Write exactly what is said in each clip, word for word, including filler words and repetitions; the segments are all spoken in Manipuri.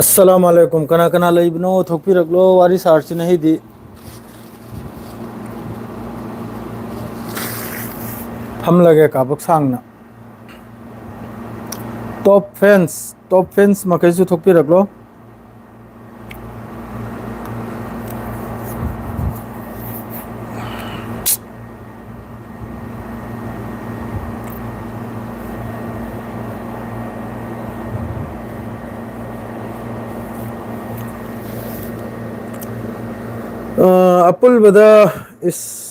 ꯑꯁꯂꯥꯃꯨ ꯑꯂꯥꯏꯀꯨꯝ꯫ ꯀꯅꯥ ꯀꯅꯥ ꯂꯩꯕꯅꯣ? ꯊꯣꯛꯄꯤꯔꯛꯂꯣ, ꯋꯥꯔꯤ ꯁꯥꯔꯁꯤꯅ ꯍꯤꯗꯤ꯫ ꯐꯝꯂꯒꯦ ꯀꯥꯕꯛ ꯁꯥꯡꯅ꯫ ꯇꯣꯞ ꯐꯦꯟꯁ, ꯇꯣꯞ ꯐꯦꯟꯁ ꯃꯈꯩꯁꯨ ꯊꯣꯛꯄꯤꯔꯛꯂꯣ꯫ ꯑ, ꯑꯄꯨꯟꯕꯗ ꯏꯁ-,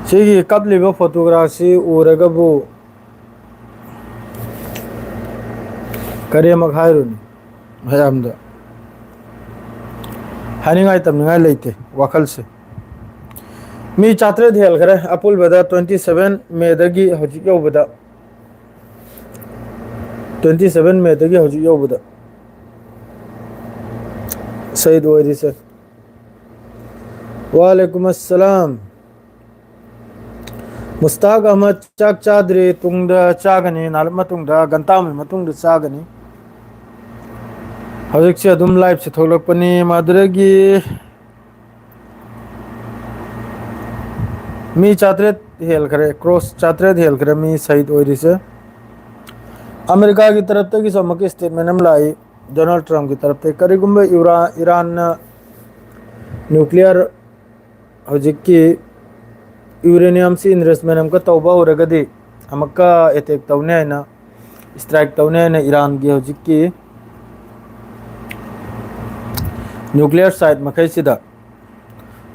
ꯁꯤꯒꯤ ꯀꯞꯂꯤꯕ ꯐꯣꯇꯣꯒ꯭ꯔꯥꯐꯁꯤ ꯎꯔꯒꯕꯨ ꯀꯔꯤꯃꯛ ꯍꯥꯏꯔꯨꯅꯤ? ꯃꯌꯥꯝꯗ ꯍꯥꯏꯅꯤꯡꯉꯥꯏ ꯇꯝꯅꯤꯡꯉꯥꯏ ꯂꯩꯇꯦ ꯋꯥꯈꯜꯁꯦ꯫ ꯃꯤ ꯆꯥꯇ꯭ꯔꯦꯠ ꯍꯦꯜꯈ꯭ꯔꯦ ꯑꯄꯨꯟꯕꯗ, twenty seven ꯃꯦꯗꯒꯤ ꯍꯧꯖꯤꯛ ꯌꯧꯕꯗ, twenty seven ꯃꯦꯗꯒꯤ ꯍꯧꯖꯤꯛ ꯌꯧꯕꯗ ꯁꯍꯤꯗ ꯑꯣꯏꯔꯤꯁꯦ꯫ ꯋꯥꯂꯦꯀꯨꯝ ꯑꯁꯂꯥꯝ꯫ ꯃꯨꯁꯇꯥꯛ ꯑꯍꯃꯗ ꯆꯥꯛ ꯆꯥꯗ꯭ꯔꯤ, ꯇꯨꯡꯗ ꯆꯥꯒꯅꯤ, ꯅꯥꯔꯞ ꯃꯇꯨꯡꯗ, ꯒꯟꯇꯥ ꯑꯃꯒꯤ ꯃꯇꯨꯡꯗ ꯆꯥꯒꯅꯤ꯫ ꯍꯧꯖꯤꯛꯁꯦ ꯑꯗꯨꯝ ꯂꯥꯏꯞꯁꯦ ꯊꯣꯛꯂꯛꯄꯅꯤ꯫ ꯃꯗꯨꯗꯒꯤ ꯃꯤ ꯆꯥꯇ꯭ꯔꯦꯠ ꯍꯦꯜꯈ꯭ꯔꯦ, ꯀ꯭ꯔꯣꯁ ꯆꯥꯇ꯭ꯔꯦꯠ ꯍꯦꯜꯈ꯭ꯔꯦ ꯃꯤ ꯁꯍꯤꯗ ꯑꯣꯏꯔꯤꯁꯦ꯫ ꯑꯃꯦꯔꯤꯀꯥꯒꯤ ꯇꯔꯞꯇꯒꯤꯁꯨ ꯑꯃꯨꯛꯀ ꯁ꯭ꯇꯦꯠꯃꯦꯟ ꯑꯃ ꯂꯥꯛꯏ, ꯗꯣꯅꯥꯜꯗ ꯇ꯭ꯔꯝꯞꯀꯤ ꯇꯔꯞꯇꯒꯤ꯫ ꯀꯔꯤꯒꯨꯝꯕ ꯏꯔꯥ-, ꯏꯔꯥꯟꯅ ꯅ꯭ꯌꯨꯀ꯭ꯂꯤꯌꯔ ꯍꯧꯖꯤꯛꯀꯤ ꯌꯨꯔꯦꯅꯤꯌꯝꯁꯤ ꯏꯟꯔꯤꯆꯃꯦꯟ ꯑꯃꯨꯛꯀ ꯇꯧꯕ ꯍꯧꯔꯒꯗꯤ, ꯑꯃꯨꯛꯀ ꯑꯦꯇꯦꯛ ꯇꯧꯅꯤ ꯍꯥꯏꯅ, ꯁ꯭ꯇ꯭ꯔꯥꯏꯛ ꯇꯧꯅꯤ ꯍꯥꯏꯅ ꯏꯔꯥꯟꯒꯤ ꯍꯧꯖꯤꯛꯀꯤ ꯅ꯭ꯌꯨꯀ꯭ꯂꯤꯌꯔ ꯁꯥꯏꯠ ꯃꯈꯩꯁꯤꯗ,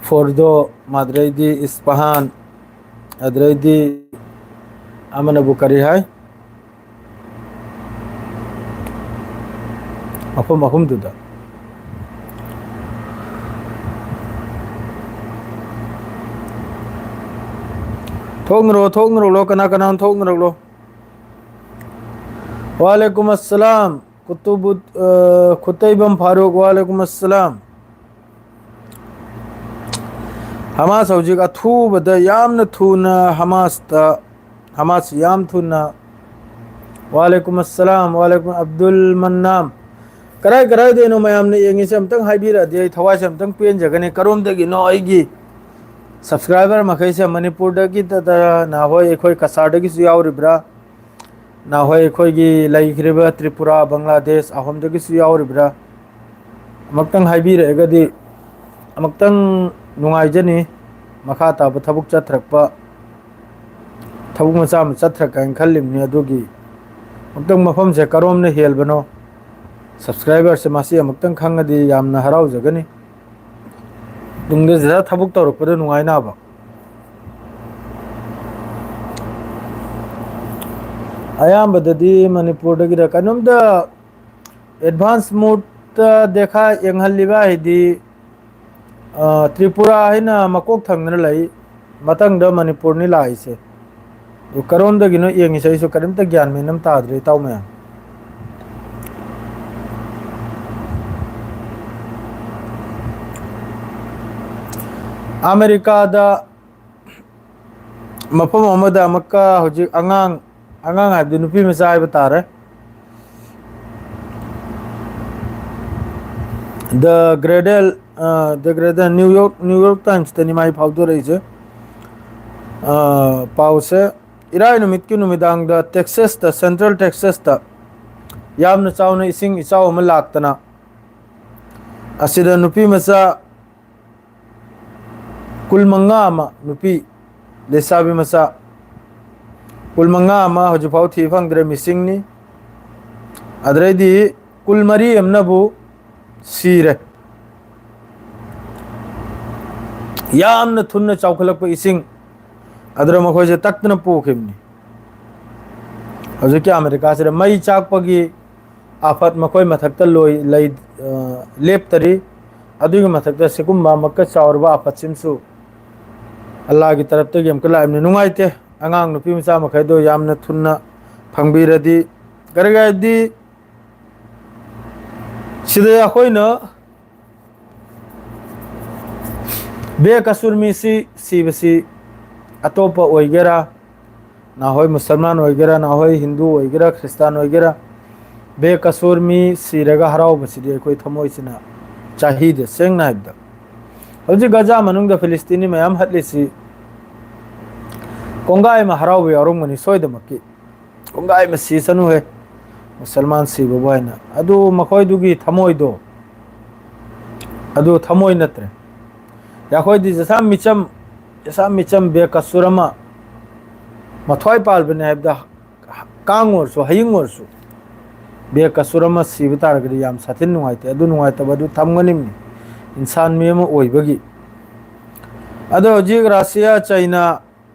ꯐꯣꯔꯗꯣ, ꯃꯗꯨꯗꯩꯗꯤ ꯏꯁꯄꯍꯥꯟ, ꯑꯗꯨꯗꯩꯗꯤ ꯑꯃꯅꯕꯨ ꯀꯔꯤ ꯍꯥꯏ? ꯃꯐꯝ ꯑꯍꯨꯝꯗꯨꯗ꯫ ꯊꯣꯛꯅꯔꯣ, ꯊꯣꯛꯅꯔꯣ, ꯀꯅꯥ ꯀꯅꯥꯅꯣ ꯊꯣꯛꯅꯔꯛꯂꯣ꯫ ꯋꯥꯂꯦꯀꯨꯝ ꯑꯁꯂꯥꯝ꯫ ꯀꯨꯇꯨꯕꯨ-, ꯑ, ꯈꯨꯠꯇꯩꯕꯝ ꯐꯥꯔꯨꯛ, ꯋꯥꯂꯦꯀꯨꯝ ꯑꯁꯂꯥꯝ꯫ ꯍꯃꯥꯁ ꯍꯧꯖꯤꯛ ꯑꯊꯨꯕꯗ, ꯌꯥꯝꯅ ꯊꯨꯅ ꯍꯃꯥꯁꯇ, ꯍꯃꯥꯁ ꯌꯥꯝ ꯊꯨꯅ ꯋꯥꯂꯦꯀꯨꯝ ꯑꯁꯂꯥꯝ, ꯋꯥꯂꯦꯀꯨꯝ ꯑꯕꯗꯨꯜ ꯃꯟꯅꯥꯝ꯫ ꯀꯔꯥꯏ ꯀꯔꯥꯏꯗꯩꯅꯣ ꯃꯌꯥꯝꯅ ꯌꯦꯡꯉꯤꯁꯦ ꯑꯝꯇꯪ ꯍꯥꯏꯕꯤꯔꯛꯑꯗꯤ ꯑꯩ ꯊꯋꯥꯏꯁꯦ ꯑꯝꯇꯪ ꯄꯦꯟꯖꯒꯅꯤ꯫ ꯀꯔꯣꯝꯗꯒꯤꯅꯣ ꯑꯩꯒꯤ subscriber ꯃꯈꯩꯁꯦ? ꯃꯅꯤꯄꯨꯔꯗꯒꯤꯗ ꯅꯍꯥꯟꯋꯥꯏ ꯑꯩꯈꯣꯏ ꯀꯁꯥꯔꯗꯒꯤꯁꯨ ꯌꯥꯎꯔꯤꯕ꯭ꯔꯥ, ꯅꯍꯥꯟꯋꯥꯏ ꯑꯩꯈꯣꯏꯒꯤ ꯂꯩꯈ꯭ꯔꯤꯕ ꯇ꯭ꯔꯤꯄꯨꯔꯥ, ꯕꯪꯒ꯭ꯂꯥꯗꯦꯁ ꯑꯍꯨꯝꯗꯒꯤꯁꯨ ꯌꯥꯎꯔꯤꯕ꯭ꯔꯥ? ꯑꯃꯨꯛꯇꯪ ꯍꯥꯏꯕꯤꯔꯛꯑꯒꯗꯤ ꯑꯃꯨꯛꯇꯪ ꯅꯨꯡꯉꯥꯏꯖꯅꯤ꯫ ꯃꯈꯥ ꯇꯥꯕ ꯊꯕꯛ ꯆꯠꯊꯔꯛꯄ, ꯊꯕꯛ ꯃꯆꯥ ꯑꯃ ꯆꯠꯊꯔꯛꯀꯦ ꯍꯥꯏꯅ ꯈꯜꯂꯤꯕꯅꯤ꯫ ꯑꯗꯨꯒꯤ ꯑꯃꯨꯛꯇꯪ ꯃꯐꯝꯁꯦ ꯀꯔꯣꯝꯅ ꯍꯦꯜꯕꯅꯣ, subscriberꯁꯦ ꯃꯁꯤ ꯑꯃꯨꯛꯇꯪ ꯈꯪꯉꯗꯤ ꯌꯥꯝꯅ ꯍꯔꯥꯎꯖꯒꯅꯤ꯫ ꯇꯨꯡꯗ ꯁꯤꯗ ꯊꯕꯛ ꯇꯧꯔꯛꯄꯗ ꯅꯨꯡꯉꯥꯏꯅꯕ꯫ ꯑꯌꯥꯝꯕꯗꯗꯤ ꯃꯅꯤꯄꯨꯔꯗꯒꯤꯗ ꯀꯩꯅꯣꯝꯇ advance moodꯇ ꯗꯦꯈꯥ ꯌꯦꯡꯍꯜꯂꯤꯕ ꯍꯥꯏꯗꯤ, ꯑ, ꯇ꯭ꯔꯤꯄꯨꯔꯥ ꯍꯥꯏꯅ ꯃꯀꯣꯛ ꯊꯪꯗꯅ ꯂꯩ, ꯃꯊꯪꯗ ꯃꯅꯤꯄꯨꯔꯅꯤ ꯂꯥꯛꯏꯁꯦ꯫ ꯑꯗꯨ ꯀꯔꯣꯝꯗꯒꯤꯅꯣ ꯌꯦꯡꯉꯤꯁꯦ? ꯑꯩꯁꯨ ꯀꯔꯤꯝꯇ ꯒ꯭ꯌꯥꯟ ꯃꯦꯟ ꯑꯃ ꯇꯥꯗ꯭ꯔꯦ, ꯏꯇꯥꯎ ꯃꯌꯥꯝ꯫ ꯑꯃꯦꯔꯤꯀꯥꯗ ꯃꯐꯝ ꯑꯃꯗ ꯑꯃꯨꯛꯀ ꯍꯧꯖꯤꯛ ꯑꯉꯥꯡ, ꯑꯉꯥꯡ ꯍꯥꯏꯕꯗꯤ ꯅꯨꯄꯤ ꯃꯆꯥ ꯍꯥꯏꯕ ꯇꯥꯔꯦ, The Cradle, ꯑ, The Cradle, New York, New York Timesꯇꯅꯤ ꯃꯥꯏ ꯐꯥꯎꯗꯣꯔꯛꯏꯁꯦ꯫ ꯑ, ꯄꯥꯎꯁꯦ, ꯏꯔꯥꯏ ꯅꯨꯃꯤꯠꯀꯤ ꯅꯨꯃꯤꯗꯥꯡꯗ ꯇꯦꯛꯁꯥꯁꯇ, ꯁꯦꯟꯇ꯭ꯔꯦꯜ ꯇꯦꯛꯁꯥꯁꯇ ꯌꯥꯝꯅ ꯆꯥꯎꯅ ꯏꯁꯤꯡ ꯏꯆꯥꯎ ꯑꯃ ꯂꯥꯛꯇꯅ, ꯑꯁꯤꯗ ꯅꯨꯄꯤ ꯃꯆꯥ ꯀꯨꯟ ꯃꯉꯥ ꯑꯃ, ꯅꯨꯄꯤ ꯂꯩꯁꯥꯕꯤ ꯃꯆꯥ ꯀꯨꯟ ꯃꯉꯥ ꯑꯃ ꯍꯧꯖꯤꯛꯐꯥꯎ ꯊꯤ ꯐꯪꯗ꯭ꯔꯦ, ꯃꯤꯁꯤꯡꯅꯤ꯫ ꯑꯗꯨꯗꯩꯗꯤ ꯀꯨꯟ ꯃꯔꯤ ꯑꯃꯅꯕꯨ ꯁꯤꯔꯦ꯫ ꯌꯥꯝꯅ ꯊꯨꯅ ꯆꯥꯎꯈꯠꯂꯛꯄ ꯏꯁꯤꯡ ꯑꯗꯨꯗ ꯃꯈꯣꯏꯁꯦ ꯇꯛꯇꯅ ꯄꯣꯛꯈꯤꯕꯅꯤ꯫ ꯍꯧꯖꯤꯛꯀꯤ ꯑꯃꯦꯔꯤꯀꯥꯁꯤꯗ ꯃꯩ ꯆꯥꯛꯄꯒꯤ ꯑꯥꯐꯠ ꯃꯈꯣꯏ ꯃꯊꯛꯇ ꯂꯣꯏ-, ꯂꯩ-, ꯑ, ꯂꯦꯞꯇꯔꯤ꯫ ꯑꯗꯨꯒꯤ ꯃꯊꯛꯇ ꯁꯤꯒꯨꯝꯕ ꯑꯃꯨꯛꯀ ꯆꯥꯎꯔꯕ ꯑꯥꯐꯠꯁꯤꯃꯁꯨ ꯑꯜꯂꯥꯒꯤ ꯇꯔꯞꯇꯒꯤ ꯑꯃꯨꯛꯀ ꯂꯥꯛꯏꯕꯅꯤ꯫ ꯅꯨꯡꯉꯥꯏꯇꯦ꯫ ꯑꯉꯥꯡ ꯅꯨꯄꯤ ꯃꯆꯥ ꯃꯈꯩꯗꯣ ꯌꯥꯝꯅ ꯊꯨꯅ ꯐꯪꯕꯤꯔꯗꯤ, ꯀꯔꯤꯒꯤ ꯍꯥꯏꯗꯤ ꯁꯤꯗ ꯑꯩꯈꯣꯏꯅ ꯕꯦꯀꯁꯨꯔ ꯃꯤꯁꯤ ꯁꯤꯕꯁꯤ ꯑꯇꯣꯞꯄ ꯑꯣꯏꯒꯦꯔꯥ, ꯅꯍꯣꯏ ꯃꯨꯁꯜꯃꯥꯟ ꯑꯣꯏꯒꯦꯔꯥ, ꯅꯍꯣꯏ ꯍꯤꯟꯗꯨ ꯑꯣꯏꯒꯦꯔꯥ, ꯈ꯭ꯔꯤꯁꯇꯥꯟ ꯑꯣꯏꯒꯦꯔꯥ, ꯕꯦꯀꯁꯨꯔ ꯃꯤ ꯁꯤꯔꯒ ꯍꯔꯥꯎꯕꯁꯤꯗꯤ ꯑꯩꯈꯣꯏ ꯊꯃꯣꯏꯁꯤꯅ ꯆꯥꯍꯤꯗꯦ꯫ ꯁꯦꯡꯅ ꯍꯥꯏꯕꯗ, ꯍꯧꯖꯤꯛ ꯒꯖꯥ ꯃꯅꯨꯡꯗ ꯐꯤꯂꯤꯁꯇꯤꯅꯤ ꯃꯌꯥꯝ ꯍꯠꯂꯤꯁꯤ ꯀꯣꯡꯒꯥꯏ ꯑꯃ ꯍꯔꯥꯎꯕ ꯌꯥꯎꯔꯝꯒꯅꯤ ꯁꯣꯏꯗꯃꯛꯀꯤ꯫ ꯀꯣꯡꯒꯥꯏ ꯑꯃ ꯁꯤꯁꯅꯨꯍꯦ, ꯃꯨꯁꯜꯃꯥꯟ ꯁꯤꯕꯕꯨ ꯍꯥꯏꯅ꯫ ꯑꯗꯨ ꯃꯈꯣꯏꯗꯨꯒꯤ ꯊꯃꯣꯏꯗꯣ, ꯑꯗꯨ ꯊꯃꯣꯏ ꯅꯠꯇ꯭ꯔꯦ꯫ ꯑꯩꯈꯣꯏꯗꯤ ꯖꯁꯥ ꯃꯤꯆꯝ, ꯖꯁꯥ ꯃꯤꯆꯝ ꯕꯦꯀꯁꯨꯔ ꯑꯃ, ꯃꯊ꯭ꯋꯥꯏ ꯄꯥꯜꯕꯅꯦ ꯍꯥꯏꯕꯗ, ꯀꯥꯡ ꯑꯣꯏꯔꯁꯨ, ꯍꯌꯤꯡ ꯑꯣꯏꯔꯁꯨ, ꯕꯦꯀꯁꯨꯔ ꯑꯃ ꯁꯤꯕ ꯇꯥꯔꯒꯗꯤ ꯌꯥꯝ ꯁꯥꯊꯤꯅ ꯅꯨꯡꯉꯥꯏꯇꯦ꯫ ꯑꯗꯨ ꯅꯨꯡꯉꯥꯏꯇꯕ ꯑꯗꯨ ꯊꯝꯒꯅꯤꯕꯅꯤ, ꯏꯟꯁꯥꯟ ꯃꯤ ꯑꯃ ꯑꯣꯏꯕꯒꯤ꯫ ꯑꯗꯣ ꯍꯧꯖꯤꯛ ꯔꯁꯤꯌꯥ, ꯆꯩꯅꯥ,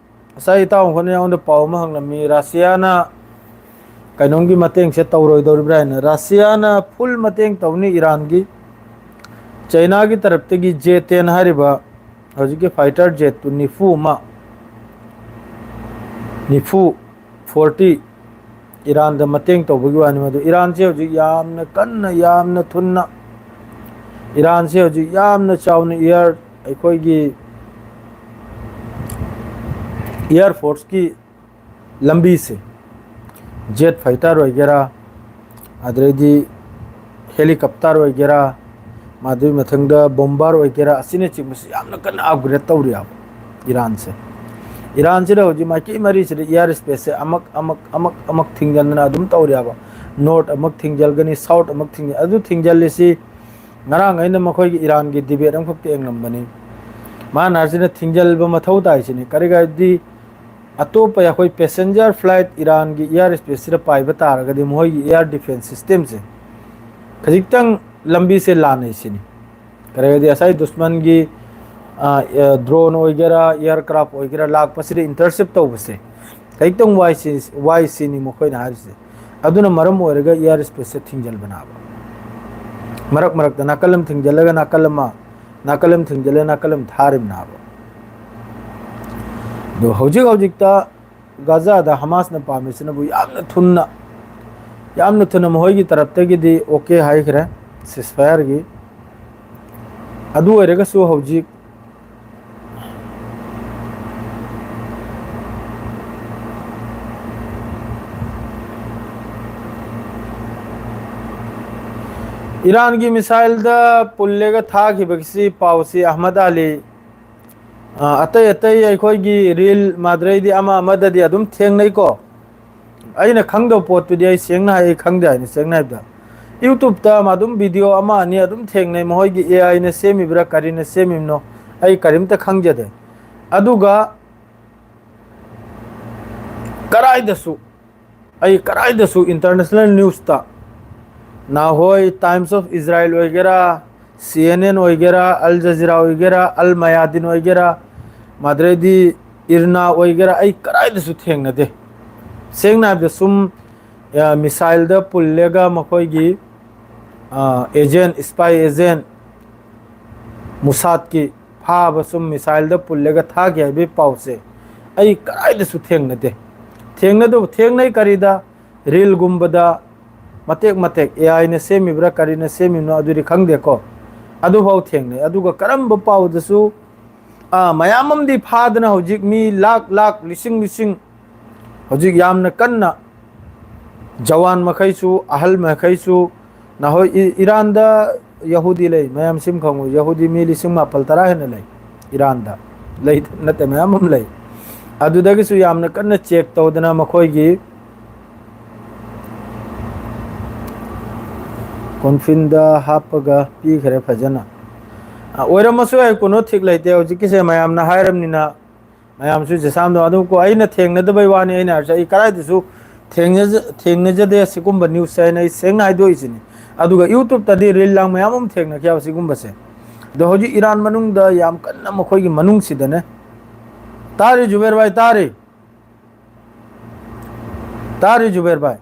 ꯉꯁꯥꯏ ꯏꯇꯥꯎ ꯃꯈꯣꯏꯅ ꯑꯩꯉꯣꯟꯗ ꯄꯥꯎ ꯑꯃ ꯍꯪꯂꯝꯃꯤ, ꯔꯁꯤꯌꯥꯅ ꯀꯩꯅꯣꯝꯒꯤ ꯃꯇꯦꯡꯁꯦ ꯇꯧꯔꯣꯏꯗꯧꯔꯤꯕ꯭ꯔꯥ ꯍꯥꯏꯅ꯫ ꯔꯁꯤꯌꯥꯅ ꯐꯨꯜ ꯃꯇꯦꯡ ꯇꯧꯅꯤ ꯏꯔꯥꯟꯒꯤ꯫ ꯆꯩꯅꯥꯒꯤ ꯇꯔꯞꯇꯒꯤ ꯖꯦ ꯇꯦꯟ ꯍꯥꯏꯔꯤꯕ ꯍꯧꯖꯤꯛꯀꯤ ꯐꯥꯏꯇꯔ ꯖꯦꯠꯇꯨ ꯅꯤꯐꯨ ꯑꯃ, ꯅꯤꯐꯨ, ꯐꯣꯔꯇꯤ, ꯏꯔꯥꯟꯗ ꯃꯇꯦꯡ ꯇꯧꯕꯒꯤ ꯋꯥꯅꯤ꯫ ꯃꯗꯨ ꯏꯔꯥꯟꯁꯦ ꯍꯧꯖꯤꯛ ꯌꯥꯝꯅ ꯀꯟꯅ, ꯌꯥꯝꯅ ꯊꯨꯅ, ꯏꯔꯥꯟꯁꯦ ꯍꯧꯖꯤꯛ ꯌꯥꯝꯅ ꯆꯥꯎꯅ ꯏꯌꯥꯔ, ꯑꯩꯈꯣꯏꯒꯤ ꯏꯌꯥꯔ ꯐꯣꯔꯁꯀꯤ ꯂꯝꯕꯤꯁꯦ, ꯖꯦꯠ ꯐꯥꯏꯇꯔ ꯑꯣꯏꯒꯦꯔꯥ, ꯑꯗꯩꯗꯤ ꯍꯦꯂꯤꯀꯣꯞꯇꯔ ꯑꯣꯏꯒꯦꯔꯥ, ꯃꯗꯨꯒꯤ ꯃꯊꯪꯗ ꯕꯣꯝꯕꯔ ꯑꯣꯏꯒꯦꯔꯥ, ꯑꯁꯤꯅꯆꯤꯡꯕꯁꯤ ꯌꯥꯝꯅ ꯀꯟꯅ ꯑꯞꯒ꯭ꯔꯦꯗ ꯇꯧꯔꯤꯑꯕ ꯏꯔꯥꯟꯁꯦ꯫ ꯏꯔꯥꯟꯁꯤꯗ ꯍꯧꯖꯤꯛ ꯃꯥꯏꯀꯩ ꯃꯔꯤꯁꯤꯗ ꯏꯌꯥꯔ ꯁ꯭ꯄꯦꯁꯁꯦ ꯑꯃꯛ, ꯑꯃꯛ, ꯑꯃꯛ, ꯑꯃꯛ ꯊꯤꯡꯖꯤꯟꯗꯅ ꯑꯗꯨꯝ ꯇꯧꯔꯤꯑꯕ꯫ ꯅꯣꯔꯠ ꯑꯃꯛ ꯊꯤꯡꯖꯤꯜꯒꯅꯤ, ꯁꯥꯎꯠ ꯑꯃꯛ ꯊꯤꯡꯖꯤꯜ-, ꯑꯗꯨ ꯊꯤꯡꯖꯤꯜꯂꯤꯁꯤ ꯉꯔꯥꯡ ꯑꯩꯅ ꯃꯈꯣꯏꯒꯤ ꯏꯔꯥꯟꯒꯤ ꯗꯤꯕꯦꯠ ꯑꯃꯈꯛꯇ ꯌꯦꯡꯂꯝꯕꯅꯤ꯫ ꯃꯥꯅ ꯍꯥꯏꯁꯤꯅ ꯊꯤꯡꯖꯤꯜꯕ ꯃꯊꯧ ꯇꯥꯏꯁꯤꯅꯤ꯫ ꯀꯔꯤꯒꯤꯅꯣ ꯍꯥꯏꯕꯗꯤ ꯑꯇꯣꯞꯄ ꯑꯩꯈꯣꯏ ꯄꯦꯁꯦꯟꯖꯔ ꯐ꯭ꯂꯥꯏꯠ ꯏꯔꯥꯟꯒꯤ ꯏꯌꯥꯔ ꯁ꯭ꯄꯦꯁꯁꯤꯗ ꯄꯥꯏꯕ ꯇꯥꯔꯒꯗꯤ ꯃꯈꯣꯏꯒꯤ ꯏꯌꯥꯔ ꯗꯤꯐꯦꯟꯁ ꯁꯤꯁꯇꯦꯝꯁꯦ ꯈꯖꯤꯛꯇꯪ ꯂꯝꯕꯤꯁꯦ ꯂꯥꯟꯅꯩ ꯁꯤꯅꯤ꯫ ꯀꯔꯤꯒꯤꯅꯣ ꯍꯥꯏꯗꯤ ꯉꯁꯥꯏ ꯗꯨꯁꯃꯟꯒꯤ, ꯑ, ꯑ, ꯗ꯭ꯔꯣꯟ ꯑꯣꯏꯒꯦꯔꯥ, ꯏꯌꯥꯔ ꯀ꯭ꯔꯥꯐ ꯑꯣꯏꯒꯦꯔꯥ, ꯂꯥꯛꯄꯁꯤꯗ ꯏꯟꯇꯔꯁꯦꯞ ꯇꯧꯕꯁꯦ ꯈꯖꯤꯛꯇꯪ ꯋꯥꯏ ꯁꯤ-, ꯋꯥꯏ ꯁꯤꯅꯤ ꯃꯈꯣꯏꯅ ꯍꯥꯏꯔꯤꯁꯦ꯫ ꯑꯗꯨꯅ ꯃꯔꯝ ꯑꯣꯏꯔꯒ ꯏꯌꯥꯔ ꯁ꯭ꯄꯦꯁꯁꯦ ꯊꯤꯡꯖꯤꯜꯕꯅꯦꯕ꯫ ꯃꯔꯛ ꯃꯔꯛꯇ ꯅꯥꯀꯜ ꯑꯃ ꯊꯤꯡꯖꯤꯜꯂꯒ ꯅꯥꯀꯜ ꯑꯃ, ꯅꯥꯀꯜ ꯑꯃ ꯊꯤꯡꯖꯤꯜꯂꯒ ꯅꯥꯀꯜ ꯑꯃ ꯊꯥꯔꯤꯕꯅꯦꯕ꯫ ꯑꯗꯣ ꯍꯧꯖꯤꯛ ꯍꯧꯖꯤꯛꯇ ꯒꯥꯖꯥꯗ ꯍꯃꯥꯁꯅ ꯄꯥꯝꯃꯤꯁꯤꯅꯕꯨ ꯌꯥꯝꯅ ꯊꯨꯅ, ꯌꯥꯝꯅ ꯊꯨꯅ ꯃꯈꯣꯏꯒꯤ ꯇꯔꯞꯇꯒꯤꯗꯤ ꯑꯣꯀꯦ ꯍꯥꯏꯈ꯭ꯔꯦ ꯁꯤꯁꯐꯥꯌꯔꯒꯤ꯫ ꯑꯗꯨ ꯑꯣꯏꯔꯒꯁꯨ ꯍꯧꯖꯤꯛ ꯏꯔꯥꯟꯒꯤ ꯃꯤꯁꯥꯏꯜꯗ ꯄꯨꯜꯂꯒ ꯊꯥꯈꯤꯕꯒꯤꯁꯤ ꯄꯥꯎꯁꯤ ꯑꯍꯃꯗ ꯑꯂꯤ, ꯑ, ꯑꯇꯩ ꯑꯇꯩ ꯑꯩꯈꯣꯏꯒꯤ ꯔꯤꯜ ꯃꯥꯗ꯭ꯔꯩꯗꯤ ꯑꯃ ꯑꯃꯗꯗꯤ ꯑꯗꯨꯝ ꯊꯦꯡꯅꯩꯀꯣ꯫ ꯑꯩꯅ ꯈꯪꯗꯕ ꯄꯣꯠꯇꯨꯗꯤ ꯑꯩ ꯁꯦꯡꯅ ꯍꯥꯏ, ꯑꯩ ꯈꯪꯗꯦ ꯍꯥꯏꯅ ꯁꯦꯡꯅ ꯍꯥꯏꯕꯗ꯫ YouTube-ꯇ ꯑꯗꯨꯝ ꯚꯤꯗꯤꯑꯣ ꯑꯃ ꯑꯅꯤ ꯑꯗꯨꯝ ꯊꯦꯡꯅꯩ, ꯃꯈꯣꯏꯒꯤ A I-ꯅ ꯁꯦꯝꯃꯤꯕ꯭ꯔꯥ ꯀꯔꯤꯅ ꯁꯦꯝꯃꯤꯕꯅꯣ ꯑꯩ ꯀꯔꯤꯝꯇ ꯈꯪꯖꯗꯦ꯫ ꯑꯗꯨꯒ ꯀꯗꯥꯏꯗꯁꯨ, ꯑꯩ ꯀꯗꯥꯏꯗꯁꯨ international news-ꯇ, ꯅꯍꯣꯏ Times of Israel ꯑꯣꯏꯒꯦꯔꯥ, C N N ꯑꯣꯏꯒꯦꯔꯥ, Al Jazeera ꯑꯣꯏꯒꯦꯔꯥ, Al Mayadin ꯑꯣꯏꯒꯦꯔꯥ, ꯃꯗ꯭ꯔꯩꯗꯤ ꯏꯔꯅꯥ ꯑꯣꯏꯒꯦꯔꯥ, ꯑꯩ ꯀꯗꯥꯏꯗꯁꯨ ꯊꯦꯡꯅꯗꯦ꯫ ꯁꯦꯡꯅ ꯍꯥꯏꯕꯗ ꯁꯨꯝ, ꯑ, ꯃꯤꯁꯥꯏꯜꯗ ꯄꯨꯜꯂꯒ ꯃꯈꯣꯏꯒꯤ, ꯑ, agent, spy agent, ꯃꯨꯁꯥꯠꯀꯤ ꯐꯥꯕ ꯁꯨꯝ ꯃꯤꯁꯥꯏꯜꯗ ꯄꯨꯜꯂꯒ ꯊꯥꯈꯤ ꯍꯥꯏꯕꯒꯤ ꯄꯥꯎꯁꯦ ꯑꯩ ꯀꯗꯥꯏꯗꯁꯨ ꯊꯦꯡꯅꯗꯦ꯫ ꯊꯦꯡꯅꯗꯕ, ꯊꯦꯡꯅꯩ ꯀꯔꯤꯗ? ꯔꯤꯜꯒꯨꯝꯕꯗ ꯃꯇꯦꯛ ꯃꯇꯦꯛ, A I-ꯅ ꯁꯦꯝꯃꯤꯕ꯭ꯔꯥ ꯀꯔꯤꯅ ꯁꯦꯝꯃꯤꯕꯅꯣ ꯑꯗꯨꯗꯤ ꯈꯪꯗꯦꯀꯣ, ꯑꯗꯨꯐꯥꯎ ꯊꯦꯡꯅꯩ꯫ ꯑꯗꯨꯒ ꯀꯔꯝꯕ ꯄꯥꯎꯗꯁꯨ, ꯑꯥ, ꯃꯌꯥꯝ ꯑꯃꯗꯤ ꯐꯥꯗꯅ ꯍꯧꯖꯤꯛ ꯃꯤ ꯂꯥꯛ ꯂꯥꯛ, ꯂꯤꯁꯤꯡ ꯂꯤꯁꯤꯡ ꯍꯧꯖꯤꯛ ꯌꯥꯝꯅ ꯀꯟꯅ ꯖꯋꯥꯟ ꯃꯈꯩꯁꯨ, ꯑꯍꯜ ꯃꯈꯩꯁꯨ, ꯅꯍꯣꯏ ꯏ-, ꯏꯔꯥꯟꯗ ꯌꯍꯨꯗꯤ ꯂꯩ, ꯃꯌꯥꯝ ꯁꯤꯝ ꯈꯪꯉꯨ, ꯌꯍꯨꯗꯤ ꯃꯤ ꯂꯤꯁꯤꯡ ꯃꯥꯄꯜ ꯇꯔꯥ ꯍꯦꯟꯅ ꯂꯩ ꯏꯔꯥꯟꯗ꯫ ꯂꯩ, ꯅꯠꯇꯦ, ꯃꯌꯥꯝ ꯑꯃ ꯂꯩ꯫ ꯑꯗꯨꯗꯒꯤꯁꯨ ꯌꯥꯝꯅ ꯀꯟꯅ ꯆꯦꯛ ꯇꯧꯗꯅ ꯃꯈꯣꯏꯒꯤ ꯀꯣꯟꯐꯤꯟꯗ ꯍꯥꯞꯄꯒ ꯄꯤꯈ꯭ꯔꯦ ꯐꯖꯅ꯫ ꯑ, ꯑꯣꯏꯔꯝꯃꯁꯨ ꯌꯥꯏ, ꯀꯩꯅꯣ ꯊꯤꯛ ꯂꯩꯇꯦ꯫ ꯍꯧꯖꯤꯛꯀꯤꯁꯦ ꯃꯌꯥꯝꯅ ꯍꯥꯏꯔꯕꯅꯤꯅ, ꯃꯌꯥꯝꯁꯨ ꯖꯦꯁꯥꯝꯗꯣ ꯑꯗꯨꯝ ꯀꯣ, ꯑꯩꯅ ꯊꯦꯡꯅꯗꯕꯩ ꯋꯥꯅꯤ꯫ ꯑꯩꯅ ꯍꯥꯏꯔꯤꯁꯦ, ꯑꯩ ꯀꯗꯥꯏꯗꯁꯨ ꯊꯦꯡꯅꯖ-, ꯊꯦꯡꯅꯖꯗꯦ ꯁꯤꯒꯨꯝꯕ news-ꯁꯦ ꯍꯥꯏꯅ ꯑꯩ ꯁꯦꯡꯅ ꯍꯥꯏꯗꯣꯛꯏꯁꯤꯅꯤ꯫ ꯑꯗꯨꯒ YouTube-ꯇꯗꯤ reel ꯂꯥꯡ ꯃꯌꯥꯝ ꯑꯃ ꯊꯦꯡꯅꯈꯤꯕ ꯁꯤꯒꯨꯝꯕꯁꯦ꯫ ꯑꯗꯣ ꯍꯧꯖꯤꯛ ꯏꯔꯥꯟ ꯃꯅꯨꯡꯗ ꯌꯥꯝ ꯀꯟꯅ ꯃꯈꯣꯏꯒꯤ ꯃꯅꯨꯡꯁꯤꯗꯅꯦ꯫ ꯇꯥꯔꯤ ꯖꯨꯕꯦꯔ ꯚꯥꯏ, ꯇꯥꯔꯤ? ꯇꯥꯔꯤ ꯖꯨꯕꯦꯔ ꯚꯥꯏ?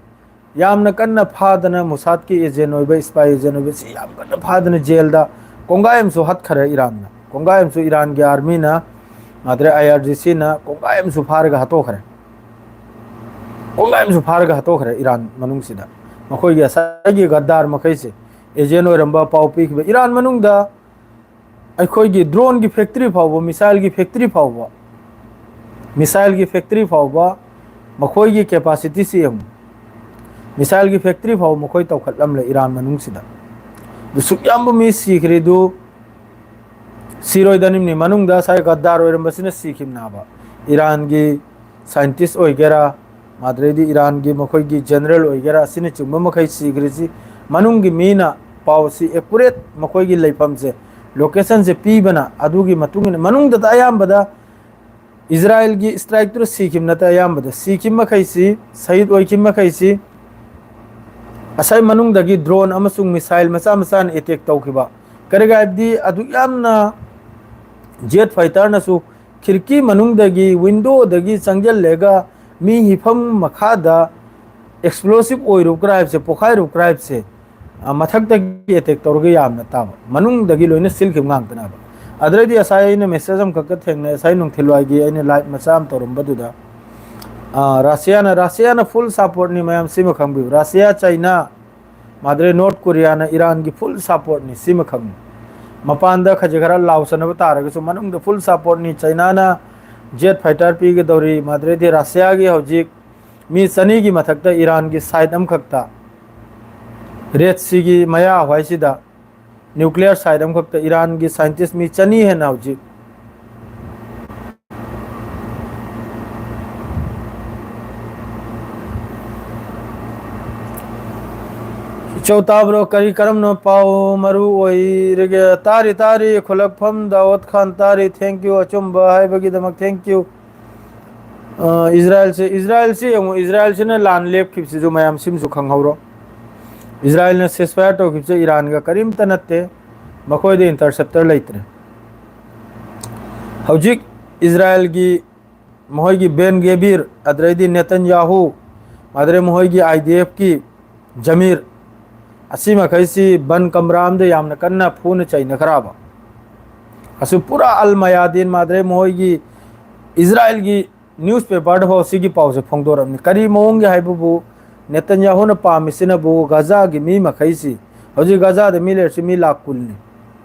ꯌꯥꯝꯅ ꯀꯟꯅ ꯐꯥꯗꯅ ꯃꯨꯁꯥꯠꯀꯤ agent ꯑꯣꯏꯕ, spy agent ꯑꯣꯏꯕ ꯁꯤ ꯌꯥꯝ ꯀꯟꯅ ꯐꯥꯗꯅ ꯖꯦꯜꯗ ꯀꯣꯡꯒꯥꯏ ꯑꯃꯁꯨ ꯍꯠꯈꯔꯦ ꯏꯔꯥꯟꯅ꯫ ꯀꯣꯡꯒꯥꯏ ꯑꯃꯁꯨ ꯏꯔꯥꯟꯒꯤ army-ꯅ, ꯅꯠꯇ꯭ꯔꯦ, I R G C-ꯅ ꯀꯣꯡꯒꯥꯏ ꯑꯃꯁꯨ ꯐꯥꯔꯒ ꯍꯥꯠꯇꯣꯛꯈ꯭ꯔꯦ꯫ ꯀꯣꯡꯒꯥꯏ ꯑꯃꯁꯨ ꯐꯥꯔꯒ ꯍꯥꯠꯇꯣꯛꯈ꯭ꯔꯦ ꯏꯔꯥꯟ ꯃꯅꯨꯡꯁꯤꯗ꯫ ꯃꯈꯣꯏꯒꯤ ꯉꯁꯥꯏꯒꯤ ꯒꯗꯥꯔ ꯃꯈꯩꯁꯦ, agent ꯑꯣꯏꯔꯝꯕ, ꯄꯥꯎ ꯄꯤꯈꯤꯕ, ꯏꯔꯥꯟ ꯃꯅꯨꯡꯗ ꯑꯩꯈꯣꯏꯒꯤ drone-ꯒꯤ factory ꯐꯥꯎꯕ, missile-ꯒꯤ factory ꯐꯥꯎꯕ, missile-ꯒꯤ factory ꯐꯥꯎꯕ ꯃꯈꯣꯏꯒꯤ capacity-ꯁꯤ ꯌꯦꯡꯉꯨ꯫ Missile-ꯒꯤ factory ꯐꯥꯎꯕ ꯃꯈꯣꯏ ꯇꯧꯈꯠꯂꯝꯂꯦ ꯏꯔꯥꯟ ꯃꯅꯨꯡꯁꯤꯗ꯫ ꯁꯨꯛ ꯌꯥꯝꯕ ꯃꯤ ꯁꯤꯈ꯭ꯔꯤꯗꯨ ꯁꯤꯔꯣꯏꯗꯅꯤꯝꯅꯤ, ꯃꯅꯨꯡꯗ ꯉꯁꯥꯏ ꯒꯗꯥꯔ ꯑꯣꯏꯔꯝꯕꯁꯤꯅ ꯁꯤꯈꯤꯕꯅꯦꯕ꯫ ꯏꯔꯥꯟꯒꯤ ꯁꯥꯏꯟꯇꯤꯁ ꯑꯣꯏꯒꯦꯔꯥ, ꯃꯗꯨꯗꯩꯗꯤ ꯏꯔꯥꯟꯒꯤ ꯃꯈꯣꯏꯒꯤ ꯖꯦꯅꯔꯦꯜ ꯑꯣꯏꯒꯦꯔꯥ, ꯑꯁꯤꯅꯆꯤꯡꯕ ꯃꯈꯩ ꯁꯤꯈ꯭ꯔꯤꯁꯤ ꯃꯅꯨꯡꯒꯤ ꯃꯤꯅ ꯄꯥꯎꯁꯤ ꯑꯦꯀꯨꯔꯦꯠ ꯃꯈꯣꯏꯒꯤ ꯂꯩꯐꯝꯁꯦ, ꯂꯣꯀꯦꯁꯟꯁꯦ ꯄꯤꯕꯅ, ꯑꯗꯨꯒꯤ ꯃꯇꯨꯡ ꯏꯟꯅ ꯃꯅꯨꯡꯗꯇ ꯑꯌꯥꯝꯕꯗ ꯏꯖꯔꯥꯏꯜꯒꯤ ꯏꯁꯇ꯭ꯔꯥꯏꯛꯇꯨꯗ ꯁꯤꯈꯤꯕ ꯅꯠꯇꯦ, ꯑꯌꯥꯝꯕꯗ ꯁꯤꯈꯤꯕ ꯃꯈꯩꯁꯤ, ꯁꯍꯤꯗ ꯑꯣꯏꯈꯤꯕ ꯃꯈꯩꯁꯤ ꯉꯁꯥꯏ ꯃꯅꯨꯡꯗꯒꯤ ꯗ꯭ꯔꯣꯟ ꯑꯃꯁꯨꯡ ꯃꯤꯁꯥꯏꯜ ꯃꯆꯥ ꯃꯆꯥꯅ ꯑꯦꯇꯦꯛ ꯇꯧꯈꯤꯕ꯫ ꯀꯔꯤꯒꯤꯅꯣ ꯍꯥꯏꯕꯗꯤ ꯑꯗꯨꯛ ꯌꯥꯝꯅ ꯖꯦꯠ ꯐꯥꯏꯇꯔꯅꯁꯨ ꯈꯤꯔꯀꯤ ꯃꯅꯨꯡꯗꯒꯤ, ꯋꯤꯟꯗꯣꯗꯒꯤ ꯆꯪꯁꯤꯜꯂꯒ ꯃꯤ ꯍꯤꯐꯝ ꯃꯈꯥꯗ ꯑꯦꯛꯁꯄ꯭ꯂꯣꯁꯤꯞ ꯑꯣꯏꯔꯨꯕ ꯀ꯭ꯔꯥꯏꯞꯁꯦ, ꯄꯣꯈꯥꯏꯔꯨꯕ ꯀ꯭ꯔꯥꯏꯞꯁꯦ, ꯑ, ꯃꯊꯛꯇꯒꯤ ꯑꯦꯇꯦꯛ ꯇꯧꯔꯒ ꯌꯥꯝꯅ ꯇꯥꯕ, ꯃꯅꯨꯡꯗꯒꯤ ꯂꯣꯏꯅ ꯁꯤꯜꯈꯤꯕ ꯉꯥꯛꯇꯅꯦꯕ꯫ ꯑꯗꯨꯗꯩꯗꯤ ꯉꯁꯥꯏ ꯑꯩꯅ ꯃꯦꯁꯦꯖ ꯑꯃꯈꯛꯀ ꯊꯦꯡꯅꯩ, ꯉꯁꯥꯏ ꯅꯨꯡꯊꯤꯜꯋꯥꯏꯒꯤ ꯑꯩꯅ ꯂꯥꯏꯚ ꯃꯆꯥ ꯑꯃ ꯇꯧꯔꯝꯕꯗꯨꯗ, ꯑ, ꯔꯁꯤꯌꯥꯅ, ꯔꯁꯤꯌꯥꯅ ꯐꯨꯜ ꯁꯄꯣꯔꯠꯅꯤ, ꯃꯌꯥꯝ ꯁꯤꯃ ꯈꯪꯕꯤꯌꯨ꯫ ꯔꯁꯤꯌꯥ, ꯆꯩꯅꯥ, ꯃꯥꯗ꯭ꯔꯦ ꯅꯣꯔꯠ ꯀꯣꯔꯤꯌꯥꯅ ꯏꯔꯥꯟꯒꯤ ꯐꯨꯜ ꯁꯄꯣꯔꯠꯅꯤ, ꯁꯤꯃ ꯈꯪꯉꯤ꯫ ꯃꯄꯥꯟꯗ ꯈꯖꯤꯛ ꯈꯔ ꯂꯥꯎꯁꯟꯅꯕ ꯇꯥꯔꯒꯁꯨ ꯃꯅꯨꯡꯗ ꯐꯨꯜ ꯁꯄꯣꯔꯠꯅꯤ꯫ ꯆꯩꯅꯥꯅ ꯖꯦꯠ ꯐꯥꯏꯇꯔ ꯄꯤꯒꯗꯧꯔꯤ, ꯃꯥꯗ꯭ꯔꯦꯗꯤ ꯔꯁꯤꯌꯥꯒꯤ ꯍꯧꯖꯤꯛ ꯃꯤ ꯆꯅꯤꯒꯤ ꯃꯊꯛꯇ ꯏꯔꯥꯟꯒꯤ ꯁꯥꯏꯠ ꯑꯃꯈꯛꯇ, ꯔꯦꯗ ꯁꯤꯒꯤ ꯃꯌꯥ ꯍ꯭ꯋꯥꯏꯁꯤꯗ ꯅ꯭ꯌꯨꯀ꯭ꯂꯤꯌꯔ ꯁꯥꯏꯠ ꯑꯃꯈꯛꯇ ꯏꯔꯥꯟꯒꯤ ꯁꯥꯏꯟꯇꯤꯁ ꯃꯤ ꯆꯅꯤ ꯍꯦꯟꯅ ꯍꯧꯖꯤꯛ ꯏꯆꯧ ꯇꯥꯕ꯭ꯔꯣ? ꯀꯔꯤ ꯀꯔꯝꯅ ꯄꯥꯎ ꯃꯔꯨ ꯑꯣꯏꯔꯒꯦ? ꯇꯥꯔꯤ, ꯇꯥꯔꯤ, ꯈꯨꯂꯛꯐꯝ ꯗꯥꯎꯗ ꯈꯥꯟ ꯇꯥꯔꯤ꯫ Thank you, ꯑꯆꯨꯝꯕ ꯍꯥꯏꯕꯒꯤꯗꯃꯛ thank you꯫ ꯑ, ꯏꯖꯔꯥꯏꯜꯁꯦ, ꯏꯖꯔꯥꯏꯜꯁꯦ ꯌꯦꯡꯉꯨ, ꯏꯖꯔꯥꯏꯜꯁꯤꯅ ꯂꯥꯟ ꯂꯦꯞꯈꯤꯕꯁꯤꯁꯨ ꯃꯌꯥꯝ ꯁꯤꯃꯁꯨ ꯈꯪꯍꯧꯔꯣ꯫ ꯏꯖꯔꯥꯏꯜꯅ ceasefire ꯇꯧꯈꯤꯕꯁꯦ ꯏꯔꯥꯟꯒ ꯀꯔꯤꯝꯇ ꯅꯠꯇꯦ, ꯃꯈꯣꯏꯗ interceptor ꯂꯩꯇ꯭ꯔꯦ꯫ ꯍꯧꯖꯤꯛ ꯏꯖꯔꯥꯏꯜꯒꯤ ꯃꯈꯣꯏꯒꯤ ꯕꯦꯟ ꯒꯦꯕꯤꯔ, ꯑꯗꯨꯗꯩꯗꯤ ꯅꯦꯇꯟ ꯌꯥꯍꯨ, ꯑꯗꯨꯗꯩ ꯃꯈꯣꯏꯒꯤ I D F ꯀꯤ ꯖꯃꯤꯔ, ꯑꯁꯤ ꯃꯈꯩꯁꯤ ꯕꯟ ꯀꯝꯔꯥ ꯑꯃꯗ ꯌꯥꯝꯅ ꯀꯟꯅ ꯐꯨꯅ ꯆꯩꯅꯈ꯭ꯔꯕ꯫ ꯑꯁꯤ ꯄꯨꯔꯥ ꯑꯜ ꯃꯌꯥꯗꯤꯟ ꯃꯥꯗ꯭ꯔꯦ ꯃꯈꯣꯏꯒꯤ ꯏꯖꯔꯥꯏꯜꯒꯤ ꯅ꯭ꯌꯨꯁꯄꯦꯄꯔꯗ ꯐꯥꯎ ꯁꯤꯒꯤ ꯄꯥꯎꯁꯦ ꯐꯣꯡꯗꯣꯔꯛꯑꯕꯅꯤ꯫ ꯀꯔꯤ ꯃꯑꯣꯡꯒꯤ ꯍꯥꯏꯕꯕꯨ, ꯅꯦꯇꯟꯌꯥꯍꯨꯅ ꯄꯥꯝꯃꯤꯁꯤꯅꯕꯨ ꯒꯖꯥꯒꯤ ꯃꯤ ꯃꯈꯩꯁꯤ, ꯍꯧꯖꯤꯛ ꯒꯖꯥꯗ ꯃꯤ ꯂꯩꯔꯤꯁꯤ ꯃꯤ ꯂꯥꯈ ꯀꯨꯟꯅꯤ꯫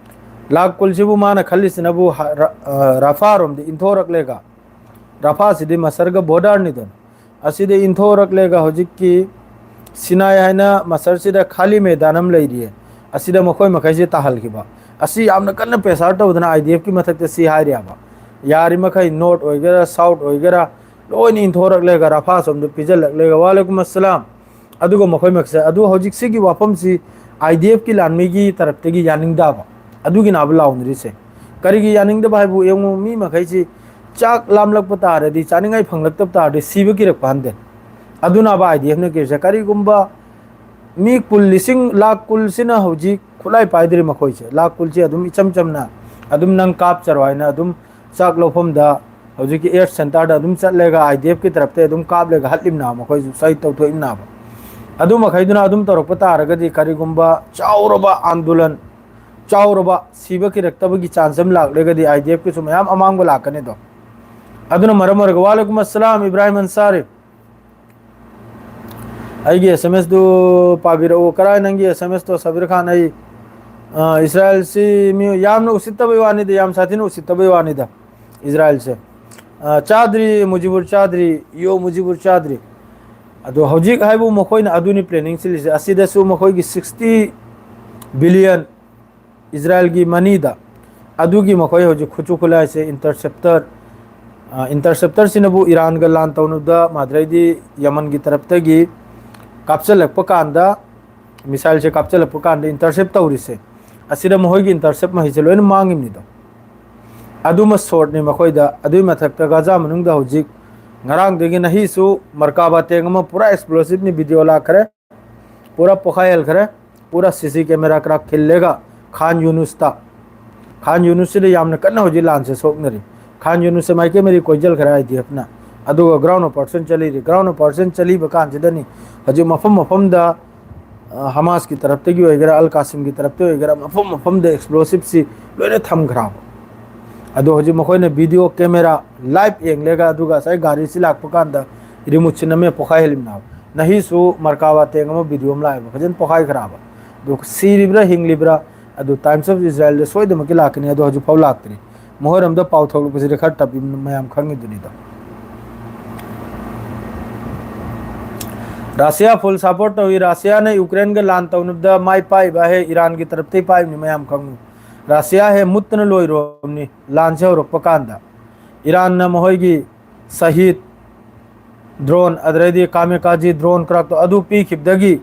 ꯂꯥꯈ ꯀꯨꯟꯁꯤꯕꯨ ꯃꯥꯅ ꯈꯜꯂꯤꯁꯤꯅꯕꯨ ꯍ-, ꯔ-, ꯑ, ꯔꯐꯥꯔꯣꯝꯗ ꯏꯟꯊꯣꯔꯛꯂꯦꯒ, ꯔꯐꯥꯁꯤꯗꯤ ꯃꯁꯔꯒ ꯕꯣꯔꯗꯔꯅꯤꯗꯅ, ꯑꯁꯤꯗ ꯏꯟꯊꯣꯔꯛꯂꯦꯒ ꯍꯧꯖꯤꯛꯀꯤ ꯁꯤꯅꯥꯏ ꯍꯥꯏꯅ ꯃꯁꯔꯁꯤꯗ ꯈꯥꯂꯤ ꯃꯩꯗꯥꯟ ꯑꯃ ꯂꯩꯔꯤꯌꯦ, ꯑꯁꯤꯗ ꯃꯈꯣꯏ ꯃꯈꯩꯁꯦ ꯇꯥꯍꯜꯈꯤꯕ꯫ ꯑꯁꯤ ꯌꯥꯝꯅ ꯀꯟꯅ pressure ꯇꯧꯗꯅ IDF ꯀꯤ ꯃꯊꯛꯇ ꯁꯤ ꯍꯥꯏꯔꯤꯕ꯫ ꯌꯥꯔꯤꯃꯈꯩ north ꯑꯣꯏꯒꯦꯔꯥ, south ꯑꯣꯏꯒꯦꯔꯥ, ꯂꯣꯏꯅ ꯏꯟꯊꯣꯔꯛꯂꯒ ꯔꯥꯐꯥ ꯁꯣꯝꯗ ꯄꯤꯖꯜꯂꯛꯂꯒ, ꯋꯥꯂꯩꯀꯨꯝ ꯑꯁꯂꯥꯝ꯫ ꯑꯗꯨꯒ ꯃꯈꯣꯏ ꯃꯈꯩꯁꯦ, ꯑꯗꯨ ꯍꯧꯖꯤꯛ ꯁꯤꯒꯤ ꯋꯥꯐꯝꯁꯤ IDF ꯀꯤ ꯂꯥꯟꯃꯤꯒꯤ ꯇꯔꯞꯇꯒꯤ ꯌꯥꯅꯤꯡꯗꯕ, ꯑꯗꯨꯒꯤꯅꯥꯕ ꯂꯥꯎꯅꯔꯤꯁꯦ꯫ ꯀꯔꯤꯒꯤ ꯌꯥꯅꯤꯡꯗꯕ ꯍꯥꯏꯕꯨ ꯌꯦꯡꯉꯨ, ꯃꯤ ꯃꯈꯩꯁꯤ ꯆꯥꯛ ꯂꯥꯝꯂꯛꯄ ꯇꯥꯔꯗꯤ, ꯆꯥꯅꯤꯡꯉꯥꯏ ꯐꯪꯂꯛꯇꯕ ꯇꯥꯔꯗꯤ ꯁꯤꯕ ꯀꯤꯔꯛꯄ ꯍꯟꯗꯦ꯫ ꯑꯗꯨꯅꯥꯕ IDF ꯅ ꯀꯤꯔꯤꯁꯦ꯫ ꯀꯔꯤꯒꯨꯝꯕ ꯃꯤ ꯀꯨꯜ, ꯂꯤꯁꯤꯡ ꯂꯥꯈ ꯀꯨꯜꯁꯤꯅ ꯍꯧꯖꯤꯛ ꯈꯨꯠꯂꯥꯏ ꯄꯥꯏꯗ꯭ꯔꯤ ꯃꯈꯣꯏꯁꯦ꯫ ꯂꯥꯈ ꯀꯨꯜꯁꯦ ꯑꯗꯨꯝ ꯏꯆꯝ ꯆꯝꯅ ꯑꯗꯨꯝ ꯅꯪ ꯀꯥꯞꯆꯔꯣ ꯍꯥꯏꯅ ꯑꯗꯨꯝ ꯆꯥꯛ ꯂꯧꯐꯝꯗ, ꯍꯧꯖꯤꯛꯀꯤ air center ꯗ ꯑꯗꯨꯝ ꯆꯠꯂꯒ IDF ꯀꯤ ꯇꯔꯞꯇ ꯑꯗꯨꯝ ꯀꯥꯞꯂꯒ ꯍꯠꯂꯤꯝꯅꯥꯕ, ꯃꯈꯣꯏꯁꯨ ꯁꯍꯤꯗ ꯇꯧꯊꯣꯛꯏꯝꯅꯥꯕ꯫ ꯑꯗꯨ ꯃꯈꯩꯗꯨꯅ ꯑꯗꯨꯝ ꯇꯧꯔꯛꯄ ꯇꯥꯔꯒꯗꯤ ꯀꯔꯤꯒꯨꯝꯕ ꯆꯥꯎꯔꯕ ꯑꯟꯗꯣꯂꯟ, ꯆꯥꯎꯔꯕ ꯁꯤꯕ ꯀꯤꯔꯛꯇꯕꯒꯤ chance ꯑꯃ ꯂꯥꯛꯂꯒꯗꯤ IDF ꯀꯤꯁꯨ ꯃꯌꯥꯝ ꯑꯃꯥꯡꯕ ꯂꯥꯛꯀꯅꯤꯗꯣ꯫ ꯑꯗꯨꯅ ꯃꯔꯝ ꯑꯣꯏꯔꯒ, ꯋꯥꯂꯩꯀꯨꯝ ꯑꯁꯂꯥꯝ ꯏꯕ꯭ꯔꯥꯍꯤꯝ ꯑꯟꯁꯥꯔꯤ꯫ ꯑꯩꯒꯤ SMS ꯗꯨ ꯄꯥꯕꯤꯔꯛꯎ꯫ ꯀꯔꯥꯏ ꯅꯪꯒꯤ SMS ꯇꯣ, ꯁꯕꯤꯔ ꯈꯥꯟ? ꯑꯩ, ꯑ, ꯏꯁꯔꯥꯏꯜꯁꯤ ꯃꯤ ꯌꯥꯝꯅ ꯎꯁꯤꯠꯇꯕꯩ ꯋꯥꯅꯤꯗ, ꯌꯥꯝ ꯁꯥꯊꯤꯅ ꯎꯁꯤꯠꯇꯕꯩ ꯋꯥꯅꯤꯗ, ꯏꯁꯔꯥꯏꯜꯁꯦ꯫ ꯑ, ꯆꯥꯗ꯭ꯔꯤ, ꯃꯨꯖꯤꯕꯨꯔ ꯆꯥꯗ꯭ꯔꯤ, ꯌꯣ ꯃꯨꯖꯤꯕꯨꯔ ꯆꯥꯗ꯭ꯔꯤ꯫ ꯑꯗꯣ ꯍꯧꯖꯤꯛ ꯍꯥꯏꯕꯨ ꯃꯈꯣꯏꯅ ꯑꯗꯨꯅꯤ planning ꯁꯤꯜꯂꯤꯁꯦ꯫ ꯑꯁꯤꯗꯁꯨ ꯃꯈꯣꯏꯒꯤ sixty billion ꯏꯁꯔꯥꯏꯜꯒꯤ money ꯗ, ꯑꯗꯨꯒꯤ ꯃꯈꯣꯏ ꯍꯧꯖꯤꯛ ꯈꯨꯠꯁꯨ ꯈꯨꯠꯂꯥꯏꯁꯦ, interceptor, ꯑ, interceptor ꯁꯤꯅꯕꯨ ꯏꯔꯥꯟꯒ ꯂꯥꯟ ꯇꯧꯅꯕꯗ, ꯃꯥꯗ꯭ꯔꯩꯗꯤ ꯌꯃꯟꯒꯤ ꯇꯔꯞꯇꯒꯤ ꯀꯥꯞꯆꯜꯂꯛꯄ ꯀꯥꯟꯗ, missile ꯁꯦ ꯀꯥꯞꯆꯜꯂꯛꯄ ꯀꯥꯟꯗ intercept ꯇꯧꯔꯤꯁꯦ, ꯑꯁꯤꯗ ꯃꯈꯣꯏꯒꯤ intercept ꯃꯍꯩꯁꯦ ꯂꯣꯏꯅ ꯃꯥꯡꯉꯤꯕꯅꯤꯗꯣ꯫ ꯑꯗꯨꯃ short ꯅꯤ ꯃꯈꯣꯏꯗ꯫ ꯑꯗꯨꯒꯤ ꯃꯊꯛꯇ ꯒꯥꯖꯥ ꯃꯅꯨꯡꯗ ꯍꯧꯖꯤꯛ ꯉꯔꯥꯡꯗꯒꯤ ꯅꯍꯤꯁꯨ ꯃꯔꯀꯥꯕꯥ tank ꯑꯃ ꯄꯨꯔꯥ explosive ꯅꯤ, video ꯂꯥꯛꯈ꯭ꯔꯦ꯫ ꯄꯨꯔꯥ ꯄꯣꯈꯥꯏꯍꯟꯈ꯭ꯔꯦ꯫ ꯄꯨꯔꯥ CC camera ꯀ꯭ꯔꯥꯛ ꯈꯤꯜꯂꯒ ꯈꯥꯟ ꯌꯨꯅꯨꯁꯇ, ꯈꯥꯟ ꯌꯨꯅꯨꯁꯁꯤꯗ ꯌꯥꯝꯅ ꯀꯟꯅ ꯍꯧꯖꯤꯛ ꯂꯥꯟꯁꯦ ꯁꯣꯛꯅꯔꯤ꯫ ꯈꯥꯟ ꯌꯨꯅꯨꯁꯁꯦ ꯃꯥꯏꯀꯩ ꯃꯔꯤ ꯀꯣꯏꯁꯤꯟꯈ꯭ꯔꯦ IDF ꯅ꯫ ꯑꯗꯨꯒ ground operation ꯆꯠꯂꯤꯔꯤ꯫ Ground operation ꯆꯠꯂꯤꯕ ꯀꯥꯟꯁꯤꯗꯅꯤ ꯍꯧꯖꯤꯛ ꯃꯐꯝ ꯃꯐꯝꯗ, ꯑ, ꯍꯃꯥꯁꯀꯤ ꯇꯔꯞꯇꯒꯤ ꯑꯣꯏꯒꯦꯔꯥ, ꯑꯜ ꯀꯥꯁꯤꯝꯒꯤ ꯇꯔꯞꯇ ꯑꯣꯏꯒꯦꯔꯥ, ꯃꯐꯝ ꯃꯐꯝꯗ explosive ꯁꯤ ꯂꯣꯏꯅ ꯊꯝꯈ꯭ꯔꯕ꯫ ꯑꯗꯣ ꯍꯧꯖꯤꯛ ꯃꯈꯣꯏꯅ video camera live ꯌꯦꯡꯂꯒ, ꯑꯗꯨꯒ ꯉꯁꯥꯏ ꯒꯥꯔꯤꯁꯤ ꯂꯥꯛꯄ ꯀꯥꯟꯗ remote ꯁꯤ ꯅꯝꯃꯦ ꯄꯣꯈꯥꯏꯍꯜꯂꯤꯕꯅꯦꯕ꯫ ꯅꯍꯤꯁꯨ ꯃꯔꯀꯥꯕꯥ tank ꯑꯃ video ꯑꯃ ꯂꯥꯛꯑꯦꯕ, ꯐꯖꯅ ꯄꯣꯈꯥꯏꯈ꯭ꯔꯕ꯫ ꯑꯗꯨ ꯁꯤꯔꯤꯕ꯭ꯔꯥ ꯍꯤꯡꯂꯤꯕ꯭ꯔꯥ, ꯑꯗꯨ Times of Israel ꯗ ꯁꯣꯏꯗꯅꯃꯛꯀꯤ ꯂꯥꯛꯀꯅꯤ, ꯑꯗꯣ ꯍꯧꯖꯤꯛꯐꯥꯎ ꯂꯥꯛꯇ꯭ꯔꯤ꯫ ꯃꯈꯣꯏꯔꯣꯝꯗ ꯄꯥꯎ ꯊꯣꯛꯂꯛꯄꯁꯤꯗꯤ ꯈꯔ ꯇꯞꯄꯤ, ꯃꯌꯥꯝ ꯈꯪꯉꯤꯗꯨꯅꯤꯗꯣ꯫ ꯔꯁꯤꯌꯥ full support ꯇꯧꯏ꯫ ꯔꯁꯤꯌꯥꯅ ꯌꯨꯀ꯭ꯔꯦꯟꯒ ꯂꯥꯟ ꯇꯧꯅꯕꯗ ꯃꯥꯏ ꯄꯥꯛꯏꯕ ꯍꯦ ꯏꯔꯥꯟꯒꯤ ꯇꯔꯞꯇꯩ ꯄꯥꯛꯏꯕꯅꯤ, ꯃꯌꯥꯝ ꯈꯪꯉꯨ꯫ ꯔꯁꯤꯌꯥ ꯍꯦ ꯃꯨꯠꯇꯅ ꯂꯣꯏꯔꯣꯝꯅꯤ ꯂꯥꯟꯁꯦ ꯍꯧꯔꯛꯄ ꯀꯥꯟꯗ꯫ ꯏꯔꯥꯟꯅ ꯃꯈꯣꯏꯒꯤ ꯁꯍꯤꯗ drone, ꯑꯗꯩꯗꯤ ꯀꯥꯃꯦꯀꯥꯖꯤ drone ꯀ꯭ꯔꯥꯛꯇꯣ ꯑꯗꯨ ꯄꯤꯈꯤꯕꯗꯒꯤ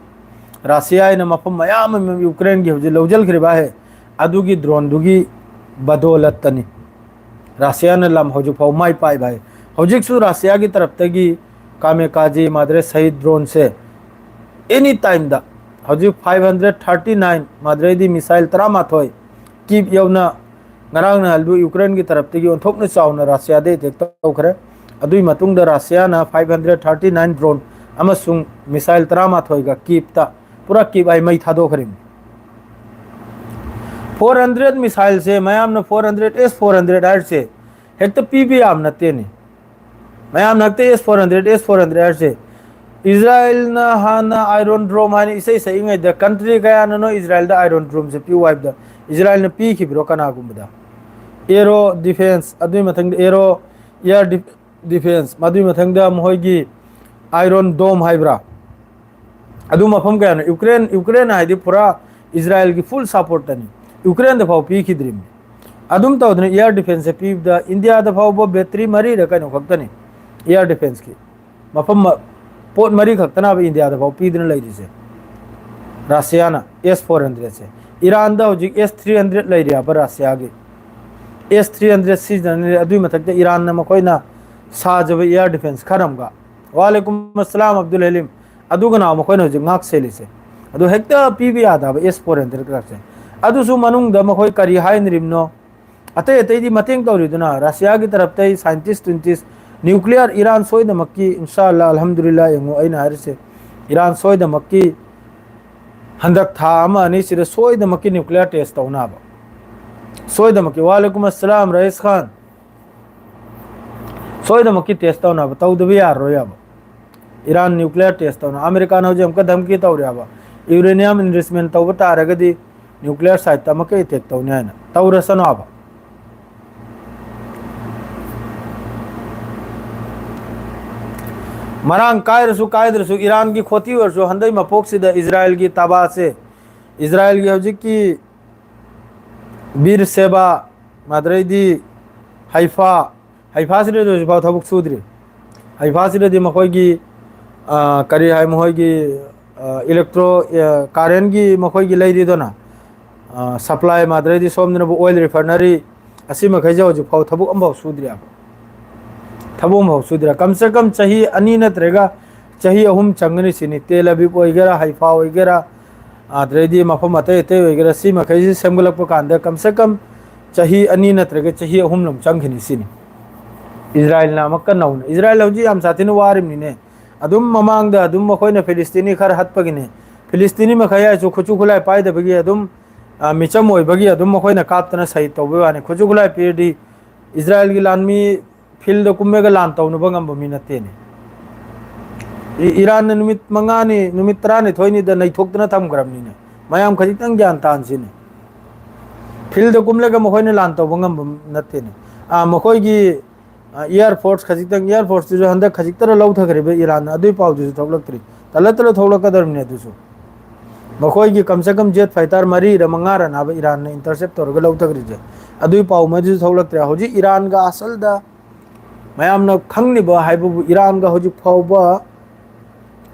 ꯔꯁꯤꯌꯥ ꯍꯥꯏꯅ ꯃꯐꯝ ꯃꯌꯥꯝ ꯑꯃ ꯌꯨꯀ꯭ꯔꯦꯟꯒꯤ ꯍꯧꯖꯤꯛ ꯂꯧꯁꯤꯟꯈ꯭ꯔꯤꯕ ꯍꯦ, ꯑꯗꯨꯒꯤ droneꯗꯨꯒꯤ ꯕꯗꯣꯂꯠꯇꯅꯤ ꯔꯁꯤꯌꯥꯅ ꯂꯝ ꯍꯧꯖꯤꯛ ꯐꯥꯎ ꯃꯥꯏ ꯄꯥꯛꯏꯕ ꯍꯥꯏ꯫ ꯍꯧꯖꯤꯛꯁꯨ ꯔꯁꯤꯌꯥꯒꯤ ꯇꯔꯞꯇꯒꯤ ꯀꯥꯃꯦꯀꯥꯖꯤ ꯃꯥꯗ꯭ꯔꯦ ꯁꯍꯤꯗ droneꯁꯦ any timeꯗ ꯍꯧꯖꯤꯛ five hundred thirty nine ꯃꯥꯗ꯭ꯔꯦꯗꯤ missile ꯇꯔꯥꯃꯥꯊꯣꯏ ꯀꯤꯞ ꯌꯧꯅ ꯉꯔꯥꯡ ꯅꯍꯥꯟꯗꯨ ꯌꯨꯀ꯭ꯔꯦꯟꯒꯤ ꯇꯔꯞꯇꯒꯤ ꯑꯣꯟꯊꯣꯛꯅ ꯆꯥꯎꯅ ꯔꯁꯤꯌꯥꯗ attack ꯇꯧꯈ꯭ꯔꯦ꯫ ꯑꯗꯨꯒꯤ ꯃꯇꯨꯡꯗ ꯔꯁꯤꯌꯥꯅ five hundred thirty nine drone ꯑꯃꯁꯨꯡ missile ꯇꯔꯥꯃꯥꯊꯣꯏꯒ ꯀꯤꯞꯇ, ꯄꯨꯔꯥ ꯀꯤꯞ ꯍꯥꯏ ꯃꯩ ꯊꯥꯗꯣꯛꯈ꯭ꯔꯤꯕꯅꯤ꯫ Four hundred missileꯁꯦ ꯃꯌꯥꯝꯅ four hundred S four hundred ꯍꯥꯏꯔꯤꯁꯦ ꯍꯦꯛꯇ ꯄꯤꯕ ꯌꯥꯕ ꯅꯠꯇꯦꯅꯦ꯫ ꯃꯌꯥꯝꯅ ꯍꯦꯛꯇ S four hundred, S four hundred ꯍꯥꯏꯔꯤꯁꯦ ꯏꯁꯔꯥꯏꯜꯅ ꯍꯥꯟꯅ Iron Dome ꯍꯥꯏꯅ ꯏꯁꯩ ꯁꯛꯏꯉꯩꯗ country ꯀꯌꯥꯅꯅꯣ ꯏꯁꯔꯥꯏꯜꯗ Iron Domeꯁꯦ ꯄꯤꯌꯨ ꯍꯥꯏꯕꯗ ꯏꯁꯔꯥꯏꯜꯅ ꯄꯤꯈꯤꯕ꯭ꯔꯣ ꯀꯅꯥꯒꯨꯝꯕꯗ? Air defense, ꯑꯗꯨꯒꯤ ꯃꯊꯪꯗ air, air defense, ꯃꯗꯨꯒꯤ ꯃꯊꯪꯗ ꯃꯈꯣꯏꯒꯤ Iron Dome ꯍꯥꯏꯕ꯭ꯔꯥ? ꯑꯗꯨ ꯃꯐꯝ ꯀꯌꯥꯅꯣ? ꯌꯨꯀ꯭ꯔꯦꯟ, ꯌꯨꯀ꯭ꯔꯦꯟ ꯍꯥꯏꯗꯤ ꯄꯨꯔꯥ ꯏꯁꯔꯥꯏꯜꯒꯤ full supportꯇꯅꯤ꯫ ꯌꯨꯀ꯭ꯔꯦꯟꯗ ꯐꯥꯎ ꯄꯤꯈꯤꯗ꯭ꯔꯤꯕꯅꯤ꯫ ꯑꯗꯨꯝ ꯇꯧꯗꯅ air defenseꯁꯦ ꯄꯤꯕꯗ ꯏꯟꯗꯤꯌꯥꯗ ꯐꯥꯎꯕ battery ꯃꯔꯤꯔ ꯀꯩꯅꯣ ꯈꯛꯇꯅꯤ air defenseꯀꯤ꯫ ꯃꯐꯝ ꯃ-, ꯄꯣꯠ ꯃꯔꯤ ꯈꯛꯇꯅꯦꯕ ꯏꯟꯗꯤꯌꯥꯗ ꯐꯥꯎ ꯄꯤꯗꯨꯅ ꯂꯩꯔꯤꯁꯦ꯫ ꯔꯁꯤꯌꯥꯅ S four hundredꯁꯦ꯫ ꯏꯔꯥꯟꯗ ꯍꯧꯖꯤꯛ S three hundred ꯂꯩꯔꯤ ꯍꯥꯏꯕ ꯔꯁꯤꯌꯥꯒꯤ꯫ S three hundred ꯁꯤꯖꯤꯟꯅꯔꯤ, ꯑꯗꯨꯒꯤ ꯃꯊꯛꯇ ꯏꯔꯥꯟꯅ ꯃꯈꯣꯏꯅ ꯁꯥꯖꯕ air defense ꯈꯔ ꯑꯃꯒ꯫ ꯋꯥꯂꯦꯀꯨꯝ ꯑꯁꯂꯥꯝ ꯑꯕꯗꯨꯜ ꯍꯂꯤꯝ꯫ ꯑꯗꯨꯒꯅ ꯃꯈꯣꯏꯅ ꯍꯧꯖꯤꯛ ꯉꯥꯛ ꯁꯦꯜꯂꯤꯁꯦ꯫ ꯑꯗꯨ ꯍꯦꯛꯇ ꯄꯤꯕ ꯌꯥꯗꯕ S four hundred ꯀꯔꯛꯁꯦ꯫ ꯑꯗꯨꯁꯨ ꯃꯅꯨꯡꯗ ꯃꯈꯣꯏ ꯀꯔꯤ ꯍꯥꯏꯅꯔꯤꯕꯅꯣ? ꯑꯇꯩ ꯑꯇꯩꯗꯤ ꯃꯇꯦꯡ ꯇꯧꯔꯤꯗꯨꯅ ꯔꯁꯤꯌꯥꯒꯤ ꯇꯔꯞꯇꯩ scientist ꯇ꯭ꯋꯤꯟꯇꯤꯁ nuclear ꯏꯔꯥꯟ ꯁꯣꯏꯗꯃꯛꯀꯤ, ꯏꯟꯁꯥ ꯑꯜꯂꯥ, ꯑꯜꯍꯝꯗꯨꯂꯤꯜꯂꯥ, ꯌꯦꯡꯉꯨ ꯑꯩꯅ ꯍꯥꯏꯔꯤꯁꯦ, ꯏꯔꯥꯟ ꯁꯣꯏꯗꯃꯛꯀꯤ ꯍꯟꯗꯛ ꯊꯥ ꯑꯃ ꯑꯅꯤꯁꯤꯗ ꯁꯣꯏꯗꯃꯛꯀꯤ nuclear test ꯇꯧꯅꯕ꯫ ꯁꯣꯏꯗꯃꯛꯀꯤ꯫ ꯋꯥꯂꯦꯀꯨꯝ ꯑꯁꯂꯥꯝ ꯔꯌꯤꯁ ꯈꯥꯟ꯫ ꯁꯣꯏꯗꯃꯛꯀꯤ test ꯇꯧꯅꯕ, ꯇꯧꯗꯕ ꯌꯥꯔꯔꯣꯏ ꯍꯥꯏꯕ꯫ ꯏꯔꯥꯟ nuclear test ꯇꯧꯅ꯫ ꯑꯃꯦꯔꯤꯀꯥꯅ ꯍꯧꯖꯤꯛ ꯑꯃꯨꯛꯀ ꯙꯝꯀꯤ ꯇꯧꯔꯦ ꯍꯥꯏꯕ꯫ Uranium enrichment ꯇꯧꯕ ꯇꯥꯔꯒꯗꯤ nuclear siteꯇ ꯑꯃꯨꯛꯀ attack ꯇꯧꯅꯤ ꯍꯥꯏꯅ꯫ ꯇꯧꯔꯁꯅꯨ ꯍꯥꯏꯕ꯫ ꯃꯔꯥꯡ ꯀꯥꯏꯔꯁꯨ ꯀꯥꯏꯗ꯭ꯔꯁꯨ, ꯏꯔꯥꯟꯒꯤ ꯈꯣꯇꯤ ꯑꯣꯏꯔꯁꯨ, ꯍꯟꯗꯛ ꯃꯄꯣꯛꯁꯤꯗ ꯏꯖꯔꯥꯏꯜꯒꯤ ꯇꯥꯕꯥꯁꯦ, ꯏꯖꯔꯥꯏꯜꯒꯤ ꯍꯧꯖꯤꯛꯀꯤ ꯕꯤꯔ ꯁꯦꯕꯥ, ꯃꯗꯨꯗꯩꯗꯤ ꯍꯩꯐꯥ, ꯍꯩꯐꯥꯁꯤꯗꯗꯤ ꯍꯧꯖꯤꯛꯐꯥꯎ ꯊꯕꯛ ꯁꯨꯗ꯭ꯔꯤ꯫ ꯍꯩꯐꯥꯁꯤꯗꯗꯤ ꯃꯈꯣꯏꯒꯤ, ꯑ, ꯀꯔꯤ ꯍꯥꯏ, ꯃꯈꯣꯏꯒꯤ, ꯑ, ꯏꯂꯦꯛꯇ꯭ꯔꯣ, ꯑ, ꯀꯥꯔꯦꯟꯒꯤ ꯃꯈꯣꯏꯒꯤ ꯂꯩꯔꯤꯗꯅ, ꯑ, ꯁꯄ꯭ꯂꯥꯏ, ꯃꯗꯨꯗꯩꯗꯤ ꯁꯣꯝꯗꯅꯕꯨ ꯑꯣꯏꯜ ꯔꯤꯐꯥꯏꯅꯔꯤ, ꯑꯁꯤ ꯃꯈꯩꯁꯦ ꯍꯧꯖꯤꯛꯐꯥꯎ ꯊꯕꯛ ꯑꯃꯐꯥꯎ ꯁꯨꯗ꯭ꯔꯤ ꯍꯥꯏꯕ꯫ ꯊꯕꯛ ꯑꯃꯐꯥꯎ ꯁꯨꯗ꯭ꯔꯤ꯫ ꯀꯝ ꯁꯦ ꯀꯝ ꯆꯍꯤ ꯑꯅꯤ ꯅꯠꯇ꯭ꯔꯒ ꯆꯍꯤ ꯑꯍꯨꯝ ꯆꯪꯒꯅꯤ ꯁꯤꯅꯤ꯫ ꯇꯦꯜ ꯑꯕꯤꯕ ꯑꯣꯏꯒꯦꯔꯥ, ꯍꯩꯐꯥ ꯑꯣꯏꯒꯦꯔꯥ, ꯑꯗꯨꯗꯩꯗꯤ ꯃꯐꯝ ꯑꯇꯩ ꯑꯇꯩ ꯑꯣꯏꯒꯦꯔꯥ, ꯁꯤ ꯃꯈꯩꯁꯤ ꯁꯦꯝꯒꯠꯂꯛꯄ ꯀꯥꯟꯗ ꯀꯝ ꯁꯦ ꯀꯝ ꯆꯍꯤ ꯑꯅꯤ ꯅꯠꯇ꯭ꯔꯒ ꯆꯍꯤ ꯑꯍꯨꯝ ꯂꯣꯝ ꯆꯪꯈꯤꯅꯤ ꯁꯤꯅꯤ꯫ ꯏꯖꯔꯥꯏꯜꯅ ꯑꯃꯨꯛꯀ ꯅꯧꯅ, ꯏꯖꯔꯥꯏꯜ ꯍꯧꯖꯤꯛ ꯌꯥꯝ ꯁꯥꯊꯤꯅ ꯋꯥꯔꯤꯕꯅꯤꯅꯦ꯫ ꯑꯗꯨꯝ ꯃꯃꯥꯡꯗ ꯑꯗꯨꯝ ꯃꯈꯣꯏꯅ ꯐꯤꯂꯤꯁꯇꯤꯅꯤ ꯈꯔ ꯍꯠꯄꯒꯤꯅꯦ꯫ ꯐꯤꯂꯤꯁꯇꯤꯅꯤ ꯃꯈꯩ ꯍꯥꯏꯁꯨ ꯈꯨꯠꯁꯨ ꯈꯨꯠꯂꯥꯏ ꯄꯥꯏꯗꯕꯒꯤ ꯑꯗꯨꯝ, ꯑ, ꯃꯤꯆꯝ ꯑꯣꯏꯕꯒꯤ ꯑꯗꯨꯝ ꯃꯈꯣꯏꯅ ꯀꯥꯞꯇꯅ ꯁꯍꯤꯗ ꯇꯧꯕꯒꯤ ꯋꯥꯅꯤ꯫ ꯈꯨꯠꯁꯨ ꯈꯨꯠꯂꯥꯏ ꯄꯤꯔꯗꯤ ꯏꯖꯔꯥꯏꯜꯒꯤ ꯂꯥꯟꯃꯤ ꯐꯤꯜꯗ ꯀꯨꯝꯃꯒ ꯂꯥꯟ ꯇꯧꯅꯕ ꯉꯝꯕ ꯃꯤ ꯅꯠꯇꯦꯅꯦ꯫ ꯏ-, ꯏꯔꯥꯟꯅ ꯅꯨꯃꯤꯠ ꯃꯉꯥꯅꯤ, ꯅꯨꯃꯤꯠ ꯇꯔꯥꯅꯤꯊꯣꯏꯅꯤꯗ ꯅꯩꯊꯣꯛꯇꯅ ꯊꯝꯈ꯭ꯔꯕꯅꯤꯅꯦ꯫ ꯃꯌꯥꯝ ꯈꯖꯤꯛꯇꯪ ꯒ꯭ꯌꯥꯟ ꯇꯥꯍꯟꯁꯤꯅꯦ꯫ ꯐꯤꯜꯗ ꯀꯨꯝꯂꯒ ꯃꯈꯣꯏꯅ ꯂꯥꯟ ꯇꯧꯕ ꯉꯝꯕ ꯅꯠꯇꯦꯅꯦ꯫ ꯑꯥ, ꯃꯈꯣꯏꯒꯤ, ꯑꯥ, ꯏꯌꯥꯔ ꯐꯣꯔꯁ ꯈꯖꯤꯛꯇꯪ, ꯏꯌꯥꯔ ꯐꯣꯔꯁꯇꯨꯁꯨ ꯍꯟꯗꯛ ꯈꯖꯤꯛꯇꯔ ꯂꯧꯊꯈ꯭ꯔꯤꯕ ꯏꯔꯥꯟꯅ, ꯑꯗꯨꯏ ꯄꯥꯎꯗꯨꯁꯨ ꯊꯣꯛꯂꯛꯇ꯭ꯔꯤ꯫ ꯇꯂ ꯇꯂ ꯊꯣꯛꯂꯛꯀꯗꯧꯔꯤꯕꯅꯦ ꯑꯗꯨꯁꯨ꯫ ꯃꯈꯣꯏꯒꯤ ꯀꯝ ꯁꯦ ꯀꯝ ꯖꯦꯠ ꯐꯥꯏꯇꯔ ꯃꯔꯤꯔ ꯃꯉꯥꯔ ꯅꯥꯕ ꯏꯔꯥꯟꯅ ꯏꯟꯇꯔꯁꯦꯞ ꯇꯧꯔꯒ ꯂꯧꯊꯈ꯭ꯔꯤꯁꯦ꯫ ꯑꯗꯨꯏ ꯄꯥꯎ ꯃꯗꯨꯁꯨ ꯊꯣꯛꯂꯛꯇ꯭ꯔꯦ꯫ ꯍꯧꯖꯤꯛ ꯏꯔꯥꯟꯒ ꯑꯁꯜꯗ ꯃꯌꯥꯝꯅ ꯈꯪꯂꯤꯕ ꯍꯥꯏꯕꯕꯨ, ꯏꯔꯥꯟꯒ ꯍꯧꯖꯤꯛ ꯐꯥꯎꯕ,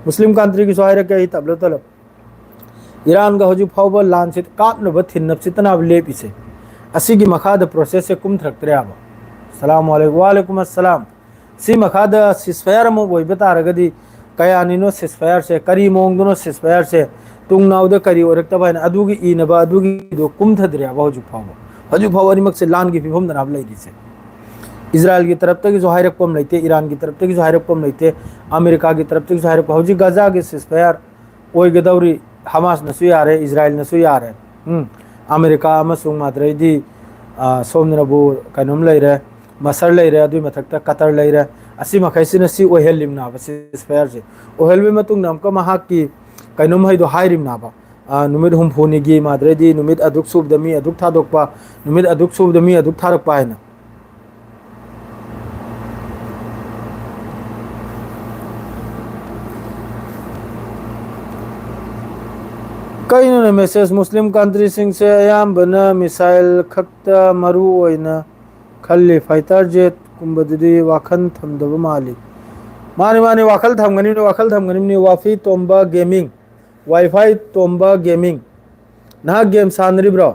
ꯃꯨꯁꯂꯤꯝ ꯀꯟꯇ꯭ꯔꯤꯒꯤꯁꯨ ꯍꯥꯏꯔꯛꯀꯦ ꯑꯩ ꯇꯞꯂꯞ ꯇꯞꯂꯞ, ꯏꯔꯥꯟꯒ ꯍꯧꯖꯤꯛ ꯐꯥꯎꯕ ꯂꯥꯟꯁꯤ ꯀꯥꯞꯅꯕ ꯊꯤꯟꯅꯞ ꯁꯤꯠꯇꯅꯕ ꯂꯦꯞꯄꯤꯁꯦ, ꯑꯁꯤꯒꯤ ꯃꯈꯥꯗ ꯄ꯭ꯔꯣꯁꯦꯁꯁꯦ ꯀꯨꯝꯊꯔꯛꯇ꯭ꯔꯦꯕ꯫ ꯁꯂꯥꯝ ꯑꯂꯩꯀꯨꯝ꯫ ꯋꯥꯂꯩꯀꯨꯝ ꯑꯁꯂꯥꯝ꯫ ꯁꯤ ꯃꯈꯥꯗ ꯁꯤꯁꯐꯥꯌꯔ ꯑꯃ ꯑꯣꯏꯕ ꯇꯥꯔꯒꯗꯤ, ꯀꯌꯥꯅꯤꯅꯣ ꯁꯤꯁꯐꯥꯌꯔꯁꯦ, ꯀꯔꯤ ꯃꯑꯣꯡꯗꯅꯣ ꯁꯤꯁꯐꯥꯌꯔꯁꯦ, ꯇꯨꯡꯅꯥꯎꯗ ꯀꯔꯤ ꯑꯣꯏꯔꯛꯇꯕ ꯍꯥꯏꯅ, ꯑꯗꯨꯒꯤ ꯏꯅꯕ ꯑꯗꯨꯒꯤꯗꯣ ꯀꯨꯝꯊꯗ꯭ꯔꯦꯕ ꯍꯧꯖꯤꯛ ꯐꯥꯎꯕ꯫ ꯍꯧꯖꯤꯛ ꯐꯥꯎꯕ ꯑꯅꯤꯃꯛꯁꯦ ꯂꯥꯟꯒꯤ ꯐꯤꯕꯝꯗꯅꯦꯕ ꯂꯩꯔꯤꯁꯦ꯫ ꯏꯖꯔꯥꯏꯜꯒꯤ ꯇꯔꯞꯇꯒꯤꯁꯨ ꯍꯥꯏꯔꯛꯄ ꯑꯃ ꯂꯩꯇꯦ, ꯏꯔꯥꯟꯒꯤ ꯇꯔꯞꯇꯒꯤꯁꯨ ꯍꯥꯏꯔꯛꯄ ꯑꯃ ꯂꯩꯇꯦ, ꯑꯃꯦꯔꯤꯀꯥꯒꯤ ꯇꯔꯞꯇꯒꯤꯁꯨ ꯍꯥꯏꯔꯛꯄ꯫ ꯍꯧꯖꯤꯛ ꯒꯖꯥꯒꯤ ꯁꯤꯁꯐꯥꯌꯔ ꯑꯣꯏꯒꯗꯧꯔꯤ, ꯍꯃꯥꯁꯅꯁꯨ ꯌꯥꯔꯦ, ꯏꯖꯔꯥꯏꯜꯅꯁꯨ ꯌꯥꯔꯦ, ꯎꯝ, ꯑꯃꯦꯔꯤꯀꯥ ꯑꯃꯁꯨꯡ ꯃꯗꯨꯗꯩꯗꯤ, ꯑ, ꯁꯣꯝꯗꯅꯕꯨ ꯀꯩꯅꯣꯝ ꯂꯩꯔꯦ, ꯃꯁꯔ ꯂꯩꯔꯦ, ꯑꯗꯨꯏ ꯃꯊꯛꯇ ꯀꯇꯔ ꯂꯩꯔꯦ꯫ ꯑꯁꯤ ꯃꯈꯩꯁꯤꯅ ꯁꯤ ꯑꯣꯏꯍꯜꯂꯤꯝꯅꯥꯕ ceasefire-ꯁꯦ꯫ ꯑꯣꯏꯍꯜꯕꯒꯤ ꯃꯇꯨꯡꯗ ꯑꯃꯨꯛꯀ ꯃꯍꯥꯛꯀꯤ ꯀꯩꯅꯣꯝ ꯍꯩꯗꯣ ꯍꯥꯏꯔꯤꯝꯅꯥꯕ, ꯑ, ꯅꯨꯃꯤꯠ ꯍꯨꯝꯐꯨꯅꯤꯒꯤ, ꯃꯗꯨꯗꯩꯗꯤ ꯅꯨꯃꯤꯠ ꯑꯗꯨꯛ ꯁꯨꯕꯗ ꯃꯤ ꯑꯗꯨꯛ ꯊꯥꯗꯣꯛꯄ, ꯅꯨꯃꯤꯠ ꯑꯗꯨꯛ ꯁꯨꯕꯗ ꯃꯤ ꯑꯗꯨꯛ ꯊꯥꯔꯛꯄ ꯍꯥꯏꯅ꯫ ꯀꯩꯅꯣꯅꯦ, ꯃꯦꯁꯦꯖ? ꯃꯨꯁꯂꯤꯝ ꯀꯟꯇ꯭ꯔꯤꯁꯤꯡꯁꯦ ꯑꯌꯥꯝꯕꯅ ꯃꯤꯁꯥꯏꯜ ꯈꯛꯇ ꯃꯔꯨ ꯑꯣꯏꯅ ꯈꯜꯂꯤ, ꯐꯥꯏꯇꯔ ꯖꯦꯠꯀꯨꯝꯕꯗꯨꯗꯤ ꯋꯥꯈꯜ ꯊꯝꯗꯕ ꯃꯥꯜꯂꯤ꯫ ꯃꯥꯅꯤ, ꯃꯥꯅꯤ, ꯋꯥꯈꯜ ꯊꯝꯒꯅꯤꯕꯅꯤ, ꯋꯥꯈꯜ ꯊꯝꯒꯅꯤꯕꯅꯤ꯫ ꯋꯥꯐꯤ ꯇꯣꯝꯕ ꯒꯦꯃꯤꯡ, ꯋꯥꯏꯐꯥꯏ ꯇꯣꯝꯕ ꯒꯦꯃꯤꯡ, ꯅꯍꯥꯛ ꯒꯦꯝ ꯁꯥꯟꯅꯔꯤꯕ꯭ꯔꯣ?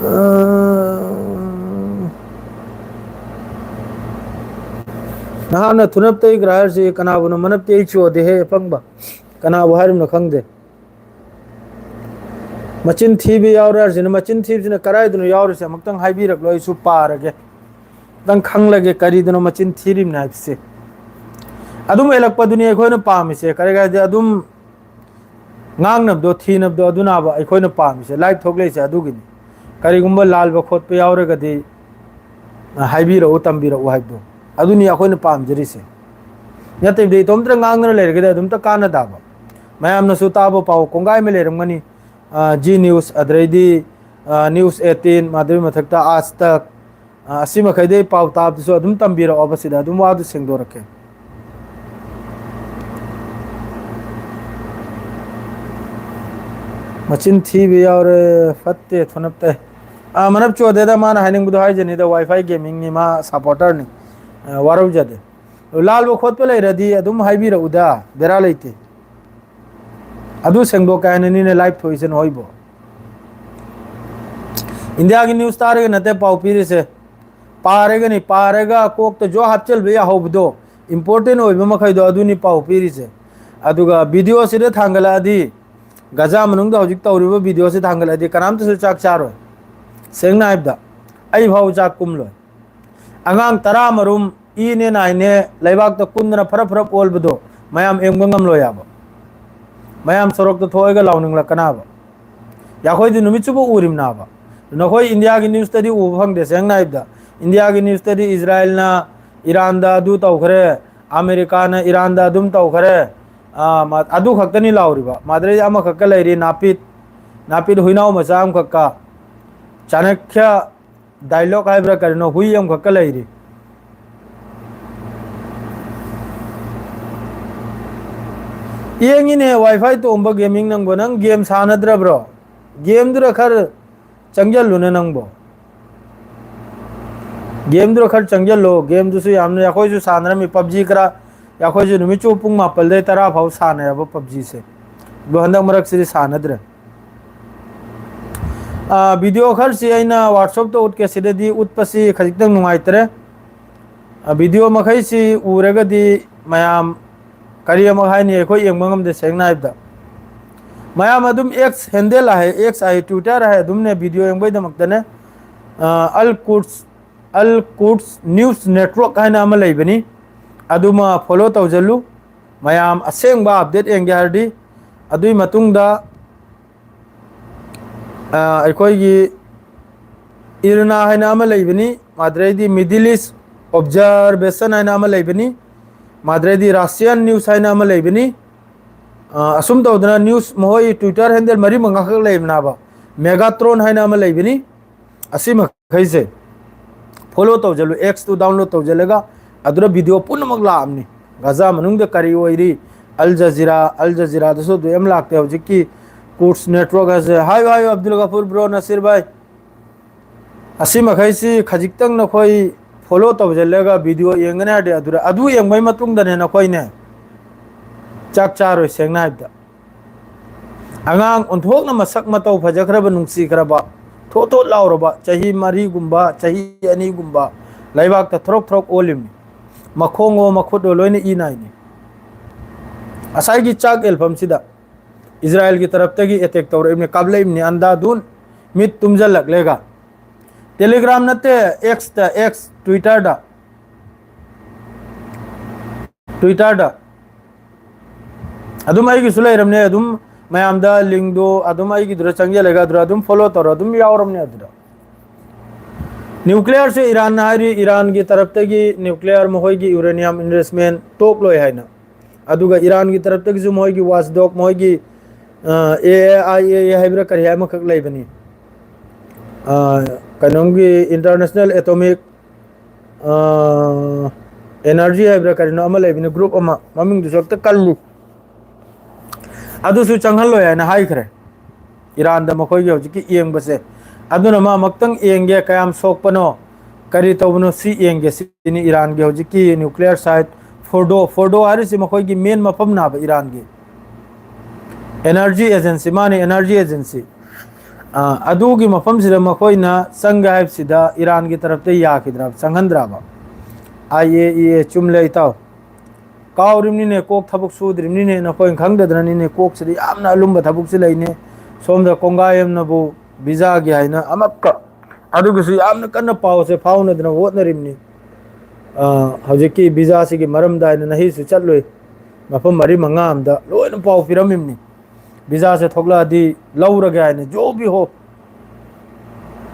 ꯑ, ꯅꯍꯥꯛꯅ ꯊꯨꯅꯞꯇ ꯏꯈ꯭ꯔꯥ ꯍꯥꯏꯔꯤꯁꯤ ꯀꯅꯥꯕꯨꯅꯣ? ꯃꯅꯞꯇꯤ ꯑꯩ ꯆꯣꯗꯦꯍꯦ, ꯑꯄꯪꯕ꯫ ꯀꯅꯥꯕꯨ ꯍꯥꯏꯔꯤꯕꯅꯣ ꯈꯪꯗꯦ꯫ ꯃꯆꯤꯟ ꯊꯤꯕ ꯌꯥꯎꯔꯦ ꯍꯥꯏꯔꯤꯁꯤꯅ, ꯃꯆꯤꯟ ꯊꯤꯕꯁꯤꯅ ꯀꯗꯥꯏꯗꯅꯣ ꯌꯥꯎꯔꯤꯁꯦ? ꯑꯃꯨꯛꯇꯪ ꯍꯥꯏꯕꯤꯔꯛꯂꯣ, ꯑꯩꯁꯨ ꯄꯥꯔꯒꯦ꯫ ꯑꯃꯨꯛꯇꯪ ꯈꯪꯂꯒꯦ ꯀꯔꯤꯗꯅꯣ ꯃꯆꯤꯟ ꯊꯤꯔꯤꯕꯅꯤ ꯍꯥꯏꯕꯁꯦ꯫ ꯑꯗꯨꯝ ꯍꯦꯜꯂꯛꯄꯗꯨꯅꯤ ꯑꯩꯈꯣꯏꯅ ꯄꯥꯝꯃꯤꯁꯦ꯫ ꯀꯔꯤ ꯍꯥꯏꯗꯤ, ꯑꯗꯨꯝ ꯉꯥꯡꯅꯕꯗꯣ, ꯊꯤꯅꯕꯗꯣ, ꯑꯗꯨꯅꯕ ꯑꯩꯈꯣꯏꯅ ꯄꯥꯝꯃꯤꯁꯦ꯫ ꯂꯥꯏꯚ ꯊꯣꯛꯂꯛꯏꯁꯦ ꯑꯗꯨꯒꯤꯅꯤ꯫ ꯀꯔꯤꯒꯨꯝꯕ ꯂꯥꯜꯕ ꯈꯣꯠꯄ ꯌꯥꯎꯔꯒꯗꯤ, ꯑ, ꯍꯥꯏꯕꯤꯔꯛꯎ, ꯇꯝꯕꯤꯔꯛꯎ ꯍꯥꯏꯕꯗꯣ꯫ ꯑꯗꯨꯅꯤ ꯑꯩꯈꯣꯏꯅ ꯄꯥꯝꯖꯔꯤꯁꯦ꯫ ꯅꯠꯇꯕꯤꯗ ꯏꯇꯣꯝꯇ ꯉꯥꯡꯗꯅ ꯂꯩꯔꯒꯗꯤ ꯑꯗꯨꯝꯇ ꯀꯥꯟꯅꯗꯕ꯫ ꯃꯌꯥꯝꯅꯁꯨ ꯇꯥꯕ ꯄꯥꯎ ꯀꯣꯡꯒꯥꯏ ꯑꯃ ꯂꯩꯔꯝꯒꯅꯤ꯫ ꯑ, ꯖꯤ ꯅ꯭ꯌꯨꯁ, ꯑꯗꯩꯗꯤ, ꯑ, ꯅ꯭ꯌꯨꯁ ꯑꯩꯠꯇꯤꯟ, ꯑꯗꯨꯒꯤ ꯃꯊꯛꯇ ꯑꯥꯖ ꯇꯛ, ꯑ, ꯑꯁꯤ ꯃꯈꯩꯗꯩ ꯄꯥꯎ ꯇꯥꯕꯗꯨꯁꯨ ꯑꯗꯨꯝ ꯇꯝꯕꯤꯔꯛꯑꯣꯕ, ꯁꯤꯗ ꯑꯗꯨꯝ ꯋꯥꯗꯨ ꯁꯦꯡꯗꯣꯔꯛꯀꯦ꯫ ꯃꯆꯤꯟ ꯊꯤꯕ ꯌꯥꯎꯔꯦ, ꯐꯠꯇꯦ, ꯊꯣꯅꯞꯇꯦ꯫ ꯑ, ꯃꯅꯞ ꯆꯣꯗꯦꯗ, ꯃꯥꯅ ꯍꯥꯏꯅꯤꯡꯕꯗꯣ ꯍꯥꯏꯖꯅꯤꯗ, ꯋꯥꯏꯐꯥꯏ ꯒꯦꯃꯤꯡꯅꯤ, ꯃꯥ ꯁꯄꯣꯔꯇꯔꯅꯤ꯫ ꯑ, ꯋꯥꯔꯧꯖꯗꯦ꯫ ꯂꯥꯜꯕ ꯈꯣꯠꯄ ꯂꯩꯔꯗꯤ ꯑꯗꯨꯝ ꯍꯥꯏꯕꯤꯔꯛꯎꯗ, ꯕꯦꯔꯥ ꯂꯩꯇꯦ꯫ ꯑꯗꯨ ꯁꯦꯡꯗꯣꯛꯀꯦ ꯍꯥꯏꯅꯅꯤꯅꯦ ꯂꯥꯏꯚ ꯊꯣꯛꯏꯁꯦ ꯅꯣꯏꯕꯣ꯫ ꯏꯟꯗꯤꯌꯥꯒꯤ ꯅ꯭ꯌꯨꯁ ꯇꯥꯔꯒ ꯅꯠꯇꯦ ꯄꯥꯎ ꯄꯤꯔꯤꯁꯦ, ꯄꯥꯔꯒꯅꯤ꯫ ꯄꯥꯔꯒ ꯀꯣꯛꯇ ꯖꯣ ꯍꯥꯞꯆꯤꯟꯕ ꯌꯥꯍꯧꯕꯗꯣ, ꯏꯝꯄꯣꯔꯇꯦꯟ ꯑꯣꯏꯕ ꯃꯈꯩꯗꯣ, ꯑꯗꯨꯅꯤ ꯄꯥꯎ ꯄꯤꯔꯤꯁꯦ꯫ ꯑꯗꯨꯒ ꯚꯤꯗꯤꯑꯣꯁꯤꯗ ꯊꯥꯡꯒꯠꯂꯛꯑꯗꯤ, ꯒꯖꯥ ꯃꯅꯨꯡꯗ ꯍꯧꯖꯤꯛ ꯇꯧꯔꯤꯕ ꯚꯤꯗꯤꯑꯣꯁꯤ ꯊꯥꯡꯒꯠꯂꯛꯑꯗꯤ ꯀꯅꯥꯝꯇꯁꯨ ꯆꯥꯛ ꯆꯥꯔꯣꯏ, ꯁꯦꯡꯅ ꯍꯥꯏꯕꯗ꯫ ꯑꯩ ꯐꯥꯎꯕ ꯆꯥꯛ ꯀꯨꯝꯂꯣꯏ꯫ ꯑꯉꯥꯡ ꯇꯔꯥ ꯃꯔꯨꯝ ꯏꯅꯦ ꯅꯥꯏꯅꯦ ꯂꯩꯕꯥꯛꯇ ꯀꯨꯟꯗꯅ ꯐꯔꯞ ꯐꯔꯞ ꯑꯣꯜꯕꯗꯣ ꯃꯌꯥꯝ ꯑꯦꯡꯕ ꯉꯝꯂꯣꯏ ꯍꯥꯏꯕ꯫ ꯃꯌꯥꯝ ꯁꯣꯔꯣꯛꯇ ꯊꯣꯛꯑꯒ ꯂꯥꯎꯅꯤꯡꯂꯛꯀꯅꯥꯕ꯫ ꯌꯥꯈꯣꯏꯗꯤ ꯅꯨꯃꯤꯠ ꯆꯨꯞꯄ ꯎꯔꯤꯕꯅꯥꯕ꯫ ꯅꯈꯣꯏ ꯏꯟꯗꯤꯌꯥꯒꯤ ꯅ꯭ꯌꯨꯁꯇꯗꯤ ꯎꯕ ꯐꯪꯗꯦ, ꯁꯦꯡꯅ ꯍꯥꯏꯕꯗ꯫ ꯏꯟꯗꯤꯌꯥꯒꯤ ꯅ꯭ꯌꯨꯁꯇꯗꯤ ꯏꯖꯔꯥꯏꯜꯅ ꯏꯔꯥꯟꯗ ꯑꯗꯨ ꯇꯧꯈ꯭ꯔꯦ, ꯑꯃꯦꯔꯤꯀꯥꯅ ꯏꯔꯥꯟꯗ ꯑꯗꯨꯝ ꯇꯧꯈ꯭ꯔꯦ, ꯑ, ꯃ-, ꯑꯗꯨ ꯈꯛꯇꯅꯤ ꯂꯥꯎꯔꯤꯕ꯫ ꯃꯗꯨꯗꯩ ꯑꯃꯈꯛꯀ ꯂꯩꯔꯤ, ꯅꯥꯄꯤꯠ, ꯅꯥꯄꯤꯠ ꯍꯨꯏꯅꯥꯎ ꯃꯆꯥ ꯑꯃꯈꯛꯀ, ꯆꯥꯅꯛꯈ꯭ꯌ ꯗꯥꯏꯂꯣꯛ ꯍꯥꯏꯕ꯭ꯔꯥ ꯀꯔꯤꯅꯣ, ꯍꯨꯏ ꯑꯃꯈꯛꯀ ꯂꯩꯔꯤ꯫ ꯌꯦꯡꯉꯤꯅꯦ, ꯋꯥꯏ ꯐꯥꯏ ꯇꯣꯡꯕ ꯒꯦꯃꯤꯡ ꯅꯪꯕꯣ꯫ ꯅꯪ ꯒꯦꯝ ꯁꯥꯟꯅꯗ꯭ꯔꯕ꯭ꯔꯣ? ꯒꯦꯝꯗꯨꯗ ꯈꯔ ꯆꯪꯖꯜꯂꯨꯅꯦ ꯅꯪꯕꯣ꯫ ꯒꯦꯝꯗꯨꯗ ꯈꯔ ꯆꯪꯖꯜꯂꯣ꯫ ꯒꯦꯝꯗꯨꯁꯨ ꯌꯥꯝꯅ ꯑꯩꯈꯣꯏꯁꯨ ꯁꯥꯟꯅꯔꯝꯃꯤ ꯄꯞꯖꯤ ꯈꯔ꯫ ꯑꯩꯈꯣꯏꯁꯨ ꯅꯨꯃꯤꯠ ꯆꯨꯞꯄ ꯄꯨꯡ ꯃꯥꯄꯜꯗꯩ ꯇꯔꯥ ꯐꯥꯎ ꯁꯥꯟꯅꯩ ꯍꯥꯏꯕ ꯄꯞꯖꯤꯁꯦ꯫ ꯑꯗꯣ ꯍꯟꯗꯛ ꯃꯔꯛꯁꯤꯗꯤ ꯁꯥꯟꯅꯗ꯭ꯔꯦ꯫ ꯑꯥ, ꯚꯤꯗꯤꯑꯣ ꯈꯔꯁꯤ ꯑꯩꯅ WhatsApp-ꯇ ꯎꯠꯀꯦ꯫ ꯁꯤꯗꯗꯤ ꯎꯠꯄꯁꯤ ꯈꯖꯤꯛꯇꯪ ꯅꯨꯡꯉꯥꯏꯇ꯭ꯔꯦ꯫ ꯑꯥ, ꯚꯤꯗꯤꯑꯣ ꯃꯈꯩꯁꯤ ꯎꯔꯒꯗꯤ ꯃꯌꯥꯝ ꯀꯔꯤ ꯑꯃꯨꯛ ꯍꯥꯏꯅꯤ, ꯑꯩꯈꯣꯏ ꯌꯦꯡꯕ ꯉꯝꯗꯦ꯫ ꯁꯦꯡꯅ ꯍꯥꯏꯕꯗ, ꯃꯌꯥꯝ ꯑꯗꯨꯝ X handle ꯍꯥꯏ, X ꯍꯥꯏ, Twitter ꯍꯥꯏ, ꯑꯗꯨꯝꯅꯦ ꯚꯤꯗꯤꯑꯣ ꯌꯦꯡꯕꯩꯗꯃꯛꯇꯅꯦ꯫ ꯑꯥ, Al Quds, Al Quds News Network ꯍꯥꯏꯅ ꯑꯃ ꯂꯩꯕꯅꯤ, ꯑꯗꯨꯃ follow ꯇꯧꯖꯜꯂꯨ꯫ ꯃꯌꯥꯝ ꯑꯁꯦꯡꯕ update ꯌꯦꯡꯒꯦ ꯍꯥꯏꯔꯗꯤ꯫ ꯑꯗꯨꯒꯤ ꯃꯇꯨꯡꯗ, ꯑꯥ, ꯑꯩꯈꯣꯏꯒꯤ IRNA ꯍꯥꯏꯅ ꯑꯃ ꯂꯩꯕꯅꯤ, ꯃꯥꯗ꯭ꯔꯩꯗꯤ Middle East Observation ꯍꯥꯏꯅ ꯑꯃ ꯂꯩꯕꯅꯤ, ꯃꯥꯗ꯭ꯔꯩꯗꯤ Russian News ꯍꯥꯏꯅ ꯑꯃ ꯂꯩꯕꯅꯤ꯫ ꯑꯥ, ꯑꯁꯨꯝ ꯇꯧꯗꯅ news ꯃꯈꯣꯏ Twitter handle ꯃꯔꯤ ꯃꯉꯥꯈꯛ ꯂꯩꯕꯅꯦꯕ꯫ Megatron ꯍꯥꯏꯅ ꯑꯃ ꯂꯩꯕꯅꯤ꯫ ꯑꯁꯤ ꯃꯈꯩꯁꯦ follow ꯇꯧꯖꯜꯂꯨ, X-ꯇꯨ download ꯇꯧꯖꯜꯂꯒ ꯑꯗꯨꯗ ꯚꯤꯗꯤꯑꯣ ꯄꯨꯝꯅꯃꯛ ꯂꯥꯛꯑꯕꯅꯤ꯫ ꯒꯖꯥ ꯃꯅꯨꯡꯗ ꯀꯔꯤ ꯑꯣꯏꯔꯤ, Al Jazeera, Al Jazeera-ꯗꯁꯨ ꯑꯗꯨ ꯌꯥꯝ ꯂꯥꯛꯇꯦ꯫ ꯍꯧꯖꯤꯛꯀꯤ Quds Network ꯍꯥꯏꯁꯦ꯫ ꯍꯥꯏꯌꯨ, ꯍꯥꯏꯌꯨ, ꯑꯕꯗꯨꯜ ꯒꯐꯨꯔ, bro, ꯅꯁꯤꯔ ꯚꯥꯏ꯫ ꯑꯁꯤ ꯃꯈꯩꯁꯤ ꯈꯖꯤꯛꯇꯪ ꯅꯈꯣꯏ follow ꯇꯧꯁꯤꯜꯂꯒ ꯚꯤꯗꯤꯑꯣ ꯌꯦꯡꯒꯅꯤ ꯍꯥꯏꯔꯗꯤ ꯑꯗꯨꯗ, ꯑꯗꯨ ꯌꯦꯡꯕꯩ ꯃꯇꯨꯡꯗꯅꯦ ꯅꯈꯣꯏꯅꯦ ꯆꯥꯛ ꯆꯥꯔꯣꯏ꯫ ꯁꯦꯡꯅ ꯍꯥꯏꯕꯗ, ꯑꯉꯥꯡ ꯑꯣꯟꯊꯣꯛꯅ ꯃꯁꯛ ꯃꯇꯧ ꯐꯖꯈ꯭ꯔꯕ, ꯅꯨꯡꯁꯤꯈ꯭ꯔꯕ, ꯊꯣꯠ ꯊꯣꯠ ꯂꯥꯎꯔꯕ, ꯆꯍꯤ ꯃꯔꯤꯒꯨꯝꯕ, ꯆꯍꯤ ꯑꯅꯤꯒꯨꯝꯕ, ꯂꯩꯕꯥꯛꯇ ꯊꯣꯔꯛ ꯊꯣꯔꯛ ꯑꯣꯜꯂꯤꯕꯅꯤ꯫ ꯃꯈꯣꯡꯉꯣ ꯃꯈꯨꯠꯂꯣ ꯂꯣꯏꯅ ꯏ ꯅꯥꯏꯅꯤ꯫ ꯉꯁꯥꯏꯒꯤ ꯆꯥꯛ ꯑꯦꯜꯐꯝꯁꯤꯗ ꯏꯖꯔꯥꯏꯜꯒꯤ ꯇꯔꯞꯇꯒꯤ attack ꯇꯧꯔꯛꯏꯕꯅꯤ, ꯀꯥꯞꯂꯛꯏꯕꯅꯤ, ꯑꯟꯗꯥꯗꯨꯟ, ꯃꯤꯠ ꯇꯨꯝꯖꯜꯂꯛꯂꯦꯒ꯫ Telegram ꯅꯠꯇꯦ, X-ꯇ, X, Twitter-ꯗ, Twitter-ꯗ꯫ ꯑꯗꯨꯝ ꯑꯩꯒꯤꯁꯨ ꯂꯩꯔꯕꯅꯦ, ꯑꯗꯨꯝ ꯃꯌꯥꯝꯗ link-ꯗꯣ ꯑꯗꯨꯝ ꯑꯩꯒꯤꯗꯨꯗ ꯆꯪꯖꯜꯂꯒ ꯑꯗꯨꯗ ꯑꯗꯨꯝ follow ꯇꯧꯔ ꯑꯗꯨꯝ ꯌꯥꯎꯔꯕꯅꯦ ꯑꯗꯨꯗ꯫ Nuclear-ꯁꯦ ꯏꯔꯥꯟꯅ ꯍꯥꯏꯔꯤ, ꯏꯔꯥꯟꯒꯤ ꯇꯔꯞꯇꯒꯤ nuclear ꯃꯈꯣꯏꯒꯤ uranium enrichment ꯇꯣꯛꯂꯣꯏ ꯍꯥꯏꯅ꯫ ꯑꯗꯨꯒ ꯏꯔꯥꯟꯒꯤ ꯇꯔꯞꯇꯒꯤꯁꯨ ꯃꯣꯏꯒꯤ watchdog, ꯃꯣꯏꯒꯤ, ꯑ, A I A ꯍꯥꯏꯕ꯭ꯔꯥ ꯀꯔꯤ ꯑꯃꯈꯛ ꯂꯩꯕꯅꯤ꯫ ꯑ, ꯀꯩꯅꯣꯝꯒꯤ International Atomic, ꯑ, Energy ꯍꯥꯏꯕ꯭ꯔꯥ ꯀꯔꯤꯅꯣ ꯑꯃ ꯂꯩꯕꯅꯤ, group ꯑꯃ, ꯃꯃꯤꯡꯗꯨꯁꯨ ꯍꯦꯛꯇ ꯀꯜꯂꯤ꯫ ꯑꯗꯨꯁꯨ ꯆꯪꯍꯜꯂꯣꯏ ꯍꯥꯏꯅ ꯍꯥꯏꯈ꯭ꯔꯦ ꯏꯔꯥꯟꯗ, ꯃꯈꯣꯏꯒꯤ ꯍꯧꯖꯤꯛꯀꯤ ꯌꯦꯡꯕꯁꯦ꯫ ꯑꯗꯨꯅ ꯃꯥ ꯑꯃꯨꯛꯇꯪ ꯌꯦꯡꯒꯦ, ꯀꯌꯥꯝ ꯁꯣꯛꯄꯅꯣ, ꯀꯔꯤ ꯇꯧꯕꯅꯣ, ꯁꯤ ꯌꯦꯡꯒꯦ ꯁꯤꯅꯤ ꯏꯔꯥꯟꯒꯤ ꯍꯧꯖꯤꯛꯀꯤ ꯅ꯭ꯌꯨꯀ꯭ꯂꯤꯌꯔ ꯁꯥꯏꯠ ꯐꯣꯔꯗꯣ꯫ ꯐꯣꯔꯗꯣ ꯍꯥꯏꯔꯤꯁꯤ ꯃꯈꯣꯏꯒꯤ ꯃꯦꯟ ꯃꯐꯝ ꯅꯥꯕ ꯏꯔꯥꯟꯒꯤ ꯑꯦꯅꯔꯖꯤ ꯑꯦꯖꯦꯟꯁꯤ, ꯃꯥꯅꯤ ꯑꯦꯅꯔꯖꯤ ꯑꯦꯖꯦꯟꯁꯤ꯫ ꯑ, ꯑꯗꯨꯒꯤ ꯃꯐꯝꯁꯤꯗ ꯃꯈꯣꯏꯅ ꯆꯪꯒꯦ ꯍꯥꯏꯕꯁꯤꯗ ꯏꯔꯥꯟꯒꯤ ꯇꯔꯞꯇ ꯌꯥꯈꯤꯗ꯭ꯔꯕ, ꯆꯪꯍꯟꯗ꯭ꯔꯕ? ꯑꯥꯏ ꯑꯦ ꯏ ꯑꯦ, ꯆꯨꯝꯂꯦ ꯏꯇꯥꯎ꯫ ꯀꯥꯎꯔꯤꯕꯅꯤꯅꯦ, ꯀꯣꯛ ꯊꯕꯛ ꯁꯨꯗ꯭ꯔꯤꯕꯅꯤꯅꯦ, ꯅꯈꯣꯏꯅ ꯈꯪꯗꯗꯅꯅꯤꯅꯦ꯫ ꯀꯣꯛꯁꯤꯗ ꯌꯥꯝꯅ ꯑꯂꯨꯝꯕ ꯊꯕꯛꯁꯤ ꯂꯩꯅꯦ꯫ ꯁꯣꯝꯗ ꯀꯣꯡꯒꯥꯏ ꯑꯃꯅꯕꯨ ꯚꯤꯖꯥꯒꯤ ꯍꯥꯏꯅ ꯑꯃꯛꯀ, ꯑꯗꯨꯒꯤꯁꯨ ꯌꯥꯝꯅ ꯀꯟꯅ ꯄꯥꯎꯁꯦ ꯐꯥꯎꯅꯗꯅ ꯍꯣꯠꯅꯔꯤꯕꯅꯤ꯫ ꯑ, ꯍꯧꯖꯤꯛꯀꯤ ꯚꯤꯖꯥꯁꯤꯒꯤ ꯃꯔꯝꯗ ꯍꯥꯏꯅ ꯅꯍꯤꯁꯨ ꯆꯠꯂꯨꯏ꯫ ꯃꯐꯝ ꯃꯔꯤ ꯃꯉꯥ ꯑꯃꯗ ꯂꯣꯏꯅ ꯄꯥꯎ ꯄꯤꯔꯝꯃꯤꯕꯅꯤ꯫ ꯚꯤꯖꯥꯁꯦ ꯊꯣꯛꯂꯛꯑꯗꯤ ꯂꯧꯔꯒꯦ ꯍꯥꯏꯅ ꯖꯣꯕꯤ ꯍꯣ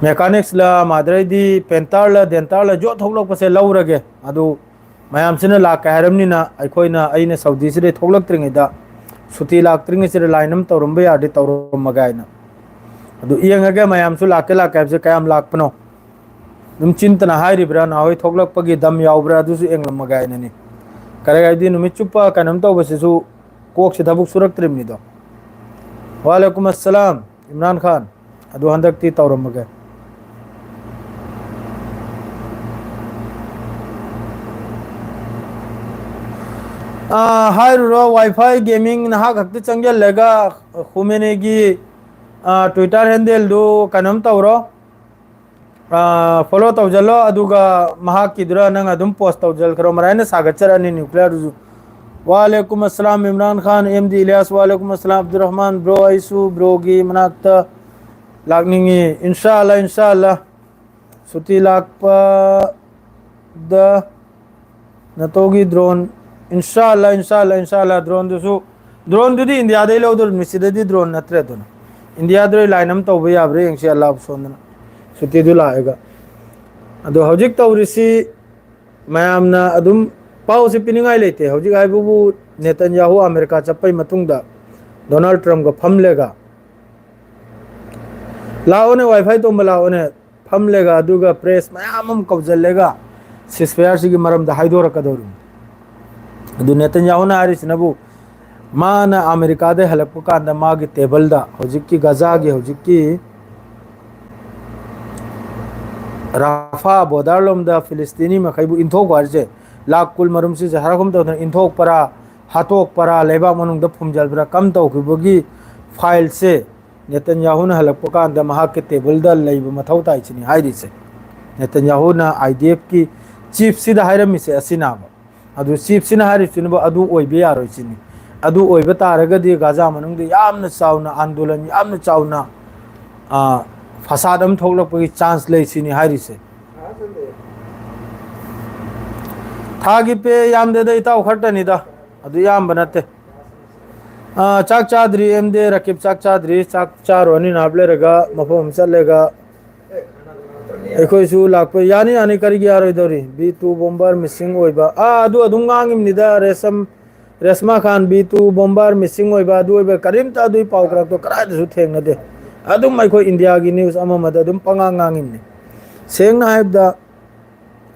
ꯃꯦꯀꯥꯅꯤꯛꯁꯂ, ꯃꯥꯗ꯭ꯔꯩꯗꯤ ꯄꯦꯟꯇꯔꯂ, ꯗꯦꯟꯇꯔꯂ, ꯖꯣꯠ ꯊꯣꯛꯂꯛꯄꯁꯦ ꯂꯧꯔꯒꯦ꯫ ꯑꯗꯨ ꯃꯌꯥꯝꯁꯤꯅ ꯂꯥꯛꯀꯦ ꯍꯥꯏꯔꯝꯅꯤꯅ ꯑꯩꯈꯣꯏꯅ, ꯑꯩꯅ ꯁꯥꯎꯗꯤꯁꯤꯗꯩ ꯊꯣꯛꯂꯛꯇ꯭ꯔꯤꯉꯩꯗ, ꯁꯨꯇꯤ ꯂꯥꯛꯇ꯭ꯔꯤꯉꯩꯁꯤꯗ ꯂꯥꯏꯟ ꯑꯃ ꯇꯧꯔꯝꯕ ꯌꯥꯔꯗꯤ ꯇꯧꯔꯝꯃꯒꯦ ꯍꯥꯏꯅ꯫ ꯑꯗꯨ ꯌꯦꯡꯉꯒꯦ ꯃꯌꯥꯝꯁꯨ ꯂꯥꯛꯀꯦ ꯂꯥꯛꯀꯦ ꯍꯥꯏꯕꯁꯦ ꯀꯌꯥꯝ ꯂꯥꯛꯄꯅꯣ꯫ ꯑꯗꯨꯝ ꯆꯤꯟꯇꯅ ꯍꯥꯏꯔꯤꯕ꯭ꯔꯥ, ꯅꯍꯥꯟꯋꯥꯏ ꯊꯣꯛꯂꯛꯄꯒꯤ ꯗꯝ ꯌꯥꯎꯕ꯭ꯔꯥ, ꯑꯗꯨꯁꯨ ꯌꯦꯡꯂꯝꯃꯒꯦ ꯍꯥꯏꯅꯅꯤ꯫ ꯀꯔꯤ ꯍꯥꯏꯗꯤ ꯅꯨꯃꯤꯠ ꯆꯨꯞꯄ ꯀꯩꯅꯣꯝ ꯇꯧꯕꯁꯤꯁꯨ ꯀꯣꯛꯁꯤ ꯊꯕꯛ ꯁꯨꯔꯛꯇ꯭ꯔꯤꯕꯅꯤꯗꯣ꯫ ꯋꯥꯂꯦꯀꯨꯝ ꯑꯁꯂꯥꯝ ꯏꯝꯔꯥꯟ ꯈꯥꯟ꯫ ꯑꯗꯨ ꯍꯟꯗꯛꯇꯤ ꯇꯧꯔꯝꯃꯒꯦ꯫ ꯑꯥ, ꯍꯥꯏꯔꯨꯔꯣ, ꯋꯥꯏ ꯐꯥꯏ ꯒꯦꯃꯤꯡ ꯅꯍꯥꯛ ꯈꯛꯇ ꯆꯪꯁꯤꯜꯂꯒ ꯈꯨꯃꯦꯅꯦꯒꯤ, ꯑꯥ, ꯇ꯭ꯋꯤꯇꯔ ꯍꯦꯟꯗꯦꯜꯗꯨ ꯀꯩꯅꯣꯝ ꯇꯧꯔꯣ, ꯑꯥ, ꯐꯣꯂꯣ ꯇꯧꯁꯤꯜꯂꯣ, ꯑꯗꯨꯒ ꯃꯍꯥꯛꯀꯤꯗꯨꯔ ꯅꯪ ꯑꯗꯨꯝ ꯄꯣꯁ ꯇꯧꯁꯤꯟꯈ꯭ꯔꯣ, ꯃꯔꯥꯏꯅ ꯁꯥꯒꯠꯆꯔꯛꯑꯅꯤ ꯅ꯭ꯌꯨꯀ꯭ꯂꯤꯌꯔꯗꯨꯁꯨ꯫ ꯋꯥꯂꯦꯀꯨꯝ ꯑꯁꯂꯥꯝ ꯏꯝꯔꯥꯟ ꯈꯥꯟ, M D Ilyas, ꯋꯥꯂꯦꯀꯨꯝ ꯑꯁꯂꯥꯝ Abdur Rahman, bro, ꯑꯩꯁꯨ ꯕ꯭ꯔꯣꯒꯤ ꯃꯅꯥꯛꯇ ꯂꯥꯛꯅꯤꯡꯉꯤ꯫ ꯏꯟꯁꯥ ꯑꯜꯂꯥ, ꯏꯟꯁꯥ ꯑꯜꯂꯥ꯫ ꯁꯨꯇꯤ ꯂꯥꯛꯄꯗ ꯅꯇꯣꯒꯤ ꯗ꯭ꯔꯣꯟ, ꯏꯟꯁꯥ ꯑꯜꯂꯥ, ꯏꯟꯁꯥ ꯑꯜꯂꯥ, ꯏꯟꯁꯥ ꯑꯜꯂꯥ꯫ ꯗ꯭ꯔꯣꯟꯗꯨꯁꯨ, ꯗ꯭ꯔꯣꯟꯗꯨꯗꯤ ꯏꯟꯗꯤꯌꯥꯗꯩ ꯂꯧꯗꯣꯔꯤꯕꯅꯤ, ꯁꯤꯗꯗꯤ ꯗ꯭ꯔꯣꯟ ꯅꯠꯇ꯭ꯔꯦ꯫ ꯑꯗꯨꯅ ꯏꯟꯗꯤꯌꯥꯗ ꯂꯥꯏꯟ ꯑꯃ ꯇꯧꯕ ꯌꯥꯕ꯭ꯔꯥ ꯌꯦꯡꯁꯤ, ꯑꯜꯂꯥꯍ ꯁꯣꯟꯗꯅ ꯁꯨꯇꯤꯗꯨ ꯂꯥꯛꯑꯒ꯫ ꯑꯗꯣ ꯍꯧꯖꯤꯛ ꯇꯧꯔꯤꯁꯤ ꯃꯌꯥꯝꯅ ꯑꯗꯨꯝ ꯄꯥꯎꯁꯦ ꯄꯤꯅꯤꯡꯉꯥꯏ ꯂꯩꯇꯦ꯫ ꯍꯧꯖꯤꯛ ꯍꯥꯏꯕꯕꯨ ꯅꯦꯇꯟꯌꯥꯍꯨ ꯑꯃꯦꯔꯤꯀꯥ ꯆꯠꯄꯩ ꯃꯇꯨꯡꯗ ꯗꯣꯅꯥꯜꯗ ꯇ꯭ꯔꯝꯞꯀ ꯐꯝꯂꯦꯒ, "ꯂꯥꯛꯑꯣꯅꯦ, ꯋꯥꯏ ꯐꯥꯏ ꯇꯣꯝꯕ ꯂꯥꯛꯑꯣꯅꯦ", ꯐꯝꯂꯦꯒ, ꯑꯗꯨꯒ ꯄ꯭ꯔꯦꯁ ꯃꯌꯥꯝ ꯑꯃ ꯀꯧꯁꯤꯜꯂꯦꯒ ꯁꯤꯁꯐꯌꯥꯔꯁꯤꯒꯤ ꯃꯔꯝꯗ ꯍꯥꯏꯗꯣꯔꯛꯀꯗꯧꯔꯤꯕꯅꯤ꯫ ꯑꯗꯨ ꯅꯦꯇꯟꯌꯥꯍꯨꯅ ꯍꯥꯏꯔꯤꯁꯤꯅꯕꯨ, ꯃꯥꯅ ꯑꯃꯦꯔꯤꯀꯥꯗꯩ ꯍꯜꯂꯛꯄ ꯀꯥꯟꯗ ꯃꯥꯒꯤ ꯇꯦꯕꯜꯗ ꯍꯧꯖꯤꯛꯀꯤ ꯒꯖꯥꯒꯤ ꯍꯧꯖꯤꯛꯀꯤ ꯔꯥꯐꯥ ꯕꯣꯔꯗꯔ ꯂꯣꯝꯗ ꯐꯤꯂꯤꯁꯇꯤꯅꯤ ꯃꯈꯩꯕꯨ ꯏꯟꯊꯣꯛꯄ ꯍꯥꯏꯔꯤꯁꯦ, ꯂꯥꯈ ꯀꯨꯜ ꯃꯔꯨꯝꯁꯤꯁꯦ ꯍꯔꯥꯎꯒꯨꯝ ꯇꯧꯗꯅ ꯏꯟꯊꯣꯛꯄꯔꯥ, ꯍꯥꯠꯇꯣꯛꯄꯔꯥ, ꯂꯩꯕꯥꯛ ꯃꯅꯨꯡꯗ ꯐꯨꯝꯖꯤꯟꯕ꯭ꯔꯥ ꯀꯝ ꯇꯧꯈꯤꯕꯒꯤ ꯐꯥꯏꯜꯁꯦ ꯅꯦꯇꯟꯌꯥꯍꯨꯅ ꯍꯜꯂꯛꯄ ꯀꯥꯟꯗ ꯃꯍꯥꯛꯀꯤ ꯇꯦꯕꯜꯗ ꯂꯩꯕ ꯃꯊꯧ ꯇꯥꯏ ꯁꯤꯅꯤ ꯍꯥꯏꯔꯤꯁꯦ꯫ ꯅꯦꯇꯟꯌꯥꯍꯨꯅ ꯑꯥꯏ ꯗꯤ ꯑꯦꯐꯀꯤ ꯆꯤꯐꯁꯤꯗ ꯍꯥꯏꯔꯝꯃꯤꯁꯦ ꯑꯁꯤꯅꯕ꯫ ꯑꯗꯨ ꯆꯤꯐꯁꯤꯅ ꯍꯥꯏꯔꯤꯁꯤꯅꯕꯨ ꯑꯗꯨ ꯑꯣꯏꯕ ꯌꯥꯔꯣꯏ ꯁꯤꯅꯤ꯫ ꯑꯗꯨ ꯑꯣꯏꯕ ꯇꯥꯔꯒꯗꯤ ꯒꯥꯖꯥ ꯃꯅꯨꯡꯗ ꯌꯥꯝꯅ ꯆꯥꯎꯅ ꯑꯟꯗꯣꯂꯟ, ꯌꯥꯝꯅ ꯆꯥꯎꯅ, ꯑ, ꯐꯁꯥꯗ ꯑꯃ ꯊꯣꯛꯂꯛꯄꯒꯤ ꯆꯥꯟꯁ ꯂꯩ ꯁꯤꯅꯤ ꯍꯥꯏꯔꯤꯁꯦ꯫ ꯊꯥꯒꯤ ꯄꯦ ꯌꯥꯝꯗꯦꯗ ꯏꯇꯥꯎ, ꯈꯔꯇꯅꯤꯗ, ꯑꯗꯨ ꯌꯥꯝꯕ ꯅꯠꯇꯦ꯫ ꯑ, ꯆꯥꯛ ꯆꯥꯗ꯭ꯔꯤ ꯑꯦꯝ ꯗꯦ ꯔꯀꯤꯕ, ꯆꯥꯛ ꯆꯥꯗ꯭ꯔꯤ, ꯆꯥꯛ ꯆꯥꯔꯨꯔꯅꯤ ꯅꯍꯥꯛ ꯂꯩꯔꯒ ꯃꯐꯝ ꯑꯃ ꯆꯠꯂꯒ꯫ ꯑꯩꯈꯣꯏꯁꯨ ꯂꯥꯛꯄ ꯌꯥꯅꯤ, ꯌꯥꯅꯤ, ꯀꯔꯤꯒꯤ ꯌꯥꯔꯣꯏꯗꯧꯔꯤ? ꯕꯤ ꯇꯨ ꯕꯣꯝꯕꯔ ꯃꯤꯁꯤꯡ ꯑꯣꯏꯕ, ꯑꯥ, ꯑꯗꯨ ꯑꯗꯨꯝ ꯉꯥꯡꯉꯤꯕꯅꯤꯗ, ꯔꯦꯁꯝ, ꯔꯦꯁꯃꯥ ꯈꯥꯟ, ꯕꯤ ꯇꯨ ꯕꯣꯝꯕꯔ ꯃꯤꯁꯤꯡ ꯑꯣꯏꯕ, ꯑꯗꯨ ꯑꯣꯏꯕ, ꯀꯔꯤꯝꯇ ꯑꯗꯨꯒꯤ ꯄꯥꯎ ꯀꯔꯛꯇꯣ ꯀꯗꯥꯏꯗꯁꯨ ꯊꯦꯡꯅꯗꯦ꯫ ꯑꯗꯨꯝ ꯑꯩꯈꯣꯏ ꯏꯟꯗꯤꯌꯥꯒꯤ ꯅ꯭ꯌꯨꯁ ꯑꯃ ꯑꯃꯗ ꯑꯗꯨꯝ ꯄꯉꯥꯡ ꯉꯥꯡꯉꯤꯕꯅꯤ꯫ ꯁꯦꯡꯅ ꯍꯥꯏꯕꯗ,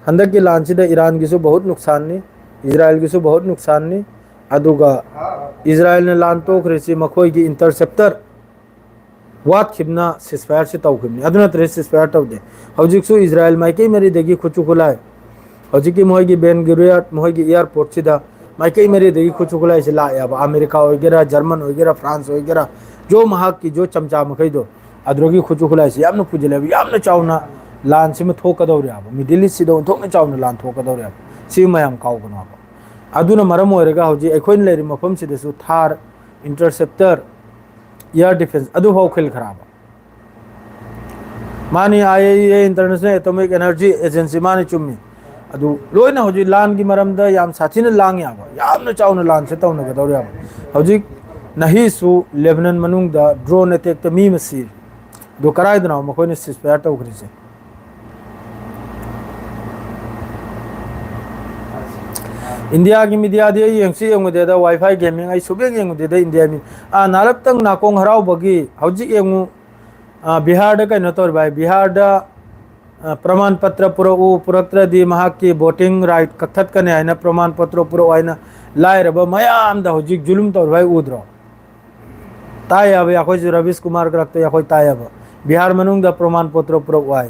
ꯍꯟꯗꯛꯀꯤ ꯂꯥꯟꯁꯤꯗ ꯏꯔꯥꯟꯒꯤꯁꯨ ꯕꯍꯨꯠ ꯅꯨꯛꯁꯥꯟꯅꯤ, ꯏꯖꯔꯥꯏꯜꯒꯤꯁꯨ ꯕꯍꯨꯠ ꯅꯨꯛꯁꯥꯟꯅꯤ꯫ ꯑꯗꯨꯒ ꯏꯖꯔꯥꯏꯜꯅ ꯂꯥꯟ ꯇꯣꯛꯈ꯭ꯔꯤꯁꯤ ꯃꯈꯣꯏꯒꯤ ꯏꯟꯇꯔꯁꯦꯞꯇꯔ ꯋꯥꯠꯈꯤꯕꯅ ꯁꯤꯁꯐꯥꯌꯔꯁꯤ ꯇꯧꯈꯤꯕꯅꯤ, ꯑꯗꯨ ꯅꯠꯇ꯭ꯔꯗꯤ ꯁꯤꯁꯐꯥꯌꯔ ꯇꯧꯗꯦ꯫ ꯍꯧꯖꯤꯛꯁꯨ ꯏꯖꯔꯥꯏꯜ ꯃꯥꯏꯀꯩ ꯃꯔꯤꯗꯒꯤ ꯈꯨꯠꯁꯨ ꯈꯨꯠꯂꯥꯏ, ꯍꯧꯖꯤꯛꯀꯤ ꯃꯣꯏꯒꯤ ꯕꯦꯟ ꯒꯨꯔꯤꯌꯥꯠ ꯃꯣꯏꯒꯤ ꯑꯦꯌꯥꯔꯄꯣꯔꯠꯁꯤꯗ ꯃꯥꯏꯀꯩ ꯃꯔꯤꯗꯒꯤ ꯈꯨꯠꯁꯨ ꯈꯨꯠꯂꯥꯏꯁꯤ ꯂꯥꯛꯑꯦꯕ꯫ ꯑꯃꯦꯔꯤꯀꯥ ꯑꯣꯏꯒꯦꯔꯥ, ꯖꯔꯃꯟ ꯑꯣꯏꯒꯦꯔꯥ, ꯐ꯭ꯔꯥꯟꯁ ꯑꯣꯏꯒꯦꯔꯥ, ꯖꯣ ꯃꯍꯥꯛꯀꯤ ꯖꯣ ꯆꯝꯆꯥ ꯃꯈꯩꯗꯣ ꯑꯗꯨꯗꯒꯤ ꯈꯨꯠꯁꯨ ꯈꯨꯠꯂꯥꯏꯁꯤ ꯌꯥꯝꯅ ꯄꯨꯁꯤꯜꯂꯦꯕ꯫ ꯌꯥꯝꯅ ꯆꯥꯎꯅ ꯂꯥꯟꯁꯤꯃ ꯊꯣꯛꯀꯗꯧꯔꯦꯕ꯫ ꯃꯤꯗꯜ ꯏꯁꯁꯤꯗ ꯑꯣꯟꯊꯣꯛꯅ ꯆꯥꯎꯅ ꯂꯥꯟ ꯊꯣꯛꯀꯗꯧꯔꯦꯕ꯫ ꯁꯤ ꯃꯌꯥꯝ ꯀꯥꯎꯒꯅꯣꯕ꯫ ꯑꯗꯨꯅ ꯃꯔꯝ ꯑꯣꯏꯔꯒ ꯍꯧꯖꯤꯛ ꯑꯩꯈꯣꯏꯅ ꯂꯩꯔꯤꯕ ꯃꯐꯝꯁꯤꯗꯁꯨ ꯊꯥꯔ, ꯏꯟꯇꯔꯁꯦꯞꯇꯔ, ꯑꯦꯌꯥꯔ ꯗꯤꯐꯦꯟꯁ ꯑꯗꯨꯐꯥꯎ ꯈꯤꯜꯈ꯭ꯔꯕ꯫ ꯃꯥꯅꯤ, I A E A, international atomic energy agency, ꯃꯥꯅꯤ, ꯆꯨꯝꯃꯤ꯫ ꯑꯗꯨ ꯂꯣꯏꯅ ꯍꯧꯖꯤꯛ ꯂꯥꯟꯒꯤ ꯃꯔꯝꯗ ꯌꯥꯝ ꯁꯥꯊꯤꯅ ꯂꯥꯡ ꯌꯥꯕ, ꯌꯥꯝꯅ ꯆꯥꯎꯅ ꯂꯥꯟꯁꯦ ꯇꯧꯅꯒꯗꯧꯔꯤ ꯌꯥꯕ꯫ ꯍꯧꯖꯤꯛ ꯅꯍꯤꯁꯨ ꯂꯦꯕꯅꯟ ꯃꯅꯨꯡꯗ ꯗ꯭ꯔꯣꯟ ꯑꯦꯇꯦꯛꯇ ꯃꯤ ꯑꯃ ꯁꯤꯔꯦ꯫ ꯑꯗꯨ ꯀꯗꯥꯏꯗꯅꯣ ꯃꯈꯣꯏꯅ ꯁꯤꯁꯐꯥꯌꯔ ꯇꯧꯈ꯭ꯔꯤꯁꯦ? ꯏꯟꯗꯤꯌꯥꯒꯤ ꯃꯤꯗꯤꯌꯥꯗꯤ ꯑꯩ ꯌꯦꯡꯁꯨ ꯌꯦꯡꯉꯨꯗꯦꯗ, ꯋꯥꯏ ꯐꯥꯏ ꯒꯦꯃꯤꯡ ꯑꯩ ꯁꯨꯛꯌꯦꯡ ꯌꯦꯡꯉꯨꯗꯦꯗ ꯏꯟꯗꯤꯌꯥ ꯃꯤ-, ꯑꯥ, ꯅꯍꯥꯟꯂꯞꯇꯪ ꯅꯥꯀꯣꯡ ꯍꯔꯥꯎꯕꯒꯤ ꯍꯧꯖꯤꯛ ꯌꯦꯡꯉꯨ, ꯑꯥ, ꯕꯤꯍꯥꯔꯗ ꯀꯩꯅꯣ ꯇꯧꯔꯤꯕ ꯍꯥꯏ, ꯕꯤꯍꯥꯔꯗ, ꯑ, ꯄ꯭ꯔꯃꯥꯟ ꯄꯇ꯭ꯔ ꯄꯨꯔꯛꯎ, ꯄꯨꯔꯛꯇ꯭ꯔꯗꯤ ꯃꯍꯥꯛꯀꯤ voting right ꯀꯛꯊꯠꯀꯅꯤ ꯍꯥꯏꯅ ꯄ꯭ꯔꯃꯥꯟ ꯄꯇ꯭ꯔ ꯄꯨꯔꯛꯎ ꯍꯥꯏꯅ ꯂꯥꯏꯔꯕ ꯃꯌꯥꯝꯗ ꯍꯧꯖꯤꯛ ꯖꯨꯂꯨꯝ ꯇꯧꯔꯤꯕ ꯍꯥꯏ ꯎꯗ꯭ꯔꯣ? ꯇꯥꯏ ꯍꯥꯏꯕ ꯑꯩꯈꯣꯏꯁꯨ, ꯔꯕꯤꯁ ꯀꯨꯃꯥꯔ ꯀꯔꯛꯇ ꯑꯩꯈꯣꯏ ꯇꯥꯏ ꯍꯥꯏꯕ꯫ ꯕꯤꯍꯥꯔ ꯃꯅꯨꯡꯗ ꯄ꯭ꯔꯃꯥꯟ ꯄꯇ꯭ꯔ ꯄꯨꯔꯛꯎ ꯍꯥꯏ꯫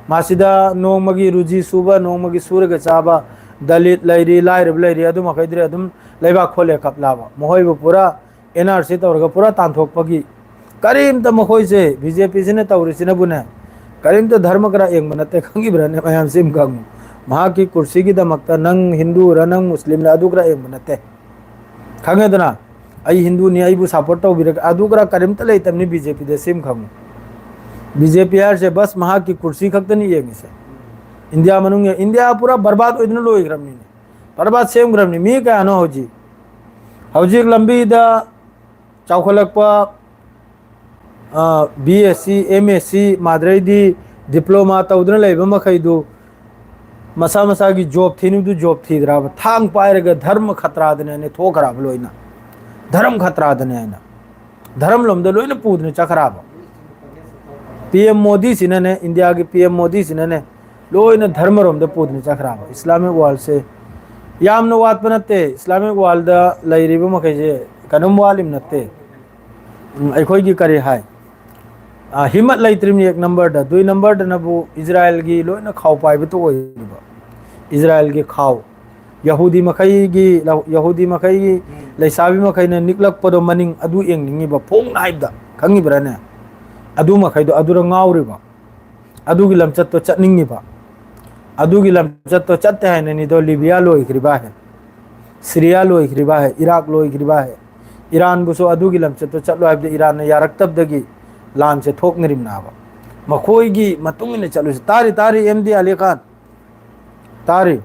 ꯃꯁꯤꯗ ꯅꯣꯡꯃꯒꯤ ꯔꯨꯖꯤ ꯁꯨꯕ, ꯅꯣꯡꯃꯒꯤ ꯁꯨꯔꯒ ꯆꯥꯕ, ꯗꯂꯤꯠ ꯂꯩꯔꯤ, ꯂꯥꯏꯔꯕ ꯂꯩꯔꯤ, ꯑꯗꯨ ꯃꯈꯩꯗꯨꯗꯤ ꯑꯗꯨꯝ ꯂꯩꯕꯥꯛ ꯈꯣꯜꯂꯦ ꯀꯞꯂꯥꯕ꯫ ꯃꯈꯣꯏꯕꯨ ꯄꯨꯔꯥ NRC ꯇꯧꯔꯒ ꯄꯨꯔꯥ ꯇꯥꯟꯊꯣꯛꯄꯒꯤ ꯀꯔꯤꯝꯇ ꯃꯈꯣꯏꯁꯦ, BJPꯁꯤꯅ ꯇꯧꯔꯤꯁꯤꯅꯕꯨꯅꯦ, ꯀꯔꯤꯝꯇ ꯙꯔꯃ ꯈꯔ ꯌꯦꯡꯕ ꯅꯠꯇꯦ, ꯈꯪꯉꯤꯕ꯭ꯔꯥꯅꯦ? ꯃꯌꯥꯝꯁꯤ ꯑꯃ ꯈꯪꯉꯨ꯫ ꯃꯍꯥꯛꯀꯤ ꯀꯨꯔꯁꯤꯒꯤꯗꯃꯛꯇ ꯅꯪ ꯍꯤꯟꯗꯨꯔ, ꯅꯪ ꯃꯨꯁꯂꯤꯝꯔ, ꯑꯗꯨ ꯈꯔ ꯌꯦꯡꯕ ꯅꯠꯇꯦ, ꯈꯪꯉꯦꯗꯅ? ꯑꯩ ꯍꯤꯟꯗꯨꯅꯤ, ꯑꯩꯕꯨ support ꯇꯧꯕꯤꯔꯒ ꯑꯗꯨ ꯈꯔ ꯀꯔꯤꯝꯇ ꯂꯩꯇꯕꯅꯤ BJPꯗ, ꯁꯤ ꯑꯃ ꯈꯪꯉꯨ꯫ BJP ꯍꯥꯏꯔꯤꯁꯦ ꯕꯁ ꯃꯍꯥꯛꯀꯤ ꯀꯨꯔꯁꯤ ꯈꯛꯇꯅꯤ ꯌꯦꯡꯉꯤꯁꯦ꯫ ꯏꯟꯗꯤꯌꯥ ꯃꯅꯨꯡ, ꯏꯟꯗꯤꯌꯥ ꯄꯨꯔꯥ ꯕꯔꯕꯥꯗ ꯑꯣꯏꯗꯨꯅ ꯂꯣꯏꯈ꯭ꯔꯕꯅꯤꯅꯦ꯫ ꯕꯔꯕꯥꯗ ꯁꯦꯝꯈ꯭ꯔꯕꯅꯤ꯫ ꯃꯤ ꯀꯌꯥꯅꯣ ꯍꯧꯖꯤꯛ, ꯍꯧꯖꯤꯛ ꯂꯝꯕꯤꯗ ꯆꯥꯎꯈꯠꯂꯛꯄ, ꯑ, BSc, MSc, ꯃꯥꯗ꯭ꯔꯩꯗꯤ diploma ꯇꯧꯗꯨꯅ ꯂꯩꯕ ꯃꯈꯩꯗꯨ ꯃꯁꯥ ꯃꯁꯥꯒꯤ job ꯊꯤꯅꯤꯡꯗꯨ job ꯊꯤꯗ꯭ꯔꯕ? ꯊꯥꯡ ꯄꯥꯏꯔꯒ ꯙꯔꯃ ꯈꯇ꯭ꯔꯥꯗꯅꯦꯅ ꯊꯣꯛꯈ꯭ꯔꯕ ꯂꯣꯏꯅ꯫ ꯙꯔꯝ ꯈꯇ꯭ꯔꯥꯗꯅꯦꯅ꯫ ꯙꯔꯝ ꯂꯣꯝꯗ ꯂꯣꯏꯅ ꯄꯨꯗꯅ ꯆꯠꯈ꯭ꯔꯕ꯫ PM ꯃꯣꯗꯤꯁꯤꯅꯅꯦ, ꯏꯟꯗꯤꯌꯥꯒꯤ PM ꯃꯣꯗꯤꯁꯤꯅꯅꯦ, ꯂꯣꯏꯅ ꯙꯔꯃꯔꯣꯝꯗ ꯄꯨꯗꯅ ꯆꯠꯈ꯭ꯔꯕ꯫ Islamic worldꯁꯦ ꯌꯥꯝꯅ ꯋꯥꯠꯄ ꯅꯠꯇꯦ꯫ Islamic worldꯗ ꯂꯩꯔꯤꯕ ꯃꯈꯩꯁꯦ ꯀꯩꯅꯣꯝ ꯋꯥꯠꯂꯤꯕ ꯅꯠꯇꯦ꯫ ꯎꯝ, ꯑꯩꯈꯣꯏꯒꯤ ꯀꯔꯤ ꯍꯥꯏ? ꯑ, ꯍꯤꯃꯠ ꯂꯩꯇ꯭ꯔꯤꯕꯅꯤ ꯑꯦꯛ ꯅꯝꯕꯔꯗ꯫ ꯗꯨꯏ ꯅꯝꯕꯔꯗꯅꯕꯨ ꯏꯖꯔꯥꯏꯜꯒꯤ ꯂꯣꯏꯅ ꯈꯥꯎ ꯄꯥꯏꯕꯇ ꯑꯣꯏꯔꯤꯕ꯫ ꯏꯖꯔꯥꯏꯜꯒꯤ ꯈꯥꯎ꯫ ꯌꯍꯨꯗꯤ ꯃꯈꯩꯒꯤ, ꯌꯍꯨꯗꯤ ꯃꯈꯩꯒꯤ ꯂꯩꯁꯥꯕꯤ ꯃꯈꯩꯅ ꯅꯤꯛꯂꯛꯄꯗꯣ ꯃꯅꯤꯡ ꯑꯗꯨ ꯌꯦꯡꯅꯤꯡꯉꯤꯕ, ꯐꯣꯡꯅ ꯍꯥꯏꯕꯗ, ꯈꯪꯉꯤꯕ꯭ꯔꯥꯅꯦ? ꯑꯗꯨ ꯃꯈꯩꯗꯣ ꯑꯗꯨꯗ ꯉꯥꯎꯔꯤꯕ꯫ ꯑꯗꯨꯒꯤ ꯂꯝꯆꯠꯇꯣ ꯆꯠꯅꯤꯡꯉꯤꯕ꯫ ꯑꯗꯨꯒꯤ ꯂꯝꯆꯠꯇꯣ ꯆꯠꯇꯦ ꯍꯥꯏꯅꯅꯤꯗꯣ ꯂꯤꯕꯤꯌꯥ ꯂꯣꯏꯈ꯭ꯔꯤꯕ ꯍꯦ, ꯁꯤꯔꯤꯌꯥ ꯂꯣꯏꯈ꯭ꯔꯤꯕ ꯍꯦ, ꯏꯔꯥꯛ ꯂꯣꯏꯈ꯭ꯔꯤꯕ ꯍꯦ꯫ ꯏꯔꯥꯟꯕꯨꯁꯨ ꯑꯗꯨꯒꯤ ꯂꯝꯆꯠꯇꯣ ꯆꯠꯂꯣ ꯍꯥꯏꯕꯗ ꯏꯔꯥꯟꯅ ꯌꯥꯔꯛꯇꯕꯗꯒꯤ ꯂꯥꯟꯁꯦ ꯊꯣꯛꯅꯔꯤꯕꯅꯦꯕ꯫ ꯃꯈꯣꯏꯒꯤ ꯃꯇꯨꯡ ꯏꯟꯅ ꯆꯠꯂꯨꯁꯤ꯫ ꯇꯥꯔꯤ, ꯇꯥꯔꯤ, MD ꯑꯂꯤ ꯈꯥꯟ꯫ ꯇꯥꯔꯤ꯫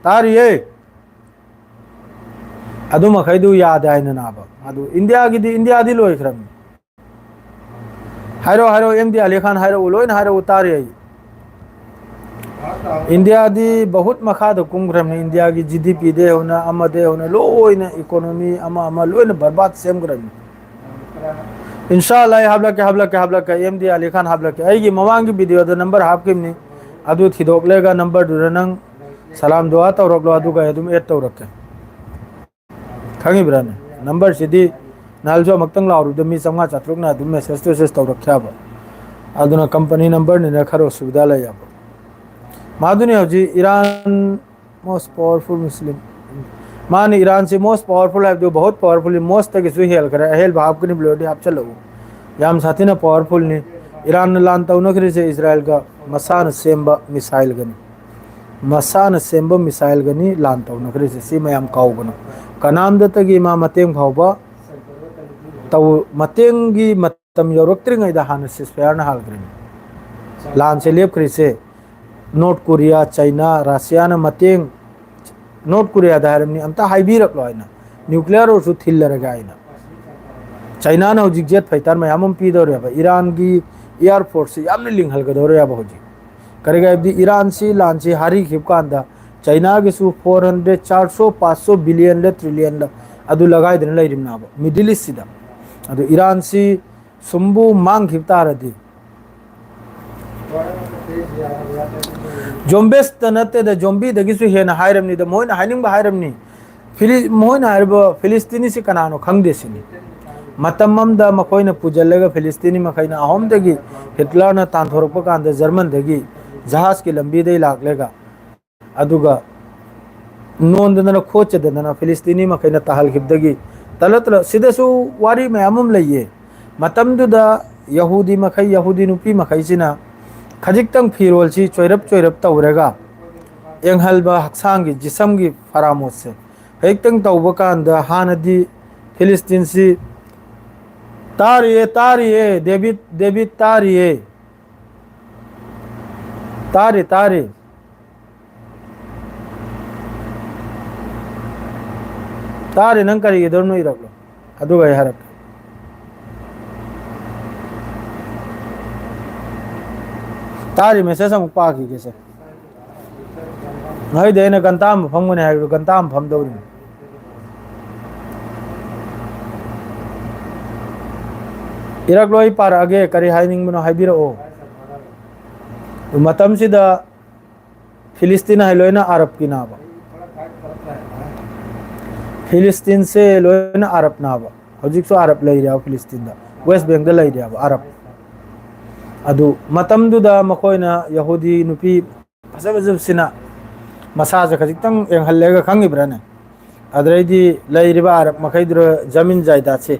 ꯇꯥꯔꯤꯌꯦ꯫ ꯑꯗꯨ ꯃꯈꯩꯗꯨ ꯌꯥꯗꯦ ꯍꯥꯏꯅꯅꯥꯕ꯫ ꯑꯗꯨ ꯏꯟꯗꯤꯌꯥꯒꯤꯗꯤ, ꯏꯟꯗꯤꯌꯥꯗꯤ ꯂꯣꯏꯈ꯭ꯔꯕꯅꯤ꯫ ꯍꯥꯏꯔꯛꯑꯣ, ꯍꯥꯏꯔꯛꯑꯣ, MD ꯑꯂꯤ ꯈꯥꯟ ꯍꯥꯏꯔꯛꯑꯣ, ꯂꯣꯏꯅ ꯍꯥꯏꯔꯛꯑꯣ, ꯇꯥꯔꯤ ꯑꯩ꯫ ꯏꯟꯗꯤꯌꯥꯗꯤ ꯕꯍꯨꯠ ꯃꯈꯥꯗ ꯀꯨꯝꯈ꯭ꯔꯕꯅꯤ꯫ ꯏꯟꯗꯤꯌꯥꯒꯤ GDPꯗꯩ ꯍꯧꯅ, ꯑꯃꯗꯩ ꯍꯧꯅ, ꯂꯣꯏꯅ economy ꯑꯃ ꯑꯃ ꯂꯣꯏꯅ ꯕꯔꯕꯥꯗ ꯁꯦꯝꯈ꯭ꯔꯕꯅꯤ꯫ ꯏꯟꯁꯥ ꯑꯜꯂꯥ, ꯑꯩ ꯍꯥꯞꯂꯛꯀꯦ, ꯍꯥꯞꯂꯛꯀꯦ, ꯍꯥꯞꯂꯛꯀꯦ꯫ ꯑꯦꯝ ꯗꯤ ꯑꯂꯤ ꯈꯥꯟ ꯍꯥꯞꯂꯛꯀꯦ꯫ ꯑꯩꯒꯤ ꯃꯃꯥꯡꯒꯤ video ꯗ number ꯍꯥꯞꯈꯤꯕꯅꯤ, ꯑꯗꯨ ꯊꯤꯗꯣꯛꯂꯒ number ꯗꯨꯗ ꯅꯪ ꯁꯂꯥꯝ ꯗꯨꯋꯥ ꯇꯧꯔꯛꯂꯣ, ꯑꯗꯨꯒ ꯑꯩ ꯑꯗꯨꯝ add ꯇꯧꯔꯛꯀꯦ꯫ ꯈꯪꯉꯤꯕ꯭ꯔꯥꯅꯦ? Number ꯁꯤꯗꯤ ꯅꯍꯥꯟꯁꯨ ꯑꯃꯨꯛꯇꯪ ꯂꯥꯎꯔꯨꯕꯗ ꯃꯤ ꯆꯥꯝꯃꯉꯥ ꯆꯥꯇ꯭ꯔꯨꯛꯅ ꯑꯗꯨꯝ message ꯇꯦꯛꯁ ꯇꯧꯔꯛꯈ꯭ꯔꯦꯕ꯫ ꯑꯗꯨꯅ company number ꯅꯤꯅ ꯈꯔ ꯑꯁꯨꯕꯤꯗꯥ ꯂꯩꯌꯦꯕ꯫ ꯃꯥꯗꯨꯅꯤ ꯍꯧꯖꯤꯛ ꯏꯔꯥꯟ most powerful Muslim꯫ ꯃꯥꯅꯤ ꯏꯔꯥꯟꯁꯤ most powerful ꯍꯥꯏꯕꯗꯨ ꯕꯍꯨꯠ powerful ꯅꯤ, most ꯇꯒꯤꯁꯨ ꯍꯦꯜꯈ꯭ꯔꯦ꯫ ꯑꯍꯦꯟꯕ ꯍꯥꯞꯀꯅꯤ, ꯕ꯭ꯂꯣꯗꯤ ꯍꯥꯞꯆꯤꯜꯂꯛꯎ꯫ ꯌꯥꯝ ꯁꯥꯊꯤꯅ powerful ꯅꯤ꯫ ꯏꯔꯥꯟꯅ ꯂꯥꯟ ꯇꯧꯅꯈ꯭ꯔꯤꯁꯦ ꯏꯖꯔꯥꯏꯜꯒ ꯃꯁꯥꯅ ꯁꯦꯝꯕ missile ꯒꯅꯤ꯫ ꯃꯁꯥꯅ ꯁꯦꯝꯕ missile ꯒꯅꯤ ꯂꯥꯟ ꯇꯧꯅꯈ꯭ꯔꯤꯁꯦ꯫ ꯁꯤ ꯃꯌꯥꯝ ꯀꯥꯎꯒꯅꯨ꯫ ꯀꯅꯥꯝꯗꯇꯒꯤ ꯃꯥ ꯃꯇꯦꯡ ꯐꯥꯎꯕ ꯇꯧ-, ꯃꯇꯦꯡꯒꯤ ꯃꯇꯝ ꯌꯧꯔꯛꯇ꯭ꯔꯤꯉꯩꯗ ꯍꯥꯟꯅ ceasefire ꯅ ꯍꯥꯟꯈ꯭ꯔꯤꯅꯤ꯫ ꯂꯥꯟꯁꯦ ꯂꯦꯞꯈ꯭ꯔꯤꯁꯦ꯫ ꯅꯣꯔꯠ ꯀꯣꯔꯤꯌꯥ, ꯆꯩꯅꯥ, ꯔꯁꯤꯌꯥꯅ ꯃꯇꯦꯡ, ꯅꯣꯔꯠ ꯀꯣꯔꯤꯌꯥꯗ ꯍꯥꯏꯔꯝꯅꯤ, "ꯑꯝꯇ ꯍꯥꯏꯕꯤꯔꯛꯂꯣ" ꯍꯥꯏꯅ, "nuclear ꯑꯣꯏꯔꯁꯨ ꯊꯤꯜꯂꯔꯒꯦ" ꯍꯥꯏꯅ꯫ ꯆꯩꯅꯥꯅ ꯍꯧꯖꯤꯛ jet fighter ꯃꯌꯥꯝ ꯑꯃ ꯄꯤꯗꯧꯔꯦꯕ꯫ ꯏꯔꯥꯟꯒꯤ air force ꯁꯤ ꯌꯥꯝꯅ ꯂꯤꯡꯍꯜꯒꯗꯧꯔꯦꯕ ꯍꯧꯖꯤꯛ꯫ ꯀꯔꯤꯒꯤ ꯍꯥꯏꯕꯗꯤ ꯏꯔꯥꯟꯁꯤ ꯂꯥꯟꯁꯤ ꯍꯥꯔꯤꯈꯤꯕ ꯀꯥꯟꯗ ꯆꯩꯅꯥꯒꯤꯁꯨ four hundred, ꯆꯥꯔ ꯁꯣ, ꯄꯥꯁ ꯁꯣ, ꯕꯤꯂꯤꯌꯟꯂ ꯇ꯭ꯔꯤꯂꯤꯌꯟꯂ ꯑꯗꯨ ꯂꯒꯥꯏꯗꯅ ꯂꯩꯔꯤꯕꯅꯦꯕ Middle East ꯁꯤꯗ꯫ ꯑꯗꯨ ꯏꯔꯥꯟꯁꯤ ꯁꯨꯝꯕꯨ ꯃꯥꯡꯈꯤꯕ ꯇꯥꯔꯗꯤ, ꯖꯣꯝꯕꯦꯁꯇ ꯅꯠꯇꯦꯗ, ꯖꯣꯝꯕꯤꯗꯒꯤꯁꯨ ꯍꯦꯟꯅ ꯍꯥꯏꯔꯝꯅꯤꯗ, ꯃꯣꯏꯅ ꯍꯥꯏꯅꯤꯡꯕ ꯍꯥꯏꯔꯝꯅꯤ꯫ ꯐꯤꯂꯤ-, ꯃꯣꯏꯅ ꯍꯥꯏꯔꯤꯕ ꯐꯤꯂꯤꯁꯇꯤꯅꯤꯁꯤ ꯀꯅꯥꯅꯣ ꯈꯪꯗꯦ ꯁꯤꯅꯤ꯫ ꯃꯇꯝ ꯑꯃꯗ ꯃꯈꯣꯏꯅ ꯄꯨꯖꯜꯂꯒ ꯐꯤꯂꯤꯁꯇꯤꯅꯤ ꯃꯈꯩꯅ ꯑꯍꯣꯝꯗꯒꯤ ꯍꯤꯠꯂꯔꯅ ꯇꯥꯟꯊꯣꯔꯛꯄ ꯀꯥꯟꯗ ꯖꯔꯃꯟꯗꯒꯤ ꯖꯍꯥꯖꯀꯤ ꯂꯝꯕꯤꯗꯒꯤ ꯂꯥꯛꯂꯒ ꯑꯗꯨꯒ ꯅꯣꯟꯗꯅ ꯈꯣꯠꯆꯗꯅ ꯐꯤꯂꯤꯁꯇꯤꯅꯤ ꯃꯈꯩꯅ ꯇꯥꯍꯜꯈꯤꯕꯗꯒꯤ ꯇꯂ ꯇꯂ-, ꯁꯤꯗꯁꯨ ꯋꯥꯔꯤ ꯃꯌꯥꯝ ꯑꯃ ꯂꯩꯌꯦ꯫ ꯃꯇꯝꯗꯨꯗ ꯌꯍꯨꯗꯤ ꯃꯈꯩ, ꯌꯍꯨꯗꯤ ꯅꯨꯄꯤ ꯃꯈꯩꯁꯤꯅ ꯈꯖꯤꯛꯇꯪ ꯐꯤꯔꯣꯜꯁꯤ ꯆꯣꯏꯔꯞ ꯆꯣꯏꯔꯞ ꯇꯧꯔꯒ ꯌꯦꯡꯍꯜꯕ, ꯍꯛꯆꯥꯡꯒꯤ ꯖꯤꯁꯝꯒꯤ ꯐꯔꯥꯃꯣꯠꯁꯦ ꯈꯖꯤꯛꯇꯪ ꯇꯧꯕ ꯀꯥꯟꯗ ꯍꯥꯟꯅꯗꯤ ꯐꯤꯂꯤꯁꯇꯤꯟꯁꯤ, "ꯇꯥꯔꯤꯌꯦ, ꯇꯥꯔꯤꯌꯦ, ꯗꯦꯕꯤꯠ, ꯗꯦꯕꯤꯠ, ꯇꯥꯔꯤꯌꯦ, ꯇꯥꯔꯤ, ꯇꯥꯔꯤ"꯫ ꯇꯥꯔꯦ, ꯅꯪ ꯀꯔꯤꯒꯤꯗꯧꯔꯤꯅꯣ ꯏꯔꯛꯂꯣ, ꯑꯗꯨꯒ ꯑꯩ ꯍꯥꯏꯔꯛꯀꯦ꯫ ꯇꯥꯔꯤ message ꯑꯃꯨꯛ ꯄꯥꯈꯤꯒꯦꯁꯦ꯫ ꯉꯁꯤꯗꯤ ꯑꯩꯅ ꯒꯟꯇꯥ ꯑꯃ ꯐꯝꯒꯅꯤ ꯍꯥꯏꯕꯗꯣ ꯒꯟꯇꯥ ꯑꯃ ꯐꯝꯗꯧꯔꯤꯅꯤ꯫ ꯏꯔꯛꯂꯣ, ꯑꯩ ꯄꯥꯔꯛꯑꯒꯦ, ꯀꯔꯤ ꯍꯥꯏꯅꯤꯡꯕꯅꯣ ꯍꯥꯏꯕꯤꯔꯛꯑꯣ꯫ ꯃꯇꯝꯁꯤꯗ ꯐꯤꯂꯤꯁꯇꯤꯟ ꯍꯥꯏ ꯂꯣꯏꯅ ꯑꯔꯕꯀꯤꯅꯥꯕ꯫ ꯐꯤꯂꯤꯁꯇꯤꯟꯁꯦ ꯂꯣꯏꯅ ꯑꯔꯕꯅꯥꯕ꯫ ꯍꯧꯖꯤꯛꯁꯨ ꯑꯔꯕ ꯂꯩꯔꯤꯕ ꯐꯤꯂꯤꯁꯇꯤꯟꯗ, ꯋꯦꯁ ꯕꯦꯡꯗ ꯂꯩꯔꯤꯕ ꯑꯔꯕ꯫ ꯑꯗꯨ ꯃꯇꯝꯗꯨꯗ ꯃꯈꯣꯏꯅ ꯌꯍꯨꯗꯤ ꯅꯨꯄꯤ ꯐꯖ ꯐꯖꯕꯁꯤꯅ ꯃꯁꯥꯁꯦ ꯈꯖꯤꯛꯇꯪ ꯌꯦꯡꯍꯜꯂꯦꯒ ꯈꯪꯉꯤꯕ꯭ꯔꯥꯅꯦ? ꯑꯗꯨꯗꯩꯗꯤ ꯂꯩꯔꯤꯕ ꯑꯔꯕ ꯃꯈꯩꯗꯨꯗ ꯖꯃꯤꯟ ꯖꯥꯏꯗꯥꯗꯁꯦ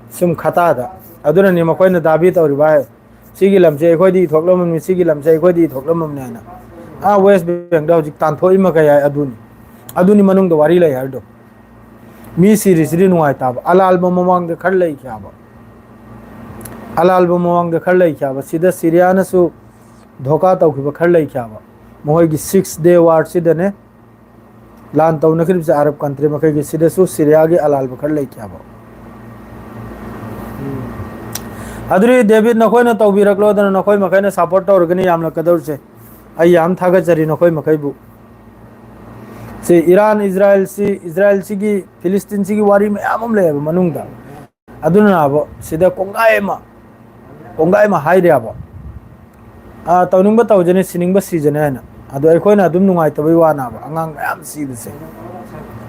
ꯁꯨꯝ ꯈꯇꯥꯗ, ꯑꯗꯨꯅꯅꯤ ꯃꯈꯣꯏꯅ ꯗꯥꯕꯤ ꯇꯧꯔꯤꯕ ꯍꯥꯏ, "ꯁꯤꯒꯤ ꯂꯝꯁꯦ ꯑꯩꯈꯣꯏꯗꯤ ꯏꯊꯣꯛꯂꯝꯃꯝꯅꯤ, ꯁꯤꯒꯤ ꯂꯝꯁꯦ ꯑꯩꯈꯣꯏꯗꯤ ꯏꯊꯣꯛꯂꯝꯃꯝꯅꯤ" ꯍꯥꯏꯅ꯫ ꯑꯥ, ꯋꯦꯁ ꯕꯦꯡꯗ ꯍꯧꯖꯤꯛ ꯇꯥꯟꯊꯣꯛꯏ ꯃꯈꯩ ꯍꯥꯏ ꯑꯗꯨꯅꯤ꯫ ꯑꯗꯨꯅꯤ ꯃꯅꯨꯡꯗ ꯋꯥꯔꯤ ꯂꯩ ꯍꯥꯏꯔꯗꯣ꯫ ꯃꯤ ꯁꯤꯔꯤꯁꯤꯗꯤ ꯅꯨꯡꯉꯥꯏꯇꯕ꯫ ꯑꯂꯥꯜꯕ ꯃꯃꯥꯡꯗ ꯈꯔ ꯂꯩꯈꯤꯕ꯫ ꯑꯂꯥꯜꯕ ꯃꯃꯥꯡꯗ ꯈꯔ ꯂꯩꯈꯤꯕ꯫ ꯁꯤꯗ ꯁꯤꯔꯤꯌꯥꯅꯁꯨ ꯙꯣꯀꯥ ꯇꯧꯈꯤꯕ ꯈꯔ ꯂꯩꯈꯤꯕ꯫ ꯃꯈꯣꯏꯒꯤ Six Day War ꯁꯤꯗꯅꯦ ꯂꯥꯟ ꯇꯧꯅꯈꯤꯕꯁꯦ ꯑꯔꯕ ꯀꯟꯇ꯭ꯔꯤ ꯃꯈꯩꯒꯤ, ꯁꯤꯗꯁꯨ ꯁꯤꯔꯤꯌꯥꯒꯤ ꯑꯂꯥꯜꯕ ꯈꯔ ꯂꯩꯈꯤꯕ꯫ ꯑꯗꯨꯗꯤ ꯗꯦꯕꯤꯠ, ꯅꯈꯣꯏꯅ ꯇꯧꯕꯤꯔꯛꯂꯣꯗꯅ ꯅꯈꯣꯏ ꯃꯈꯩꯅ ꯁꯞꯄꯣꯔꯠ ꯇꯧꯔꯒꯅꯤ ꯌꯥꯝꯂꯛꯀꯗꯧꯔꯤꯁꯦ꯫ ꯑꯩ ꯌꯥꯝ ꯊꯥꯒꯠꯆꯔꯤ ꯅꯈꯣꯏ ꯃꯈꯩꯕꯨ꯫ ꯁꯤ ꯏꯔꯥꯟ, ꯏꯖꯔꯥꯏꯜꯁꯤ, ꯏꯖꯔꯥꯏꯜꯁꯤꯒꯤ, ꯐꯤꯂꯤꯁꯇꯤꯟꯁꯤꯒꯤ ꯋꯥꯔꯤ ꯃꯌꯥꯝ ꯑꯃ ꯂꯩꯌꯦꯕ ꯃꯅꯨꯡꯗ꯫ ꯑꯗꯨꯅꯕ ꯁꯤꯗ ꯀꯣꯡꯒꯥꯏ ꯑꯃ, ꯀꯣꯡꯒꯥꯏ ꯑꯃ ꯍꯥꯏꯔꯦꯕ꯫ ꯑꯥ, ꯇꯧꯅꯤꯡꯕ ꯇꯧꯖꯅꯤ, ꯁꯤꯅꯤꯡꯕ ꯁꯤꯖꯅꯤ ꯍꯥꯏꯅ꯫ ꯑꯗꯣ ꯑꯩꯈꯣꯏꯅ ꯑꯗꯨꯝ ꯅꯨꯡꯉꯥꯏꯇꯕꯩ ꯋꯥꯅꯦꯕ, ꯑꯉꯥꯡ ꯃꯌꯥꯝ ꯁꯤꯕꯁꯦ꯫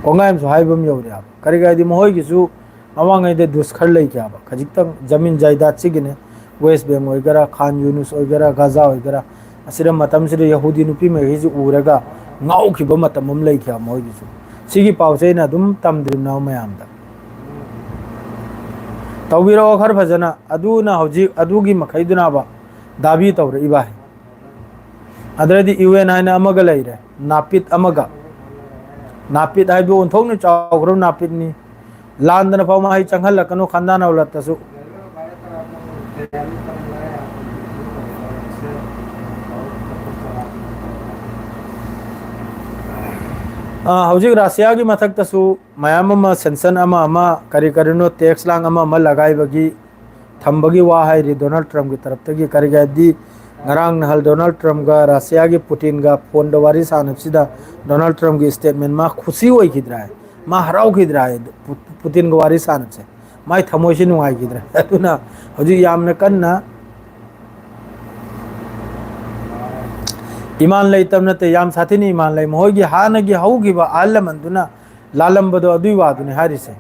ꯀꯣꯡꯒꯥꯏ ꯑꯃꯁꯨ ꯍꯥꯏꯕ ꯑꯃ ꯌꯧꯔꯦꯕ꯫ ꯀꯔꯤꯒꯤ ꯍꯥꯏꯗꯤ ꯃꯈꯣꯏꯒꯤꯁꯨ ꯃꯃꯥꯡꯉꯩꯗ ꯗꯨꯁ ꯈꯔ ꯂꯩꯈꯤꯕ, ꯈꯖꯤꯛꯇꯪ ꯖꯃꯤꯟ ꯖꯥꯏꯗꯥꯗꯁꯤꯒꯤꯅꯦ, ꯋꯦꯁ ꯕꯦꯡ ꯑꯣꯏꯒꯦꯔꯥ, ꯈꯥꯟ ꯌꯨꯅꯨꯁ ꯑꯣꯏꯒꯦꯔꯥ, ꯒꯥꯖꯥ ꯑꯣꯏꯒꯦꯔꯥ, ꯑꯁꯤꯗ ꯃꯇꯝꯁꯤꯗ ꯌꯍꯨꯗꯤ ꯅꯨꯄꯤ ꯃꯈꯩꯁꯤ ꯎꯔꯒ ꯉꯥꯎꯈꯤꯕ ꯃꯇꯝ ꯑꯃ ꯂꯩꯈꯤꯕ ꯃꯣꯏꯒꯤꯁꯨ꯫ ꯁꯤꯒꯤ ꯄꯥꯎꯁꯦ ꯑꯩꯅ ꯑꯗꯨꯝ ꯇꯝꯗ꯭ꯔꯤꯕꯅꯦ ꯃꯌꯥꯝꯗ꯫ ꯇꯧꯕꯤꯔꯛꯑꯣ ꯈꯔ ꯐꯖꯅ꯫ ꯑꯗꯨꯅ ꯍꯧꯖꯤꯛ ꯑꯗꯨꯒꯤ ꯃꯈꯩꯗꯨꯅꯕ ꯗꯥꯕꯤ ꯇꯧꯔꯛꯏꯕ ꯍꯥꯏ꯫ ꯑꯗꯨꯗꯩꯗꯤ ꯌꯨ ꯑꯦꯟ ꯍꯥꯏꯅ ꯑꯃꯒ ꯂꯩꯔꯦ, ꯅꯥꯄꯤꯠ ꯑꯃꯒ꯫ ꯅꯥꯄꯤꯠ ꯍꯥꯏꯕꯗꯨ ꯑꯣꯟꯊꯣꯛꯅ ꯆꯥꯎꯈ꯭ꯔꯕ ꯅꯥꯄꯤꯠꯅꯤ꯫ ꯂꯥꯟꯗꯅ ꯐꯥꯎ ꯃꯍꯩ ꯆꯪꯍꯜꯂꯛꯀꯅꯨ, ꯈꯟꯗꯥꯅ ꯍꯧꯂꯛꯇꯁꯨ꯫ ꯑꯥ, ꯍꯧꯖꯤꯛ ꯔꯁꯤꯌꯥꯒꯤ ꯃꯊꯛꯇꯁꯨ ꯃꯌꯥꯝ ꯑꯃ ꯁꯦꯟꯁꯟ ꯑꯃ ꯑꯃ, ꯀꯔꯤ ꯀꯔꯤꯅꯣ, ꯇꯦꯛꯁ ꯂꯥꯡ ꯑꯃ ꯑꯃ ꯂꯒꯥꯏꯕꯒꯤ, ꯊꯝꯕꯒꯤ ꯋꯥ ꯍꯥꯏꯔꯤ ꯗꯣꯅꯥꯜꯗ ꯇ꯭ꯔꯝꯞꯀꯤ ꯇꯔꯞꯇꯒꯤ꯫ ꯀꯔꯤꯒꯤ ꯍꯥꯏꯕꯗꯤ ꯉꯔꯥꯡ ꯅꯍꯥꯟ ꯗꯣꯅꯥꯜꯗ ꯇ꯭ꯔꯝꯞꯀ ꯔꯁꯤꯌꯥꯒꯤ ꯄꯨꯇꯤꯟꯒ ꯐꯣꯟꯗ ꯋꯥꯔꯤ ꯁꯥꯟꯅꯕꯁꯤꯗ ꯗꯣꯅꯥꯜꯗ ꯇ꯭ꯔꯝꯞꯀꯤ ꯁ꯭ꯇꯦꯠꯃꯦꯟ ꯃꯥ ꯈꯨꯁꯤ ꯑꯣꯏꯈꯤꯗ꯭ꯔꯥ ꯍꯥꯏ, ꯃꯥ ꯍꯔꯥꯎꯈꯤꯗ꯭ꯔꯥ ꯍꯥꯏ ꯄꯨ-, ꯄꯨꯇꯤꯟꯒ ꯋꯥꯔꯤ ꯁꯥꯟꯅꯕꯁꯦ꯫ ꯃꯥꯏ ꯊꯃꯣꯏꯁꯤ ꯅꯨꯡꯉꯥꯏꯈꯤꯗ꯭ꯔꯦ꯫ ꯑꯗꯨꯅ ꯍꯧꯖꯤꯛ ꯌꯥꯝꯅ ꯀꯟꯅ ꯏꯃꯥꯟ ꯂꯩꯇꯕ ꯅꯠꯇꯦ, ꯌꯥꯝ ꯁꯥꯊꯤꯅ ꯏꯃꯥꯟ ꯂꯩ꯫ ꯃꯈꯣꯏꯒꯤ ꯍꯥꯟꯅꯒꯤ ꯍꯧꯈꯤꯕ ꯑꯍꯜ ꯂꯃꯟꯗꯨꯅ ꯂꯥꯜꯂꯝꯕꯗꯣ, ꯑꯗꯨꯏ ꯋꯥꯗꯨꯅꯤ ꯍꯥꯏꯔꯤꯁꯦ꯫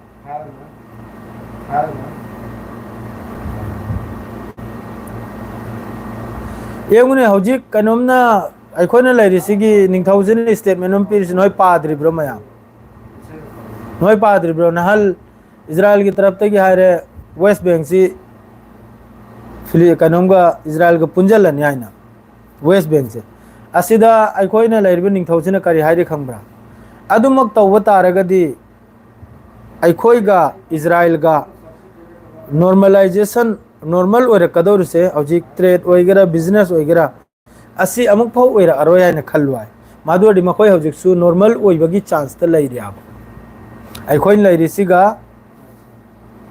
ꯌꯦꯡꯉꯨꯅꯦ, ꯍꯧꯖꯤꯛ ꯀꯩꯅꯣꯝꯅ, ꯑꯩꯈꯣꯏꯅ ꯂꯩꯔꯤꯁꯤꯒꯤ ꯅꯤꯡꯊꯧꯁꯤꯅ statement ꯑꯃ ꯄꯤꯔꯤꯁꯤ ꯅꯣꯏ ꯄꯥꯗ꯭ꯔꯤꯕ꯭ꯔꯣ ꯃꯌꯥꯝ? ꯅꯣꯏ ꯄꯥꯗ꯭ꯔꯤꯕ꯭ꯔꯣ? ꯅꯍꯜ ꯏꯖꯔꯥꯏꯜꯒꯤ ꯇꯔꯞꯇꯒꯤ ꯍꯥꯏꯔꯦ, ꯋꯦꯁ ꯕꯦꯡꯁꯤ ꯐꯤꯂꯤ-, ꯀꯩꯅꯣꯝꯒ ꯏꯖꯔꯥꯏꯜꯒ ꯄꯨꯟꯁꯤꯜꯂꯅꯤ ꯍꯥꯏꯅ, ꯋꯦꯁ ꯕꯦꯡꯁꯦ꯫ ꯑꯁꯤꯗ ꯑꯩꯈꯣꯏꯅ ꯂꯩꯔꯤꯕ ꯅꯤꯡꯊꯧꯁꯤꯅ ꯀꯔꯤ ꯍꯥꯏꯔꯤ ꯈꯪꯕ꯭ꯔꯥ? ꯑꯗꯨꯃꯛ ꯇꯧꯕ ꯇꯥꯔꯒꯗꯤ ꯑꯩꯈꯣꯏꯒ ꯏꯖꯔꯥꯏꯜꯒ normalization, ꯅꯣꯔꯃꯦꯜ ꯑꯣꯏꯔꯛꯀꯗꯧꯔꯤꯁꯦ, ꯍꯧꯖꯤꯛ ꯇ꯭ꯔꯦꯗ ꯑꯣꯏꯒꯦꯔꯥ, ꯕꯤꯖꯤꯅꯦꯁ ꯑꯣꯏꯒꯦꯔꯥ, ꯑꯁꯤ ꯑꯃꯨꯛ ꯐꯥꯎ ꯑꯣꯏꯔꯛꯑꯔꯣꯏ ꯍꯥꯏꯅ ꯈꯜꯂꯨ ꯍꯥꯏ꯫ ꯃꯗꯨ ꯑꯣꯏꯔꯗꯤ ꯃꯈꯣꯏ ꯍꯧꯖꯤꯛꯁꯨ ꯅꯣꯔꯃꯦꯜ ꯑꯣꯏꯕꯒꯤ ꯆꯥꯟꯁꯇ ꯂꯩꯔꯤ ꯍꯥꯏꯕ꯫ ꯑꯩꯈꯣꯏꯅ ꯂꯩꯔꯤꯁꯤꯒ,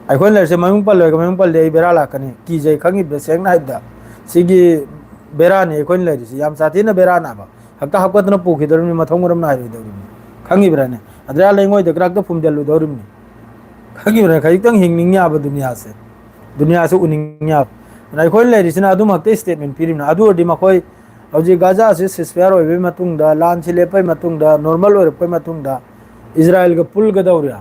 ꯑꯩꯈꯣꯏꯅ ꯂꯩꯔꯤꯁꯦ ꯃꯃꯤꯡ ꯄꯜꯂꯣꯏꯒ ꯃꯃꯤꯡ ꯄꯜꯂꯦ, ꯑꯩ ꯕꯦꯔꯥ ꯂꯥꯛꯀꯅꯤ, ꯀꯤꯖꯩ, ꯈꯪꯉꯤꯕ꯭ꯔꯥ? ꯁꯦꯡꯅ ꯍꯥꯏꯕꯗ ꯁꯤꯒꯤ ꯕꯦꯔꯥꯅꯤ ꯑꯩꯈꯣꯏꯅ ꯂꯩꯔꯤꯁꯤ, ꯌꯥꯝ ꯁꯥꯊꯤꯅ ꯕꯦꯔꯥꯅꯦ ꯍꯥꯏꯕ꯫ ꯍꯦꯛꯇ ꯍꯥꯞꯀꯠꯇꯅ ꯄꯨꯈꯤꯗꯧꯔꯤꯕꯅꯤ, ꯃꯊꯣꯡ ꯃꯔꯝ ꯅꯥꯏꯔꯣꯏꯗꯧꯔꯤꯕꯅꯤ, ꯈꯪꯉꯤꯕ꯭ꯔꯥꯅꯦ? ꯑꯗ꯭ꯔꯥ ꯂꯩꯉꯣꯏꯗ ꯈꯔ ꯍꯦꯛꯇ ꯐꯨꯝꯖꯤꯜꯂꯨꯗꯧꯔꯤꯕꯅꯤ, ꯈꯪꯉꯤꯕ꯭ꯔꯥ? ꯈꯖꯤꯛꯇꯪ ꯍꯤꯡꯅꯤꯡ ꯌꯥꯕ ꯗꯨꯅꯤꯌꯥꯁꯦ, ꯗꯨꯅꯤꯌꯥꯁꯦ ꯎꯅꯤꯡ ꯌꯥꯕ꯫ ꯑꯗꯨꯅ ꯑꯩꯈꯣꯏꯅ ꯂꯩꯔꯤꯁꯤꯅ ꯑꯗꯨꯃꯛꯇ statement ꯄꯤꯔꯤꯕꯅꯤ꯫ ꯑꯗꯨ ꯑꯣꯏꯔꯗꯤ ꯃꯈꯣꯏ ꯍꯧꯖꯤꯛ ꯒꯥꯖꯥꯁꯤ ceasefire ꯑꯣꯏꯕꯒꯤ ꯃꯇꯨꯡꯗ, ꯂꯥꯟꯁꯤ ꯂꯦꯞꯄꯒꯤ ꯃꯇꯨꯡꯗ, ꯅꯣꯔꯃꯦꯜ ꯑꯣꯏꯔꯛꯄꯒꯤ ꯃꯇꯨꯡꯗ ꯏꯖꯔꯥꯏꯜꯒ ꯄꯨꯜꯒꯗꯧꯔꯤ꯫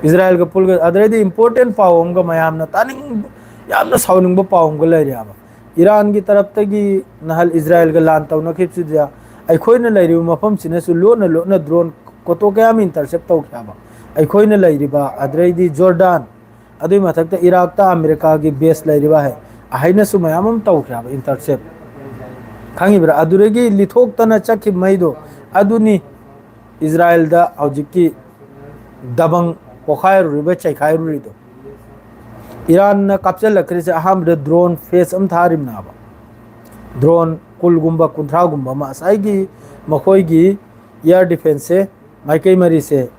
ꯏꯖꯔꯥꯏꯜꯒ ꯄꯨꯜꯒ, ꯑꯗꯨꯗꯩꯗꯤ important ꯄꯥꯎ ꯑꯃꯒ, ꯃꯌꯥꯝꯅ ꯇꯥꯅꯤꯡ-, ꯌꯥꯝꯅ ꯁꯥꯎꯅꯤꯡꯕ ꯄꯥꯎ ꯑꯃꯒ ꯂꯩꯔꯦ ꯍꯥꯏꯕ꯫ ꯏꯔꯥꯟꯒꯤ ꯇꯔꯞꯇꯒꯤ ꯅꯍꯥꯟ ꯏꯖꯔꯥꯏꯜꯒ ꯂꯥꯟ ꯇꯧꯅꯈꯤꯕꯁꯤꯗ ꯑꯩꯈꯣꯏꯅ ꯂꯩꯔꯤꯕ ꯃꯐꯝꯁꯤꯅꯁꯨ ꯂꯣꯟꯅ ꯂꯣꯟꯅ drone ꯀꯣꯇꯣ ꯀꯌꯥ ꯑꯃ intercept ꯇꯧꯈ꯭ꯔꯦ ꯍꯥꯏꯕ꯫ ꯑꯩꯈꯣꯏꯅ ꯂꯩꯔꯤꯕ, ꯑꯗꯨꯗꯩꯗꯤ ꯖꯣꯔꯗꯥꯟ, ꯑꯗꯨꯒꯤ ꯃꯊꯛꯇ ꯏꯔꯥꯛꯇ ꯑꯃꯦꯔꯤꯀꯥꯒꯤ base ꯂꯩꯔꯤꯕ ꯍꯥꯏ, ꯑꯍꯩꯅꯁꯨ ꯃꯌꯥꯝ ꯑꯃ ꯇꯧꯈ꯭ꯔꯦ ꯍꯥꯏꯕ intercept, ꯈꯪꯉꯤꯕ꯭ꯔꯥ? ꯑꯗꯨꯗꯒꯤ ꯂꯤꯊꯣꯛꯇꯅ ꯆꯠꯈꯤꯕ ꯃꯩꯗꯣ, ꯑꯗꯨꯅꯤ ꯏꯖꯔꯥꯏꯜꯗ ꯍꯧꯖꯤꯛꯀꯤ ꯗꯕꯪ ꯄꯣꯈꯥꯏꯔꯨꯔꯤꯕ, ꯆꯩꯈꯥꯏꯔꯨꯔꯤꯗꯣ꯫ ꯏꯔꯥꯟꯅ ꯀꯥꯞꯆꯜꯂꯛꯈ꯭ꯔꯤꯁꯦ ꯑꯍꯥꯟꯕꯗ drone phase ꯑꯃ ꯊꯥꯔꯤꯕꯅꯦꯕ, drone ꯀꯨꯜꯒꯨꯝꯕ, ꯀꯨꯟꯊ꯭ꯔꯥꯒꯨꯝꯕ ꯑꯃ ꯉꯁꯥꯏꯒꯤ ꯃꯈꯣꯏꯒꯤ air defenceꯁꯦ, ꯃꯥꯏꯀꯩ ꯃꯔꯤꯁꯦ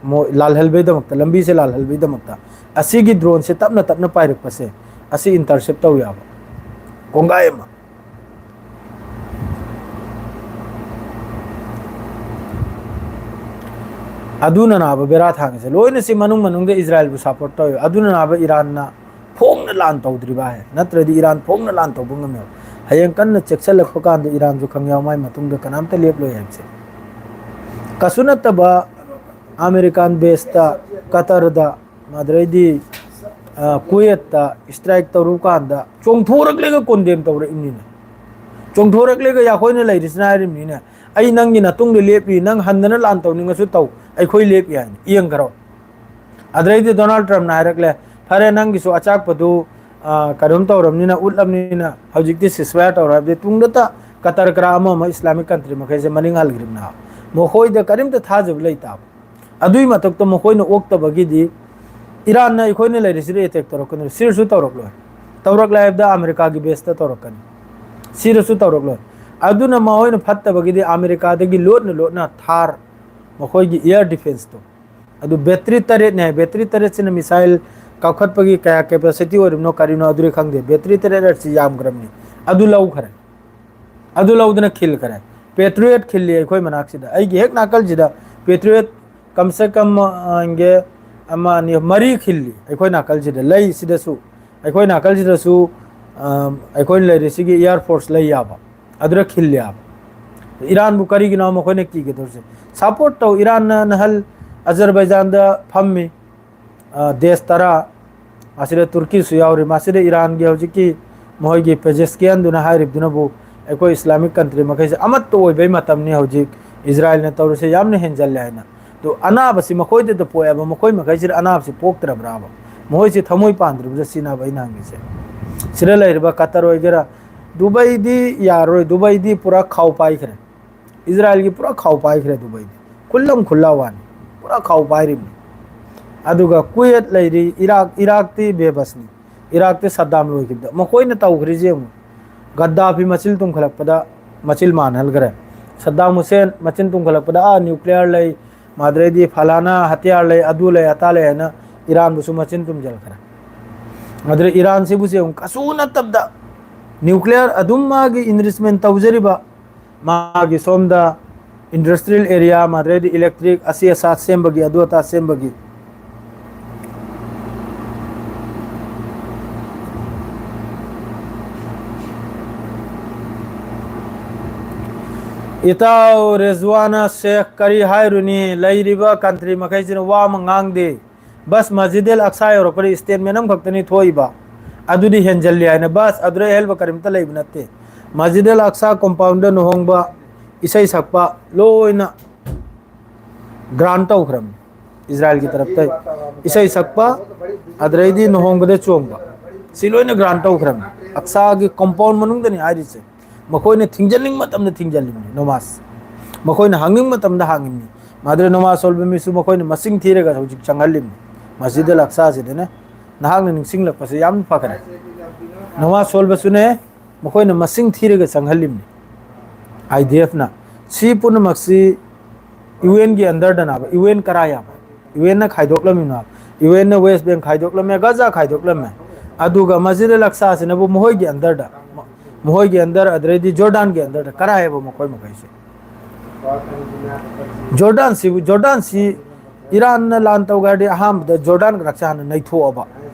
ꯃꯣꯏ ꯂꯥꯜꯍꯜꯕꯩꯗꯃꯛꯇ, ꯂꯝꯕꯤꯁꯦ ꯂꯥꯜꯍꯜꯕꯩꯗꯃꯛꯇ꯫ ꯑꯁꯤꯒꯤ droneꯁꯦ ꯇꯞꯅ ꯇꯞꯅ ꯄꯥꯏꯔꯛꯄꯁꯦ, ꯑꯁꯤ intercept ꯇꯧ ꯌꯥꯕ ꯀꯣꯡꯒꯥꯏ ꯑꯃ꯫ ꯑꯗꯨꯅ ꯅꯥꯕ ꯕꯦꯔꯥ ꯊꯥꯡꯉꯤꯁꯦ ꯂꯣꯏꯅ ꯁꯤ ꯃꯅꯨꯡ ꯃꯅꯨꯡꯗ ꯏꯖꯔꯥꯏꯜꯕꯨ ꯁꯞꯄꯣꯔꯠ ꯇꯧꯋꯦ꯫ ꯑꯗꯨꯅ ꯅꯥꯕ ꯏꯔꯥꯟꯅ ꯐꯣꯡꯅ ꯂꯥꯟ ꯇꯧꯗ꯭ꯔꯤꯕ ꯍꯥꯏ, ꯅꯠꯇ꯭ꯔꯗꯤ ꯏꯔꯥꯟ ꯐꯣꯡꯅ ꯂꯥꯟ ꯇꯧꯕ ꯉꯝꯃꯦꯕ꯫ ꯍꯌꯦꯡ ꯀꯟꯅ ꯆꯦꯛꯁꯤꯜꯂꯛꯄ ꯀꯥꯟꯗ ꯏꯔꯥꯟꯁꯨ ꯈꯪꯌꯥꯎ ꯃꯥꯏ ꯃꯇꯨꯡꯗ ꯀꯅꯥꯝꯇ ꯂꯦꯞꯂꯣꯏ ꯍꯥꯏꯕꯁꯦ꯫ ꯀꯩꯁꯨ ꯅꯠꯇꯕ ꯑꯃꯦꯔꯤꯀꯥꯟ ꯕꯦꯁꯇ, ꯀꯇꯔꯗ, ꯑꯗꯩꯗꯤ ꯀꯨꯋꯦꯠꯇ ꯏꯁꯇ꯭ꯔꯥꯏꯛ ꯇꯧꯔꯨ ꯀꯥꯟꯗ ꯆꯣꯡꯊꯣꯔꯛꯂꯦꯒ ꯀꯣꯟꯗꯦꯝ ꯇꯧꯔꯛꯏꯕꯅꯤꯅꯦ꯫ ꯆꯣꯡꯊꯣꯔꯛꯂꯦꯒ ꯑꯩꯈꯣꯏꯅ ꯂꯩꯔꯤꯁꯤꯅ ꯍꯥꯏꯔꯤꯕꯅꯤꯅꯦ, ꯑꯩ ꯅꯪꯒꯤ ꯅꯇꯨꯡꯗ ꯂꯦꯞꯄꯤ, ꯅꯪ ꯍꯟꯗꯅ ꯂꯥꯟ ꯇꯧꯅꯤꯡꯉꯁꯨ ꯇꯧ, ꯑꯩꯈꯣꯏ ꯂꯦꯞꯄꯤ ꯍꯥꯏꯅ ꯌꯦꯡꯈ꯭ꯔꯣ꯫ ꯑꯗꯩꯗꯤ ꯗꯣꯅꯥꯜꯗ ꯇ꯭ꯔꯝꯞꯅ ꯍꯥꯏꯔꯛꯂꯦ, ꯐꯔꯦ, ꯅꯪꯒꯤꯁꯨ ꯑꯆꯥꯛꯄꯗꯨ ꯀꯩꯅꯣꯝ ꯇꯧꯔꯕꯅꯤꯅ, ꯎꯠꯂꯕꯅꯤꯅ ꯍꯧꯖꯤꯛꯇꯤ ꯁꯤꯁꯐꯥꯌꯔ ꯇꯧꯔꯣ ꯍꯥꯏꯕꯗꯤ ꯇꯨꯡꯗꯇ ꯀꯇꯔ ꯀꯔꯥ ꯑꯃ ꯑꯃ ꯏꯁꯂꯥꯃꯤꯛ ꯀꯟꯇ꯭ꯔꯤ ꯃꯈꯩꯁꯦ ꯃꯅꯤꯡ ꯍꯜꯈ꯭ꯔꯤꯕꯅ ꯃꯈꯣꯏꯗ ꯀꯔꯤꯝꯇ ꯊꯥꯖꯕ ꯂꯩꯇꯕ꯫ ꯑꯗꯨꯒꯤ ꯃꯊꯛꯇ ꯃꯈꯣꯏꯅ ꯑꯣꯛꯇꯕꯒꯤꯗꯤ ꯏꯔꯥꯟꯅ ꯑꯩꯈꯣꯏꯅ ꯂꯩꯔꯤꯁꯤꯗ ꯑꯦꯇꯦꯛ ꯇꯧꯔꯛꯀꯅꯤ, ꯁꯤꯔꯁꯨ ꯇꯧꯔꯛꯂꯣꯏ꯫ ꯇꯧꯔꯛꯂꯦ ꯍꯥꯏꯕꯗ ꯑꯃꯦꯔꯤꯀꯥꯒꯤ ꯕꯦꯁꯇ ꯇꯧꯔꯛꯀꯅꯤ, ꯁꯤꯔꯁꯨ ꯇꯧꯔꯛꯂꯣꯏ꯫ ꯑꯗꯨꯅ ꯃꯈꯣꯏꯅ ꯐꯠꯇꯕꯒꯤꯗꯤ ꯑꯃꯦꯔꯤꯀꯥꯗꯒꯤ ꯂꯣꯠꯅ ꯂꯣꯠꯅ ꯊꯥꯔ ꯃꯈꯣꯏꯒꯤ ꯏꯌꯥꯔ ꯗꯤꯐꯦꯟꯁꯇꯣ ꯑꯗꯨ ꯕꯦꯇ꯭ꯔꯤ ꯇꯔꯦꯠꯅꯦ ꯍꯥꯏ꯫ ꯕꯦꯇ꯭ꯔꯤ ꯇꯔꯦꯠꯁꯤꯅ ꯃꯤꯁꯥꯏꯜ ꯀꯥꯞꯈꯠꯄꯒꯤ ꯀꯌꯥ ꯀꯦꯄꯦꯁꯤꯇꯤ ꯑꯣꯏꯔꯤꯕꯅꯣ ꯀꯔꯤꯅꯣ ꯑꯗꯨꯗꯤ ꯈꯪꯗꯦ, ꯕꯦꯇ꯭ꯔꯤ ꯇꯔꯦꯠ ꯑꯁꯤ ꯌꯥꯝꯈ꯭ꯔꯕꯅꯤ꯫ ꯑꯗꯨ ꯂꯧꯈ꯭ꯔꯦ꯫ ꯑꯗꯨ ꯂꯧꯗꯅ ꯈꯤꯜꯈ꯭ꯔꯦ꯫ ꯄꯦꯇ꯭ꯔꯤꯌꯦꯠ ꯈꯤꯜꯂꯤ ꯑꯩꯈꯣꯏ ꯃꯅꯥꯛꯁꯤꯗ, ꯑꯩꯒꯤ ꯍꯦꯛ ꯅꯥꯀꯜꯁꯤꯗ ꯄꯦꯇ꯭ꯔꯤꯌꯦꯠ ꯀꯝꯁꯦ ꯀꯝ ꯑ, ꯒꯦ ꯑꯃ ꯑꯅꯤ ꯃꯔꯤ ꯈꯤꯜꯂꯤ ꯑꯩꯈꯣꯏ ꯅꯥꯀꯜꯁꯤꯗ, ꯂꯩꯁꯤꯗꯁꯨ, ꯑꯩꯈꯣꯏ ꯅꯥꯀꯜꯁꯤꯗꯁꯨ ꯑ, ꯑꯩꯈꯣꯏꯅ ꯂꯩꯔꯤꯁꯤꯒꯤ ꯏꯌꯥꯔ ꯐꯣꯔꯁ ꯂꯩ ꯌꯥꯕ, ꯑꯗꯨꯗ ꯈꯤꯜꯂꯤ ꯌꯥꯕ꯫ ꯏꯔꯥꯟꯕꯨ ꯀꯔꯤꯒꯤꯅꯣ ꯃꯈꯣꯏꯅ ꯀꯤꯒꯗꯧꯔꯤꯁꯦ? ꯁꯞꯄꯣꯔꯠ ꯇꯧ꯫ ꯏꯔꯥꯟꯅ ꯅꯍꯜ ꯑꯖꯔꯕꯩꯖꯥꯟꯗ ꯐꯝꯃꯤ, ꯑ, ꯗꯦꯁ ꯇꯔꯥ, ꯑꯁꯤꯗ ꯇꯨꯔꯀꯤꯁꯨ ꯌꯥꯎꯔꯤ꯫ ꯃꯁꯤꯗ ꯏꯔꯥꯟꯒꯤ ꯍꯧꯖꯤꯛꯀꯤ ꯃꯈꯣꯏꯒꯤ ꯄꯦꯖꯦꯁꯀꯤꯌꯥꯟꯗꯨꯅ ꯍꯥꯏꯔꯤꯕꯗꯨꯅꯕꯨ ꯑꯩꯈꯣꯏ ꯏꯁꯂꯥꯃꯤꯛ ꯀꯟꯇ꯭ꯔꯤ ꯃꯈꯩꯁꯦ ꯑꯃꯠꯇ ꯑꯣꯏꯕꯩ ꯃꯇꯝꯅꯤ ꯍꯧꯖꯤꯛ, ꯏꯖꯔꯥꯏꯜꯅ ꯇꯧꯔꯤꯁꯦ ꯌꯥꯝꯅ ꯍꯦꯟꯖꯜꯂꯦ ꯍꯥꯏꯅ꯫ ꯑꯗꯨ ꯑꯅꯥꯕꯁꯤ ꯃꯈꯣꯏꯗꯇ ꯄꯣꯛꯑꯦꯕ, ꯃꯈꯣꯏ ꯃꯈꯩꯁꯤꯗ ꯑꯅꯥꯕꯁꯤ ꯄꯣꯛꯇ꯭ꯔꯕ꯭ꯔꯥꯕ? ꯃꯈꯣꯏꯁꯤ ꯊꯃꯣꯏ ꯄꯥꯟꯗ꯭ꯔꯤꯕ꯭ꯔꯥ ꯁꯤꯅꯦꯕ ꯑꯩꯅ ꯍꯪꯉꯤꯁꯦ꯫ ꯁꯤꯗ ꯂꯩꯔꯤꯕ ꯀꯇꯔ ꯑꯣꯏꯒꯦꯔꯥ, ꯗꯨꯕꯩꯗꯤ ꯌꯥꯔꯔꯣꯏ, ꯗꯨꯕꯩꯗꯤ ꯄꯨꯔꯥ ꯈꯥꯎ ꯄꯥꯏꯈ꯭ꯔꯦ꯫ ꯏꯖꯔꯥꯏꯜꯒꯤ ꯄꯨꯔꯥ ꯈꯥꯎ ꯄꯥꯏꯈ꯭ꯔꯦ ꯗꯨꯕꯩꯗꯤ꯫ ꯈꯨꯜꯂꯝ ꯈꯨꯜꯂꯥ ꯋꯥꯅꯤ, ꯄꯨꯔꯥ ꯈꯥꯎ ꯄꯥꯏꯔꯤꯕꯅꯤ꯫ ꯑꯗꯨꯒ ꯀꯨꯋꯦꯠ ꯂꯩꯔꯤ, ꯏꯔꯥꯛ, ꯏꯔꯥꯛꯇꯤ ꯕꯦꯕꯁꯅꯤ꯫ ꯏꯔꯥꯛꯇꯤ ꯁꯗꯥꯝ ꯂꯣꯏꯈꯤꯕꯗ ꯃꯈꯣꯏꯅ ꯇꯧꯈ꯭ꯔꯤꯁꯦ ꯌꯦꯡꯉꯨ꯫ ꯒꯗꯥꯐꯤ ꯃꯆꯤꯟ ꯇꯨꯝꯈꯠꯂꯛꯄꯗ ꯃꯆꯤꯜ ꯃꯥꯟꯍꯟꯈ꯭ꯔꯦ꯫ ꯁꯗꯥꯝ ꯍꯨꯁꯦꯟ ꯃꯆꯤꯟ ꯇꯨꯝꯈꯠꯂꯛꯄꯗ ꯑꯥ ꯅ꯭ꯌꯨꯀ꯭ꯂꯤꯌꯔ ꯂꯩ, ꯃꯥꯗ꯭ꯔꯩꯗꯤ ꯐꯂꯥꯅꯥ ꯍꯇꯤꯌꯥꯔ ꯂꯩ, ꯑꯗꯨ ꯂꯩ ꯑꯇꯥ ꯂꯩ ꯍꯥꯏꯅ ꯏꯔꯥꯟꯕꯨꯁꯨ ꯃꯆꯤꯟ ꯇꯨꯝꯁꯤꯟꯈ꯭ꯔꯦ꯫ ꯑꯗꯨꯗ ꯏꯔꯥꯟꯁꯤꯕꯨ ꯌꯦꯡꯉꯨ, ꯀꯩꯁꯨ ꯅꯠꯇꯕꯗ ꯅ꯭ꯌꯨꯀ꯭ꯂꯤꯌꯔ ꯑꯗꯨꯝ ꯃꯥꯒꯤ ꯏꯟꯔꯤꯆꯃꯦꯟ ꯇꯧꯖꯔꯤꯕ, ꯃꯥꯒꯤ ꯁꯣꯝꯗ Industrial area, ꯃꯗꯨꯗꯩꯗꯤ electric, ꯑꯁꯤ ꯑꯁꯥ ꯁꯦꯝꯕꯒꯤ, ꯑꯗꯨ ꯑꯇꯥ ꯁꯦꯝꯕꯒꯤ꯫ ꯏꯇꯥꯎ ꯔꯦꯖꯋꯥꯅ ꯁꯦꯈ, ꯀꯔꯤ ꯍꯥꯏꯔꯨꯅꯤ? ꯂꯩꯔꯤꯕ country ꯃꯈꯩꯁꯤꯅ ꯋꯥ ꯑꯃ ꯉꯥꯡꯗꯦ꯫ ꯕꯁ ꯃꯁꯖꯤꯗ ꯑꯜ ꯑꯛꯁꯥ ꯌꯧꯔꯛꯄꯗ statement ꯑꯃꯈꯛꯇꯅꯤ ꯊꯣꯛꯏꯕ꯫ ꯑꯗꯨꯗꯤ ꯍꯦꯟꯖꯜꯂꯤ ꯍꯥꯏꯅ꯫ ꯕꯁ ꯑꯗꯨꯗ ꯑꯍꯦꯟꯕ ꯀꯔꯤꯝꯇ ꯂꯩꯕ ꯅꯠꯇꯦ꯫ ꯃꯁꯖꯤꯗ ꯑꯜ ꯑꯛꯁꯥ compound ꯂꯨꯍꯣꯡꯕ, ꯏꯁꯩ ꯁꯛꯄ ꯂꯣꯏꯅ grant ꯇꯧꯈ꯭ꯔꯕꯅꯤ ꯏꯖꯔꯥꯏꯜꯒꯤ ꯇꯔꯞꯇ꯫ ꯏꯁꯩ ꯁꯛꯄ, ꯑꯗꯨꯗꯩꯗꯤ ꯂꯨꯍꯣꯡꯕꯗ ꯆꯣꯡꯕ, ꯁꯤ ꯂꯣꯏꯅ grant ꯇꯧꯈ꯭ꯔꯕꯅꯤ꯫ ꯑꯛꯁꯥꯒꯤ compound ꯃꯅꯨꯡꯗꯅꯤ ꯍꯥꯏꯔꯤꯁꯦ꯫ ꯃꯈꯣꯏꯅ ꯊꯤꯡꯖꯤꯟꯅꯤꯡꯕ ꯃꯇꯝꯗ ꯊꯤꯡꯖꯤꯜꯂꯤꯕꯅꯤ ꯅꯃꯥꯖ꯫ ꯃꯈꯣꯏꯅ ꯍꯥꯡꯅꯤꯡꯕ ꯃꯇꯝꯗ ꯍꯥꯡꯉꯤꯕꯅꯤ꯫ ꯃꯗꯨꯗ ꯅꯃꯥꯖ ꯁꯣꯟꯕ ꯃꯤꯁꯨ ꯃꯈꯣꯏꯅ ꯃꯁꯤꯡ ꯊꯤꯔꯒ ꯍꯧꯖꯤꯛ ꯆꯪꯍꯜꯂꯤꯕꯅꯤ ꯃꯁꯖꯤꯗ ꯑꯜ ꯑꯛꯁꯥꯁꯤꯗꯅꯦ꯫ ꯅꯍꯥꯛꯅ ꯅꯤꯡꯁꯤꯡꯂꯛꯄꯁꯦ ꯌꯥꯝ ꯐꯒꯅꯤ꯫ ꯅꯃꯥꯖ ꯁꯣꯟꯕꯁꯨꯅꯦ, ꯃꯈꯣꯏꯅ ꯃꯁꯤꯡ ꯊꯤꯔꯒ ꯆꯪꯍꯜꯂꯤꯕꯅꯤ꯫ IDFꯅ꯫ ꯁꯤ ꯄꯨꯝꯅꯃꯛꯁꯤ UNꯒꯤ underꯗꯅꯦꯕ꯫ UN ꯀꯔꯥꯏ ꯍꯥꯏꯕ? UNꯅ ꯈꯥꯏꯗꯣꯛꯂꯝꯃꯤꯅꯣ? UNꯅ West Bank ꯈꯥꯏꯗꯣꯛꯂꯝꯃꯦ, ꯒꯖꯥ ꯈꯥꯏꯗꯣꯛꯂꯝꯃꯦ꯫ ꯑꯗꯨꯒ ꯃꯁꯖꯤꯗ ꯑꯜ ꯑꯛꯁꯥꯁꯤꯅꯕꯨ ꯃꯈꯣꯏꯒꯤ underꯗ, ꯃꯈꯣꯏꯒꯤ under, ꯑꯗꯨꯗꯩꯗꯤ ꯖꯣꯔꯗꯥꯟꯒꯤ underꯗ ꯀꯔꯥꯏ ꯍꯥꯏꯕ ꯃꯈꯣꯏ ꯃꯈꯩꯁꯦ? ꯖꯣꯔꯗꯥꯟꯁꯤꯕꯨ, ꯖꯣꯔꯗꯥꯟꯁꯤ ꯏꯔꯥꯟꯅ ꯂꯥꯟ ꯇꯧꯒꯦ ꯍꯥꯏꯔꯗꯤ ꯑꯍꯥꯟꯕꯗ ꯖꯣꯔꯗꯥꯟꯒ ꯅꯛꯁꯦ ꯍꯥꯟꯅ ꯅꯩꯊꯣꯛꯑꯕ꯫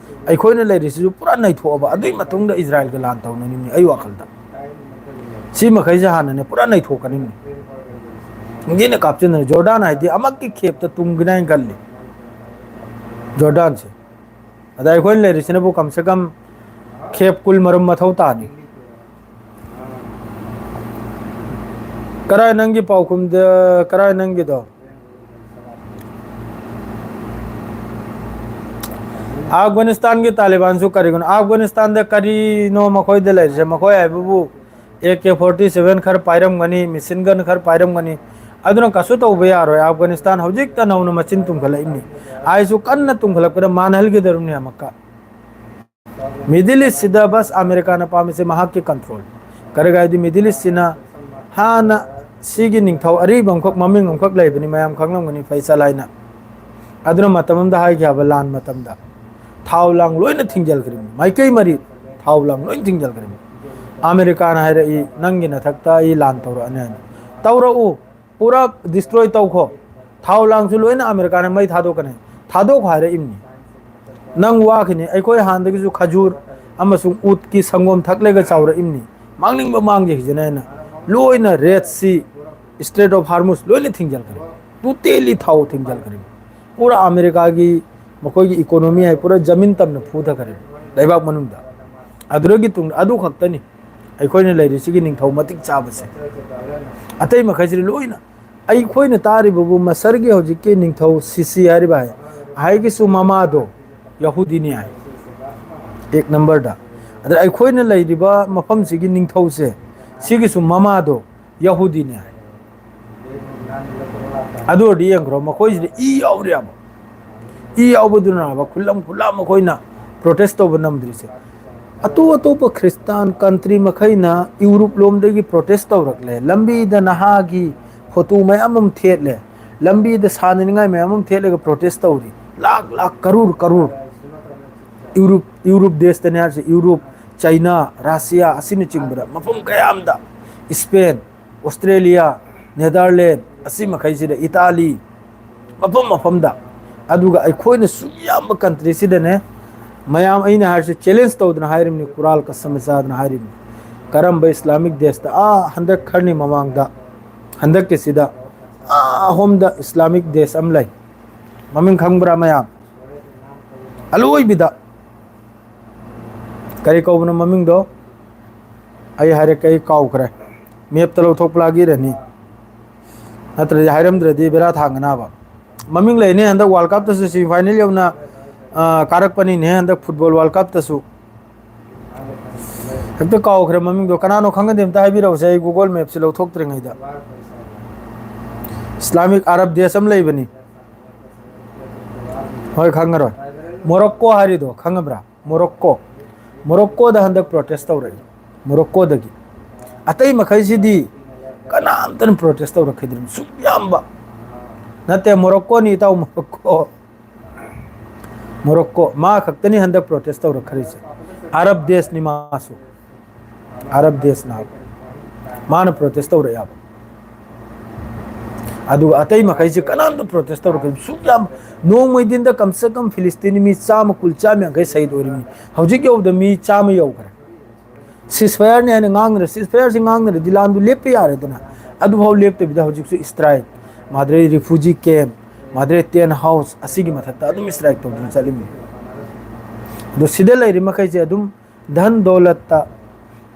ꯑꯩꯈꯣꯏꯅ ꯂꯩꯔꯤꯁꯤꯁꯨ ꯄꯨꯔꯥ ꯅꯩꯊꯣꯛꯑꯕ꯫ ꯑꯗꯨꯒꯤ ꯃꯇꯨꯡꯗ ꯏꯖꯔꯥꯏꯜꯒ ꯂꯥꯟ ꯇꯧꯅꯅꯤꯡꯉꯤ ꯑꯩ ꯋꯥꯈꯜꯗ꯫ ꯁꯤ ꯃꯈꯩꯁꯦ ꯍꯥꯟꯅꯅꯦ ꯄꯨꯔꯥ ꯅꯩꯊꯣꯛꯀꯅꯤꯡꯉꯤ꯫ ꯏꯟꯗꯤꯌꯟꯅ ꯀꯥꯞꯁꯤꯟꯅꯔꯦ꯫ ꯖꯣꯔꯗꯥꯟ ꯍꯥꯏꯗꯤ ꯑꯃꯛꯀꯤ ꯈꯦꯞꯇ ꯇꯨꯝꯒꯅꯤ ꯍꯥꯏꯅ ꯈꯜꯂꯤ꯫ ꯖꯣꯔꯗꯥꯟꯁꯦ꯫ ꯑꯗ ꯑꯩꯈꯣꯏꯅ ꯂꯩꯔꯤꯁꯤꯅꯕꯨ ꯀꯝꯁꯦ ꯀꯝ ꯈꯦꯞ ꯀꯨꯜ ꯃꯔꯨꯝ ꯃꯊꯧ ꯇꯥꯅꯤ꯫ ꯀꯔꯥꯏ ꯅꯪꯒꯤ ꯄꯥꯎꯈꯨꯝꯗ, ꯀꯔꯥꯏ ꯅꯪꯒꯤꯗꯣ? ꯑꯐꯒꯥꯅꯤꯁꯇꯥꯟꯒꯤ ꯇꯥꯂꯤꯕꯥꯟꯁꯨ ꯀꯔꯤꯒꯤꯅꯣ? ꯑꯐꯒꯥꯅꯤꯁꯇꯥꯟꯗ ꯀꯔꯤꯅꯣ ꯃꯈꯣꯏꯗ ꯂꯩꯔꯤꯁꯦ? ꯃꯈꯣꯏ ꯍꯥꯏꯕꯕꯨ AK forty seven ꯈꯔ ꯄꯥꯏꯔꯝꯒꯅꯤ, machine gun ꯈꯔ ꯄꯥꯏꯔꯝꯒꯅꯤ꯫ ꯑꯗꯨꯅ ꯀꯩꯁꯨ ꯇꯧꯕ ꯌꯥꯔꯣꯏ꯫ ꯑꯐꯒꯥꯅꯤꯁꯇꯥꯟ ꯍꯧꯖꯤꯛꯇ ꯅꯧꯅ ꯃꯆꯤꯟ ꯇꯨꯝꯈꯠꯂꯛꯏꯕꯅꯤ꯫ ꯑꯩꯁꯨ ꯀꯟꯅ ꯇꯨꯝꯈꯠꯂꯛꯄꯗ ꯃꯥꯟꯅꯍꯜꯒꯗꯧꯔꯤꯕꯅꯤ ꯑꯃꯨꯛꯀ꯫ Middle Eastꯁꯤꯗ ꯕꯁ ꯑꯃꯦꯔꯤꯀꯥꯅ ꯄꯥꯝꯃꯤꯁꯦ ꯃꯍꯥꯛꯀꯤ control꯫ ꯀꯔꯤꯒꯤꯅꯣ ꯍꯥꯏꯗꯤ Middle Eastꯁꯤꯅ ꯍꯥꯟꯅ ꯁꯤꯒꯤ ꯅꯤꯡꯊꯧ ꯑꯔꯤꯕ ꯑꯃꯈꯛ, ꯃꯃꯤꯡ ꯑꯃꯈꯛ ꯂꯩꯕꯅꯤ, ꯃꯌꯥꯝ ꯈꯪꯂꯝꯒꯅꯤ, ꯐꯩꯁꯜ ꯍꯥꯏꯅ꯫ ꯑꯗꯨꯅ ꯃꯇꯝ ꯑꯃꯗ ꯍꯥꯏꯈꯤ ꯍꯥꯏꯕ ꯂꯥꯟ ꯃꯇꯝꯗ ꯊꯥꯎ ꯂꯥꯡ ꯂꯣꯏꯅ ꯊꯤꯡꯖꯤꯜꯈ꯭ꯔꯤꯕꯅꯤ꯫ ꯃꯥꯏꯀꯩ ꯃꯔꯤ ꯊꯥꯎ ꯂꯥꯡ ꯂꯣꯏꯅ ꯊꯤꯡꯖꯤꯜꯈ꯭ꯔꯤꯕꯅꯤ꯫ ꯑꯃꯦꯔꯤꯀꯥꯅ ꯍꯥꯏꯔꯛꯏ, "ꯅꯪꯒꯤ ꯅꯊꯛꯇ ꯑꯩ ꯂꯥꯟ ꯇꯧꯔꯛꯑꯅꯤ" ꯍꯥꯏꯅ꯫ ꯇꯧꯔꯛꯎ꯫ ꯄꯨꯔꯥ ꯗꯤꯁꯇ꯭ꯔꯣꯏ ꯇꯧꯈꯣ, ꯊꯥꯎ ꯂꯥꯡꯁꯨ ꯂꯣꯏꯅ ꯑꯃꯦꯔꯤꯀꯥꯅ ꯃꯩ ꯊꯥꯗꯣꯛꯀꯅꯤ, ꯊꯥꯗꯣꯛꯈꯣ ꯍꯥꯏꯔꯛꯏꯕꯅꯤ꯫ ꯅꯪ ꯋꯥꯈꯤꯅꯤ꯫ ꯑꯩꯈꯣꯏ ꯍꯥꯟꯅꯗꯒꯤꯁꯨ ꯈꯖꯨꯔ ꯑꯃꯁꯨꯡ ꯎꯠꯀꯤ ꯁꯪꯒꯣꯝ ꯊꯛꯂꯒ ꯆꯥꯎꯔꯛꯏꯕꯅꯤ꯫ ꯃꯥꯡꯅꯤꯡꯕ ꯃꯥꯡꯖꯈꯤꯁꯤꯅ ꯍꯥꯏꯅ ꯂꯣꯏꯅ ꯔꯦꯠ ꯁꯤ, ꯏꯁꯇ꯭ꯔꯦꯠ ꯑꯣꯐ ꯍꯥꯔꯃꯨꯁ ꯂꯣꯏꯅ ꯊꯤꯡꯖꯤꯜꯈ꯭ꯔꯦ꯫ ꯇꯣꯇꯦꯂꯤ ꯊꯥꯎ ꯊꯤꯡꯖꯤꯜꯈ꯭ꯔꯦ꯫ ꯄꯨꯔꯥ ꯑꯃꯦꯔꯤꯀꯥꯒꯤ ꯃꯈꯣꯏꯒꯤ ꯏꯀꯣꯅꯣꯃꯤ ꯍꯥꯏ ꯄꯨꯔꯥ ꯖꯃꯤꯟ ꯇꯝꯅ ꯐꯨꯊꯈꯔꯦ ꯂꯩꯕꯥꯛ ꯃꯅꯨꯡꯗ꯫ ꯑꯗꯨꯗꯒꯤ ꯇꯨꯡ ꯑꯗꯨ ꯈꯛꯇꯅꯤ ꯑꯩꯈꯣꯏꯅ ꯂꯩꯔꯤꯁꯤꯒꯤ ꯅꯤꯡꯊꯧ ꯃꯇꯤꯛ ꯆꯥꯕꯁꯦ꯫ ꯑꯇꯩ ꯃꯈꯩꯁꯤꯗꯤ ꯂꯣꯏꯅ, ꯑꯩꯈꯣꯏꯅ ꯇꯥꯔꯤꯕꯕꯨ ꯃꯁꯔꯒꯤ ꯍꯧꯖꯤꯛꯀꯤ ꯅꯤꯡꯊꯧ ꯁꯤꯁꯤ ꯍꯥꯏꯔꯤꯕ ꯍꯥꯏ, ꯍꯥꯏꯒꯤꯁꯨ ꯃꯃꯥꯗꯣ ꯌꯍꯨꯗꯤꯅꯤ ꯍꯥꯏ, ꯑꯦꯛ ꯅꯝꯕꯔꯗ꯫ ꯑꯗ ꯑꯩꯈꯣꯏꯅ ꯂꯩꯔꯤꯕ ꯃꯐꯝꯁꯤꯒꯤ ꯅꯤꯡꯊꯧꯁꯦ, ꯁꯤꯒꯤꯁꯨ ꯃꯃꯥꯗꯣ ꯌꯍꯨꯗꯤꯅꯤ ꯍꯥꯏ꯫ ꯑꯗꯨ ꯑꯣꯏꯔꯗꯤ ꯌꯦꯡꯈ꯭ꯔꯣ, ꯃꯈꯣꯏꯁꯤꯗ ꯏ ꯌꯥꯎꯔꯤꯕ, ꯏ ꯌꯥꯎꯕꯗꯨꯅ ꯍꯥꯏꯕ ꯈꯨꯂꯝ ꯈꯨꯂꯥ ꯃꯈꯣꯏꯅ ꯄ꯭ꯔꯣꯇꯦꯁ ꯇꯧꯕ ꯅꯝꯗ꯭ꯔꯤꯁꯦ꯫ ꯑꯇꯣꯞ ꯑꯇꯣꯞꯄ ꯈ꯭ꯔꯤꯁꯇꯥꯟ ꯀꯟꯇ꯭ꯔꯤ ꯃꯈꯩꯅ ꯌꯨꯔꯨꯞ ꯂꯣꯝꯗꯒꯤ ꯄ꯭ꯔꯣꯇꯦꯁ ꯇꯧꯔꯛꯂꯦ꯫ ꯂꯝꯕꯤꯗ ꯅꯍꯥꯒꯤ ꯐꯣꯇꯣ ꯃꯌꯥꯝ ꯑꯃ ꯊꯦꯠꯂꯦ, ꯂꯝꯕꯤꯗ ꯁꯥꯟꯅꯅꯤꯡꯉꯥꯏ ꯃꯌꯥꯝ ꯑꯃ ꯊꯦꯠꯂꯒ ꯄ꯭ꯔꯣꯇꯦꯁ ꯇꯧꯔꯤ꯫ ꯂꯥꯛ ꯂꯥꯛ, ꯀꯔꯨꯔ ꯀꯔꯨꯔ꯫ ꯌꯨꯔꯨꯞ, ꯌꯨꯔꯨꯞ ꯗꯦꯁꯇꯅꯦ ꯍꯥꯏꯔꯤꯁꯦ, ꯌꯨꯔꯨꯞ, ꯆꯩꯅꯥ, ꯔꯁꯤꯌꯥ ꯑꯁꯤꯅꯆꯤꯡꯕꯗ ꯃꯐꯝ ꯀꯌꯥ ꯑꯃꯗ, ꯏꯁꯄꯦꯟ, ꯑꯣꯁꯇ꯭ꯔꯦꯂꯤꯌꯥ, ꯅꯦꯗꯔꯂꯦꯟ, ꯑꯁꯤ ꯃꯈꯩꯁꯤꯗ, ꯏꯇꯥꯂꯤ, ꯃꯐꯝ ꯃꯐꯝꯗ꯫ ꯑꯗꯨꯒ ꯑꯩꯈꯣꯏꯅ ꯁꯨꯛ ꯌꯥꯝꯕ ꯀꯟꯇ꯭ꯔꯤꯁꯤꯗꯅꯦ, ꯃꯌꯥꯝ ꯑꯩꯅ ꯍꯥꯏꯔꯤꯁꯦ, ꯆꯦꯂꯦꯟꯖ ꯇꯧꯗꯅ ꯍꯥꯏꯔꯤꯕꯅꯤ, ꯀꯨꯔꯥꯜ ꯀꯁꯝ ꯆꯥꯗꯅ ꯍꯥꯏꯔꯤꯕꯅꯤ꯫ ꯀꯔꯝꯕ ꯏꯁꯂꯥꯃꯤꯛ ꯗꯦꯁꯇ? ꯑꯥ, ꯍꯟꯗꯛ ꯈꯔꯅꯤ ꯃꯃꯥꯡꯗ, ꯍꯟꯗꯛꯀꯤꯁꯤꯗ, ꯑꯥ, ꯑꯍꯣꯝꯗ ꯏꯁꯂꯥꯃꯤꯛ ꯗꯦꯁ ꯑꯃ ꯂꯩ꯫ ꯃꯃꯤꯡ ꯈꯪꯕ꯭ꯔꯥ ꯃꯌꯥꯝ? ꯑꯂꯣꯏꯕꯤꯗ ꯀꯔꯤ ꯀꯧꯕꯅꯣ ꯃꯃꯤꯡꯗꯣ? ꯑꯩ ꯍꯥꯏꯔꯛꯀꯦ, ꯑꯩ ꯀꯥꯎꯈ꯭ꯔꯦ꯫ ꯃꯦꯞꯇ ꯂꯧꯊꯣꯛꯄ ꯂꯥꯛꯏꯔꯅꯤ, ꯅꯠꯇ꯭ꯔꯗꯤ ꯍꯥꯏꯔꯝꯗ꯭ꯔꯗꯤ ꯕꯦꯔꯥ ꯊꯥꯡꯒꯅꯥꯕ꯫ ꯃꯃꯤꯡ ꯂꯩꯅꯦ, ꯍꯟꯗꯛ ꯋꯥꯔꯜ ꯀꯞꯇꯁꯨ ꯁꯦꯃꯤꯐꯥꯏꯅꯦꯜ ꯌꯧꯅ, ꯑ, ꯀꯥꯔꯛꯄꯅꯤꯅꯦ ꯍꯟꯗꯛ ꯐꯨꯠꯕꯣꯜ ꯋꯥꯔꯜ ꯀꯞꯇꯁꯨ꯫ ꯍꯦꯛꯇ ꯀꯥꯎꯈ꯭ꯔꯦ ꯃꯃꯤꯡꯗꯣ꯫ ꯀꯅꯥꯅꯣ ꯈꯪꯒꯗꯤ ꯑꯝꯇ ꯍꯥꯏꯕꯤꯔꯛꯎꯁꯦ, ꯑꯩ ꯒꯨꯒꯜ ꯃꯦꯞꯁꯦ ꯂꯧꯊꯣꯛꯇ꯭ꯔꯤꯉꯩꯗ꯫ ꯏꯁꯂꯥꯃꯤꯛ ꯑꯔꯕ ꯗꯦꯁ ꯑꯃ ꯂꯩꯕꯅꯤ꯫ ꯍꯣꯏ, ꯈꯪꯉꯔꯣꯏ꯫ ꯃꯣꯔꯣꯛꯀꯣ ꯍꯥꯏꯔꯤꯗꯣ ꯈꯪꯉꯕ꯭ꯔꯥ? ꯃꯣꯔꯣꯛꯀꯣ꯫ ꯃꯣꯔꯣꯛꯀꯣꯗ ꯍꯟꯗꯛ ꯄ꯭ꯔꯣꯇꯦꯁ ꯇꯧꯔꯛꯏ꯫ ꯃꯣꯔꯣꯛꯀꯣꯗꯒꯤ꯫ ꯑꯇꯩ ꯃꯈꯩꯁꯤꯗꯤ ꯀꯅꯥꯝꯇꯅ ꯄ꯭ꯔꯣꯇꯦꯁ ꯇꯧꯔꯛꯈꯤꯗ꯭ꯔꯤꯕꯅꯤ꯫ ꯁꯨꯛ ꯌꯥꯝꯕ ꯅꯠꯇꯦ, ꯃꯣꯔꯣꯛꯀꯣꯅꯤ ꯏꯇꯥꯎ, ꯃꯣꯔꯣꯛꯀꯣ꯫ ꯃꯣꯔꯣꯛꯀꯣ꯫ ꯃꯥ ꯈꯛꯇꯅꯤ ꯍꯟꯗꯛ ꯄ꯭ꯔꯣꯇꯦꯁ ꯇꯧꯔꯛꯈ꯭ꯔꯤꯁꯦ꯫ ꯑꯔꯕ ꯗꯦꯁꯅꯤ ꯃꯥꯁꯨ꯫ ꯑꯔꯕ ꯗꯦꯁꯅ꯫ ꯃꯥꯅ ꯄ꯭ꯔꯣꯇꯦꯁ ꯇꯧꯔꯛꯑꯦꯕ꯫ ꯑꯗꯨꯒ ꯑꯇꯩ ꯃꯈꯩꯁꯦ ꯀꯅꯥꯝꯇ protest ꯇꯧꯔꯛꯇꯦ꯫ ꯁꯨꯛ ꯌꯥꯝ, ꯅꯣꯡꯃꯩ ꯗꯤꯟꯗ ꯀꯝ ꯁꯦ ꯀꯝ ꯐꯤꯂꯤꯁꯇꯤꯟ ꯃꯤ ꯆꯥꯝꯃ ꯀꯨꯟ, ꯆꯥꯝꯃ ꯌꯥꯡꯈꯩ ꯁꯍꯤꯗ ꯑꯣꯏꯔꯤꯃꯤ꯫ ꯍꯧꯖꯤꯛ ꯌꯧꯕꯗ ꯃꯤ ꯆꯥꯝꯃ ꯌꯧꯈ꯭ꯔꯦ꯫ Ceasefire ꯅꯦ ꯍꯥꯏꯅ ꯉꯥꯡꯅꯔ, ceasefire ꯁꯤ ꯉꯥꯡꯅꯔꯗꯤ ꯂꯥꯟꯗꯨ ꯂꯦꯞꯄ ꯌꯥꯔꯦꯗꯅ꯫ ꯑꯗꯨꯐꯥꯎ ꯂꯦꯞꯇꯕꯤꯗ ꯍꯧꯖꯤꯛꯁꯨ strike, ꯃꯥꯗ꯭ꯔꯦ refugee camp, ꯃꯥꯗ꯭ꯔꯦ tent house ꯑꯁꯤꯒꯤ ꯃꯊꯛꯇ ꯑꯗꯨꯝ strike ꯇꯧꯗꯨꯅ ꯆꯠꯂꯤꯃꯤ꯫ ꯑꯗꯣ ꯁꯤꯗ ꯂꯩꯔꯤ ꯃꯈꯩꯁꯦ ꯑꯗꯨꯝ ꯙꯟ ꯗꯧꯂꯠꯇ,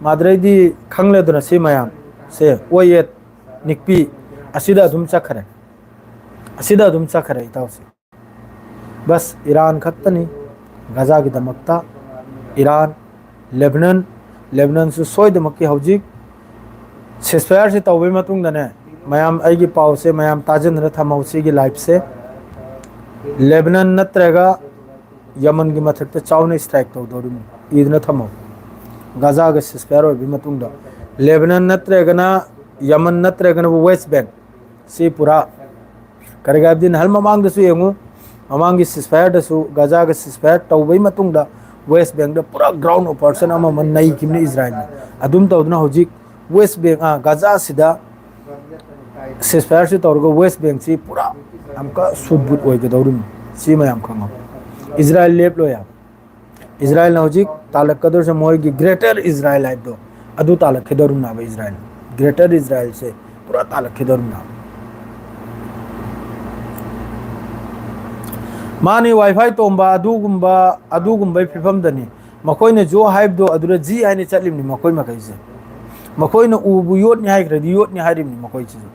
ꯃꯥꯗ꯭ꯔꯩꯗꯤ ꯈꯪꯂꯦꯗꯅ, ꯁꯤ ꯃꯌꯥꯝ ꯁꯦ, ꯑꯣꯌꯦꯠ, ꯅꯤꯛꯄꯤ, ꯑꯁꯤꯗ ꯑꯗꯨꯝ ꯆꯠꯈ꯭ꯔꯦ꯫ ꯑꯁꯤꯗ ꯑꯗꯨꯝ ꯆꯠꯈ꯭ꯔꯦ, ꯏꯇꯥꯎꯁꯦ꯫ ꯕꯁ ꯏꯔꯥꯟ ꯈꯛꯇꯅꯤ ꯒꯖꯥꯒꯤꯗꯃꯛꯇ꯫ ꯏꯔꯥꯟ, ꯂꯦꯕꯅꯟ, ꯂꯦꯕꯅꯟꯁꯨ ꯁꯣꯏꯗꯃꯛꯀꯤ ꯍꯧꯖꯤꯛ ceasefire ꯁꯤ ꯇꯧꯕꯒꯤ ꯃꯇꯨꯡꯗꯅꯦ, ꯃꯌꯥꯝ ꯑꯩꯒꯤ ꯄꯥꯎꯁꯦ ꯃꯌꯥꯝ ꯇꯥꯖꯤꯟꯗꯅ ꯊꯝꯍꯧ, ꯁꯤꯒꯤ live ꯁꯦ꯫ ꯂꯦꯕꯅꯟ ꯅꯠꯇ꯭ꯔꯒ ꯌꯃꯟꯒꯤ ꯃꯊꯛꯇ ꯆꯥꯎꯅ strike ꯇꯧꯗꯧꯔꯤꯕꯅꯤ꯫ ꯏꯗꯨꯅ ꯊꯝꯍꯧ꯫ ꯒꯖꯥꯒ ceasefire ꯑꯣꯏꯕꯒꯤ ꯃꯇꯨꯡꯗ ꯂꯦꯕꯅꯟ ꯅꯠꯇ꯭ꯔꯒꯅ ꯌꯃꯟ ꯅꯠꯇ꯭ꯔꯒꯅ West Bank ꯁꯤ ꯄꯨꯔꯥ ꯀꯔꯤꯒꯤ ꯍꯥꯏꯕꯗꯤ ꯅꯍꯥꯟ ꯃꯃꯥꯡꯗꯁꯨ ꯌꯦꯡꯉꯨ, ꯃꯃꯥꯡꯒꯤ ceasefire ꯗꯁꯨ ꯒꯖꯥꯒ ceasefire ꯇꯧꯕꯒꯤ ꯃꯇꯨꯡꯗ West Bank ꯇ ꯄꯨꯔꯥ ground operation ꯑꯃ ꯑꯃ ꯅꯩꯈꯤꯕꯅꯤ ꯏꯖꯔꯥꯏꯜꯅ꯫ ꯑꯗꯨꯝ ꯇꯧꯗꯅ ꯍꯧꯖꯤꯛ West Bank, ꯑ, ꯒꯖꯥꯁꯤꯗ ceasefire ꯁꯤ ꯇꯧꯔꯒ West Bank ꯁꯤ ꯄꯨꯔꯥ ꯑꯃꯨꯛꯀ ꯁꯨꯠ ꯕꯨꯠ ꯑꯣꯏꯒꯗꯧꯔꯤꯕꯅꯤ꯫ ꯁꯤ ꯃꯌꯥꯝ ꯈꯪꯉꯣ꯫ ꯏꯖꯔꯥꯏꯜ ꯂꯦꯞꯂꯣꯏ ꯍꯥꯏꯕ꯫ ꯏꯖꯔꯥꯏꯜꯅ ꯍꯧꯖꯤꯛ ꯇꯥꯜꯂꯛꯀꯗꯧꯔꯤꯁꯦ ꯃꯣꯏꯒꯤ Greater Israel ꯍꯥꯏꯕꯗꯣ, ꯑꯗꯨ ꯇꯥꯜꯂꯛꯈꯤꯗꯧꯔꯤꯕꯅꯦꯕ ꯏꯖꯔꯥꯏꯜ꯫ Greater Israel ꯁꯦ ꯄꯨꯔꯥ ꯇꯥꯜꯂꯛꯈꯤꯗꯧꯔꯤꯕꯅꯦꯕ꯫ ꯃꯥꯅꯤ, Wi-Fi ꯇꯣꯝꯕ, ꯑꯗꯨꯒꯨꯝꯕ, ꯑꯗꯨꯒꯨꯝꯕꯩ ꯐꯤꯕꯝꯗꯅꯤ꯫ ꯃꯈꯣꯏꯅ ꯖꯣ ꯍꯥꯏꯕꯗꯣ ꯑꯗꯨꯗ ꯖꯤ ꯍꯥꯏꯅ ꯆꯠꯂꯤꯕꯅꯤ ꯃꯈꯣꯏ ꯃꯈꯩꯁꯦ꯫ ꯃꯈꯣꯏꯅ ꯎꯕꯨ ꯌꯣꯠꯅꯤ ꯍꯥꯏꯈ꯭ꯔꯗꯤ ꯌꯣꯠꯅꯤ ꯍꯥꯏꯔꯤꯕꯅꯤ ꯃꯈꯣꯏꯁꯤꯁꯨ꯫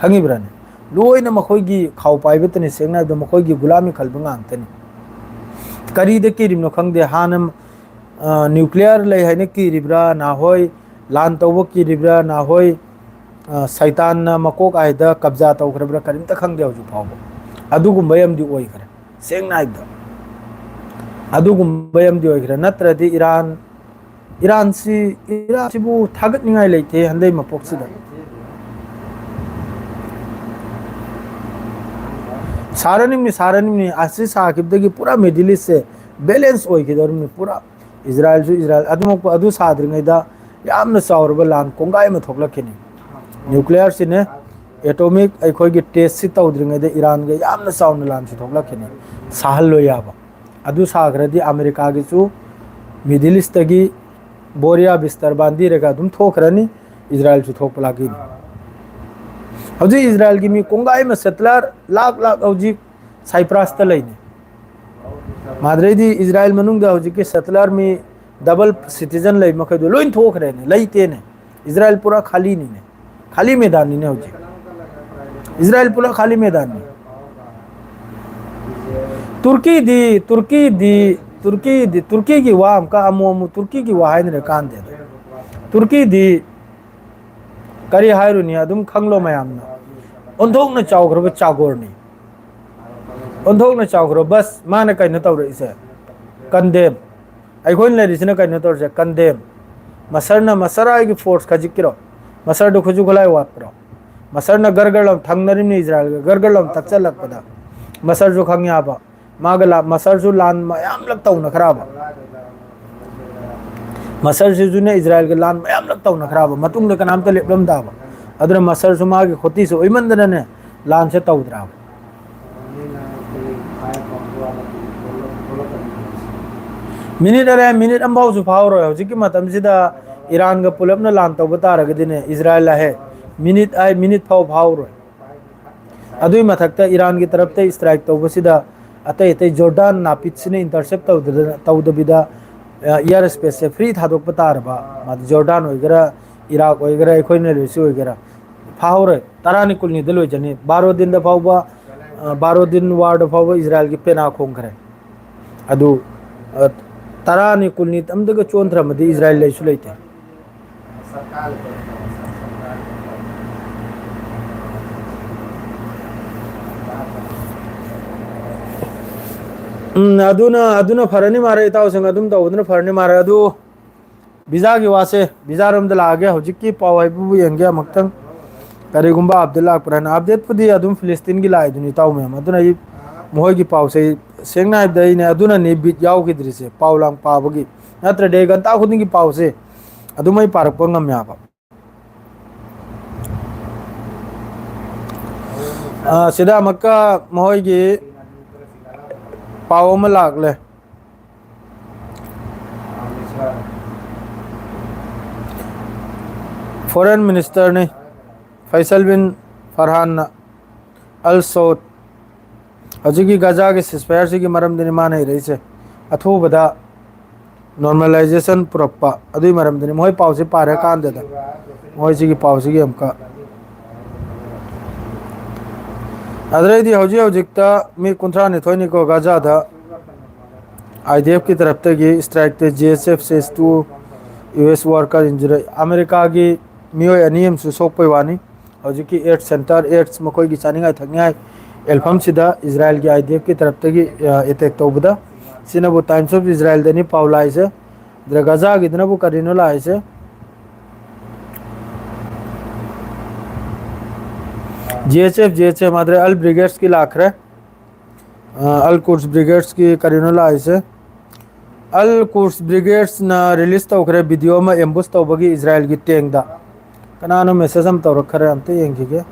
ꯈꯪꯉꯤꯕ꯭ꯔꯥꯅꯦ? ꯂꯣꯏꯅ ꯃꯈꯣꯏꯒꯤ ꯈꯥꯎ ꯄꯥꯏꯕꯇꯅꯤ, ꯁꯦꯡꯅ ꯍꯥꯏꯕꯗ ꯃꯈꯣꯏꯒꯤ ꯒꯨꯂꯥꯃꯤ ꯈꯜꯕ ꯉꯥꯛꯇꯅꯤ꯫ ꯀꯔꯤꯗ ꯀꯤꯔꯤꯕꯅꯣ ꯈꯪꯗꯦ꯫ ꯍꯥꯟꯅ, ꯑ, nuclear ꯂꯩ ꯍꯥꯏꯅ ꯀꯤꯔꯤꯕ꯭ꯔꯥ ꯅꯍꯥꯟꯈꯣꯏ? ꯂꯥꯟ ꯇꯧꯕ ꯀꯤꯔꯤꯕ꯭ꯔꯥ ꯅꯍꯥꯟꯈꯣꯏ? ꯑ, ꯁꯩꯇꯥꯟꯅ ꯃꯀꯣꯛ ꯍꯥꯏꯗ ꯀꯕꯖꯥ ꯇꯧꯈ꯭ꯔꯕ꯭ꯔꯥ? ꯀꯔꯤꯝꯇ ꯈꯪꯗꯦ ꯍꯧꯖꯤꯛ ꯐꯥꯎꯕ꯫ ꯑꯗꯨꯒꯨꯝꯕ ꯑꯃꯗꯤ ꯑꯣꯏꯈ꯭ꯔꯦ, ꯁꯦꯡꯅ ꯍꯥꯏꯕꯗ꯫ ꯑꯗꯨꯒꯨꯝꯕ ꯑꯃꯗꯤ ꯑꯣꯏꯈ꯭ꯔꯦ꯫ ꯅꯠꯇ꯭ꯔꯗꯤ ꯏꯔꯥꯟ, ꯏꯔꯥꯟꯁꯤ, ꯏꯔꯥꯟꯁꯤꯕꯨ ꯊꯥꯒꯠꯅꯤꯡꯉꯥꯏ ꯂꯩꯇꯦ ꯍꯟꯗꯛ ꯃꯄꯣꯛꯁꯤꯗ꯫ ꯁꯥꯔꯅꯤꯡꯅꯤ, ꯁꯥꯔꯅꯤꯡꯅꯤ꯫ ꯑꯁꯤ ꯁꯥꯈꯤꯕꯗꯒꯤ ꯄꯨꯔꯥ Middle East ꯁꯦ balance ꯑꯣꯏꯈꯤꯗꯧꯔꯤꯕꯅꯤ꯫ ꯄꯨꯔꯥ ꯏꯖꯔꯥꯏꯜꯁꯨ ꯏꯖꯔꯥꯏꯜ꯫ ꯑꯗꯨꯃꯛꯄꯨ, ꯑꯗꯨ ꯁꯥꯗ꯭ꯔꯤꯉꯩꯗ ꯌꯥꯝꯅ ꯆꯥꯎꯔꯕ ꯂꯥꯟ ꯀꯣꯡꯒꯥꯏ ꯑꯃ ꯊꯣꯛꯂꯛꯈꯤꯅꯤ꯫ Nuclear ꯁꯤꯅꯦ, ꯑꯦꯇꯣꯃꯤꯛ ꯑꯩꯈꯣꯏꯒꯤ ꯇꯦꯁꯁꯤ ꯇꯧꯗ꯭ꯔꯤꯉꯩꯗ ꯏꯔꯥꯟꯒ ꯌꯥꯝꯅ ꯆꯥꯎꯅ ꯂꯥꯟꯁꯤ ꯊꯣꯛꯂꯛꯈꯤꯅꯤ, ꯁꯥꯍꯜꯂꯣꯏ ꯌꯥꯕ꯫ ꯑꯗꯨ ꯁꯥꯈ꯭ꯔꯗꯤ ꯑꯃꯦꯔꯤꯀꯥꯒꯤꯁꯨ ꯃꯤꯗꯜ ꯏꯁꯇꯒꯤ ꯕꯣꯔꯤꯌꯥ ꯕꯤꯁꯇꯔ ꯕꯥꯟꯗꯤꯔꯒ ꯑꯗꯨꯝ ꯊꯣꯛꯈ꯭ꯔꯅꯤ, ꯏꯖꯔꯥꯏꯜꯁꯨ ꯊꯣꯛꯄ ꯂꯥꯛꯈꯤꯅꯤ꯫ ꯍꯧꯖꯤꯛ ꯏꯖꯔꯥꯏꯜꯒꯤ ꯃꯤ ꯀꯣꯡꯒꯥꯏ ꯑꯃ ꯁꯦꯇꯂꯔ ꯂꯥꯛ ꯂꯥꯛ ꯍꯧꯖꯤꯛ ꯁꯥꯏꯄ꯭ꯔꯥꯁꯇ ꯂꯩꯅꯤ꯫ ꯃꯥꯗ꯭ꯔꯩꯗꯤ ꯏꯖꯔꯥꯏꯜ ꯃꯅꯨꯡꯗ ꯍꯧꯖꯤꯛꯀꯤ ꯁꯦꯇꯂꯔ ꯃꯤ ꯗꯕꯜ ꯁꯤꯇꯤꯖꯟ ꯂꯩ ꯃꯈꯩꯗꯣ ꯂꯣꯏ ꯊꯣꯛꯈ꯭ꯔꯦꯅꯦ, ꯂꯩꯇꯦꯅꯦ꯫ ꯏꯖꯔꯥꯏꯜ ꯄꯨꯔꯥ ꯈꯥꯂꯤꯅꯤꯅꯦ, ꯈꯥꯂꯤ ꯃꯦꯗꯥꯟꯅꯤꯅꯦ ꯍꯧꯖꯤꯛ꯫ ꯏꯖꯔꯥꯏꯜ ꯄꯨꯔꯥ ꯈꯥꯂꯤ ꯃꯦꯗꯥꯟꯅꯤ꯫ ꯇꯨꯔꯀꯤꯗꯤ ꯇꯨꯔꯀꯤꯗꯤ ꯇꯨꯔꯀꯤꯗꯤ ꯇꯨꯔꯀꯤꯒꯤ ꯋꯥ ꯑꯃꯨꯛꯀ ꯑꯃꯨꯛ ꯑꯃꯨꯛ ꯇꯨꯔꯀꯤꯒꯤ ꯋꯥ ꯍꯥꯏꯅꯔ ꯀꯥꯟꯗꯦꯗ꯫ ꯇꯨꯔꯀꯤꯗꯤ ꯀꯔꯤ ꯍꯥꯏꯔꯨꯅꯤ, ꯑꯗꯨꯝ ꯈꯪꯂꯣ ꯃꯌꯥꯝꯅ꯫ ꯑꯣꯟꯊꯣꯛꯅ ꯆꯥꯎꯈ꯭ꯔꯕ ꯆꯥꯒꯣꯔꯅꯤ꯫ ꯑꯣꯟꯊꯣꯛꯅ ꯆꯥꯎꯈ꯭ꯔꯣ ꯕꯁ꯫ ꯃꯥꯅ ꯀꯩꯅꯣ ꯇꯧꯔꯛꯏꯁꯦ? ꯀꯟꯗꯦꯝ꯫ ꯑꯩꯈꯣꯏꯅ ꯂꯩꯔꯤꯁꯤꯅ ꯀꯩꯅꯣ ꯇꯧꯔꯤꯁꯦ? ꯀꯟꯗꯦꯝ꯫ ꯃꯁꯔꯅ ꯃꯁꯔ ꯍꯥꯏꯒꯤ ꯐꯣꯔꯁ ꯈꯖꯤꯛꯀꯤꯔꯣ? ꯃꯁꯔꯗꯨ ꯈꯨꯠꯁꯨ ꯈꯨꯠꯂꯥꯏ ꯋꯥꯠꯄ꯭ꯔꯣ? ꯃꯁꯔꯅ ꯒꯔꯒꯔ ꯂꯥꯎ ꯊꯪꯅꯔꯤꯕꯅꯤ ꯏꯖꯔꯥꯏꯜꯒ, ꯒꯔꯒꯔ ꯂꯥꯎ ꯇꯛꯆꯜꯂꯛꯄꯗ ꯃꯁꯔꯁꯨ ꯈꯪ ꯌꯥꯕ꯫ ꯃꯥꯒ ꯂꯥ-, ꯃꯁꯔꯁꯨ ꯂꯥꯟ ꯃꯌꯥꯝꯂꯛ ꯇꯧꯅꯈ꯭ꯔꯕ꯫ ꯃꯁꯔꯁꯤꯁꯨꯅꯦ ꯏꯖꯔꯥꯏꯜꯒ ꯂꯥꯟ ꯃꯌꯥꯝꯂꯛ ꯇꯧꯅꯈ꯭ꯔꯕ ꯃꯇꯨꯡꯗ ꯀꯅꯥꯝꯇ ꯂꯦꯞꯂꯝꯗꯕ꯫ ꯑꯗꯨꯅ ꯃꯁꯔꯁꯨ ꯃꯥꯒꯤ ꯈꯣꯇꯤꯁꯨ ꯑꯣꯏꯃꯟꯗꯅꯅꯦ ꯂꯥꯟꯁꯦ ꯇꯧꯗ꯭ꯔꯕ꯫ ꯃꯤꯅꯤꯠ ꯑꯔꯦ, ꯃꯤꯅꯤꯠ ꯑꯃꯐꯥꯎꯁꯨ ꯐꯥꯎꯔꯣꯏ꯫ ꯍꯧꯖꯤꯛꯀꯤ ꯃꯇꯝꯁꯤꯗ ꯏꯔꯥꯟꯒ ꯄꯨꯂꯞꯅ ꯂꯥꯟ ꯇꯧꯕ ꯇꯥꯔꯒꯗꯤꯅꯦ, ꯏꯖꯔꯥꯏꯜ ꯑꯍꯦ, ꯃꯤꯅꯤꯠ ꯑꯩ ꯃꯤꯅꯤꯠ ꯐꯥꯎ ꯐꯥꯎꯔꯣꯏ꯫ ꯑꯗꯨꯒꯤ ꯃꯊꯛꯇ ꯏꯔꯥꯟꯒꯤ ꯇꯔꯞꯇ ꯏꯁꯇ꯭ꯔꯥꯏꯛ ꯇꯧꯕꯁꯤꯗ ꯑꯇꯩ ꯑꯇꯩ ꯖꯣꯔꯗꯥꯟ ꯅꯥꯄꯤꯠꯁꯤꯅ ꯏꯟꯇꯔꯁꯦꯞ ꯇꯧꯗꯗꯅ, ꯇꯧꯗꯕꯤꯗ, ꯑ, ꯏꯌꯥꯔ ꯁ꯭ꯄꯦꯁꯁꯦ ꯐ꯭ꯔꯤ ꯊꯥꯗꯣꯛꯄ ꯇꯥꯔꯕ, ꯃꯥꯗꯤ ꯖꯣꯔꯗꯥꯟ ꯑꯣꯏꯒꯦꯔꯥ, ꯏꯔꯥꯛ ꯑꯣꯏꯒꯦꯔꯥ, ꯑꯩꯈꯣꯏꯅ ꯂꯩꯔꯤꯁꯤ ꯑꯣꯏꯒꯦꯔꯥ, ꯐꯥꯍꯧꯔꯣꯏ꯫ ꯇꯔꯥꯅꯤ ꯀꯨꯟꯅꯤꯗ ꯂꯣꯏꯖꯅꯤ꯫ ꯕꯥꯔꯣ ꯗꯤꯟꯗ ꯐꯥꯎꯕ, ꯑ, ꯕꯥꯔꯣ ꯗꯤꯟ ꯋꯥꯔꯗ ꯐꯥꯎꯕ ꯏꯖꯔꯥꯏꯜꯒꯤ ꯄꯦꯅꯥ ꯈꯣꯡꯈ꯭ꯔꯦ꯫ ꯑꯗꯨ, ꯑ, ꯇꯔꯥꯅꯤ ꯀꯨꯟꯅꯤ ꯑꯝꯇꯒ ꯆꯣꯟꯗ꯭ꯔꯃꯗꯤ ꯏꯖꯔꯥꯏꯜ ꯂꯩꯁꯨ ꯂꯩꯇꯦ꯫ ꯎꯝ, ꯑꯗꯨꯅ, ꯑꯗꯨꯅ ꯐꯔꯅꯤ ꯃꯥꯔꯦ, ꯏꯇꯥꯎꯁꯤꯡ ꯑꯗꯨꯝ ꯇꯧꯕꯗꯨꯅ ꯐꯔꯅꯤ ꯃꯥꯔꯦ꯫ ꯑꯗꯨ ꯚꯤꯖꯥꯒꯤ ꯋꯥꯁꯦ, ꯚꯤꯖꯥꯔꯣꯝꯗ ꯂꯥꯛꯑꯒꯦ꯫ ꯍꯧꯖꯤꯛꯀꯤ ꯄꯥꯎ ꯍꯥꯏꯕꯕꯨ ꯌꯦꯡꯒꯦ ꯑꯃꯨꯛꯇꯪ, ꯀꯔꯤꯒꯨꯝꯕ ꯑꯞꯗꯦꯠ ꯂꯥꯛꯄ꯭ꯔꯥ ꯍꯥꯏꯅ꯫ ꯑꯞꯗꯦꯠꯄꯨꯗꯤ ꯑꯗꯨꯝ ꯐꯤꯂꯤꯁꯇꯤꯟꯒꯤ ꯂꯥꯛꯏꯗꯨꯅꯤ, ꯏꯇꯥꯎ ꯃꯌꯥꯝ꯫ ꯑꯗꯨꯅ ꯑꯩ ꯃꯈꯣꯏꯒꯤ ꯄꯥꯎꯁꯦ, ꯑꯩ ꯁꯦꯡꯅ ꯍꯥꯏꯕꯗ ꯑꯩꯅꯦ, ꯑꯗꯨꯅꯅꯦ ꯕꯤꯠ ꯌꯥꯎꯈꯤꯗ꯭ꯔꯤꯁꯦ, ꯄꯥꯎ ꯂꯥꯡ ꯄꯥꯕꯒꯤ꯫ ꯅꯠꯇ꯭ꯔꯗꯤ ꯑꯩ ꯒꯟꯇꯥ ꯈꯨꯗꯤꯡꯒꯤ ꯄꯥꯎꯁꯦ ꯑꯗꯨꯝ ꯑꯩ ꯄꯥꯔꯛꯄ ꯉꯝꯃꯦ ꯍꯥꯏꯕ꯫ ꯑ, ꯁꯤꯗ ꯑꯃꯨꯛꯀ ꯃꯈꯣꯏꯒꯤ ꯄꯥꯎ ꯑꯃ ꯂꯥꯛꯂꯦ꯫ ꯐꯣꯔꯦꯟ ꯃꯤꯅꯤꯁꯇꯔꯅꯤ ꯐꯩꯁꯜ ꯕꯤꯟ ꯐꯔꯍꯥꯟꯅ ꯑꯜ ꯁꯣꯗ, ꯍꯧꯖꯤꯛꯀꯤ ꯒꯖꯥꯒꯤ ꯁꯤꯁꯐꯥꯌꯔꯁꯤꯒꯤ ꯃꯔꯝꯗꯅꯤ ꯃꯥꯅ ꯏꯔꯛꯏꯁꯦ꯫ ꯑꯊꯨꯕꯗ ꯅꯣꯔꯃꯦꯂꯥꯏꯖꯦꯁꯟ ꯄꯨꯔꯛꯄ ꯑꯗꯨꯒꯤ ꯃꯔꯝꯗꯅꯤ꯫ ꯃꯈꯣꯏ ꯄꯥꯎꯁꯤ ꯄꯥꯔꯀꯥꯟꯗꯗ ꯃꯈꯣꯏꯁꯤꯒꯤ ꯄꯥꯎꯁꯤꯒꯤ ꯑꯃꯨꯛꯀ, ꯑꯗꯨꯗꯩꯗꯤ ꯍꯧꯖꯤꯛ ꯍꯧꯖꯤꯛꯇ ꯃꯤ ꯀꯨꯟꯊ꯭ꯔꯥ ꯅꯤꯊꯣꯏꯅꯤꯀꯣ ꯒꯖꯥꯗ ꯑꯥꯏ ꯗꯤ ꯑꯦꯐꯀꯤ ꯇꯔꯞꯇꯒꯤ ꯏꯁꯇ꯭ꯔꯥꯏꯛꯇ G S F says two U S worker injury. ꯑꯃꯦꯔꯤꯀꯥꯒꯤ ꯃꯤꯑꯣꯏ ꯑꯅꯤ ꯑꯃꯁꯨ ꯁꯣꯛꯄꯩ ꯋꯥꯅꯤ꯫ ꯍꯧꯖꯤꯛꯀꯤ ꯑꯦꯠ ꯁꯦꯟꯇꯔ, ꯑꯦꯠꯁ ꯃꯈꯣꯏꯒꯤ ꯆꯥꯅꯤꯡꯉꯥꯏ ꯊꯛꯅꯤꯡꯉꯥꯏ ꯑꯦꯜꯐꯝꯁꯤꯗ ꯏꯖꯔꯥꯏꯜꯒꯤ ꯑꯥꯏ ꯗꯤ ꯑꯦꯐꯀꯤ ꯇꯔꯞꯇꯒꯤ ꯑꯦꯇꯦꯛ ꯇꯧꯕꯗ ꯁꯤꯅꯕꯨ ꯇꯥꯏꯝꯁ ꯑꯣꯐ ꯏꯖꯔꯥꯏꯜꯗꯅꯤ ꯄꯥꯎ ꯂꯥꯛꯏꯁꯦ꯫ ꯑꯗꯨꯗ ꯒꯖꯥꯒꯤꯗꯅꯕꯨ ꯀꯔꯤꯅꯣ ꯂꯥꯛꯏꯁꯦ? G S F, G S F ꯃꯥꯗ꯭ꯔꯦ ꯑꯜ ꯕ꯭ꯔꯤꯒꯦꯗꯁꯀꯤ ꯂꯥꯛꯈ꯭ꯔꯦ꯫ ꯑ, ꯑꯜ ꯀꯨꯔꯁ ꯕ꯭ꯔꯤꯒꯦꯗꯁꯀꯤ ꯀꯔꯤꯅꯣ ꯂꯥꯛꯏꯁꯦ? ꯑꯜ ꯀꯨꯔꯁ ꯕ꯭ꯔꯤꯒꯦꯗꯁꯅ ꯔꯤꯂꯤꯁ ꯇꯧꯈ꯭ꯔꯦ ꯚꯤꯗꯤꯑꯣ ꯑꯃ ꯑꯦꯝꯕꯨꯁ ꯇꯧꯕꯒꯤ ꯏꯖꯔꯥꯏꯜꯒꯤ ꯇꯦꯡꯗ꯫ ꯀꯅꯥꯅꯣ ꯃꯦꯁꯦꯖ ꯑꯃ ꯇꯧꯔꯛꯈ꯭ꯔꯦ, ꯑꯝꯇ ꯌꯦꯡꯈꯤꯒꯦ꯫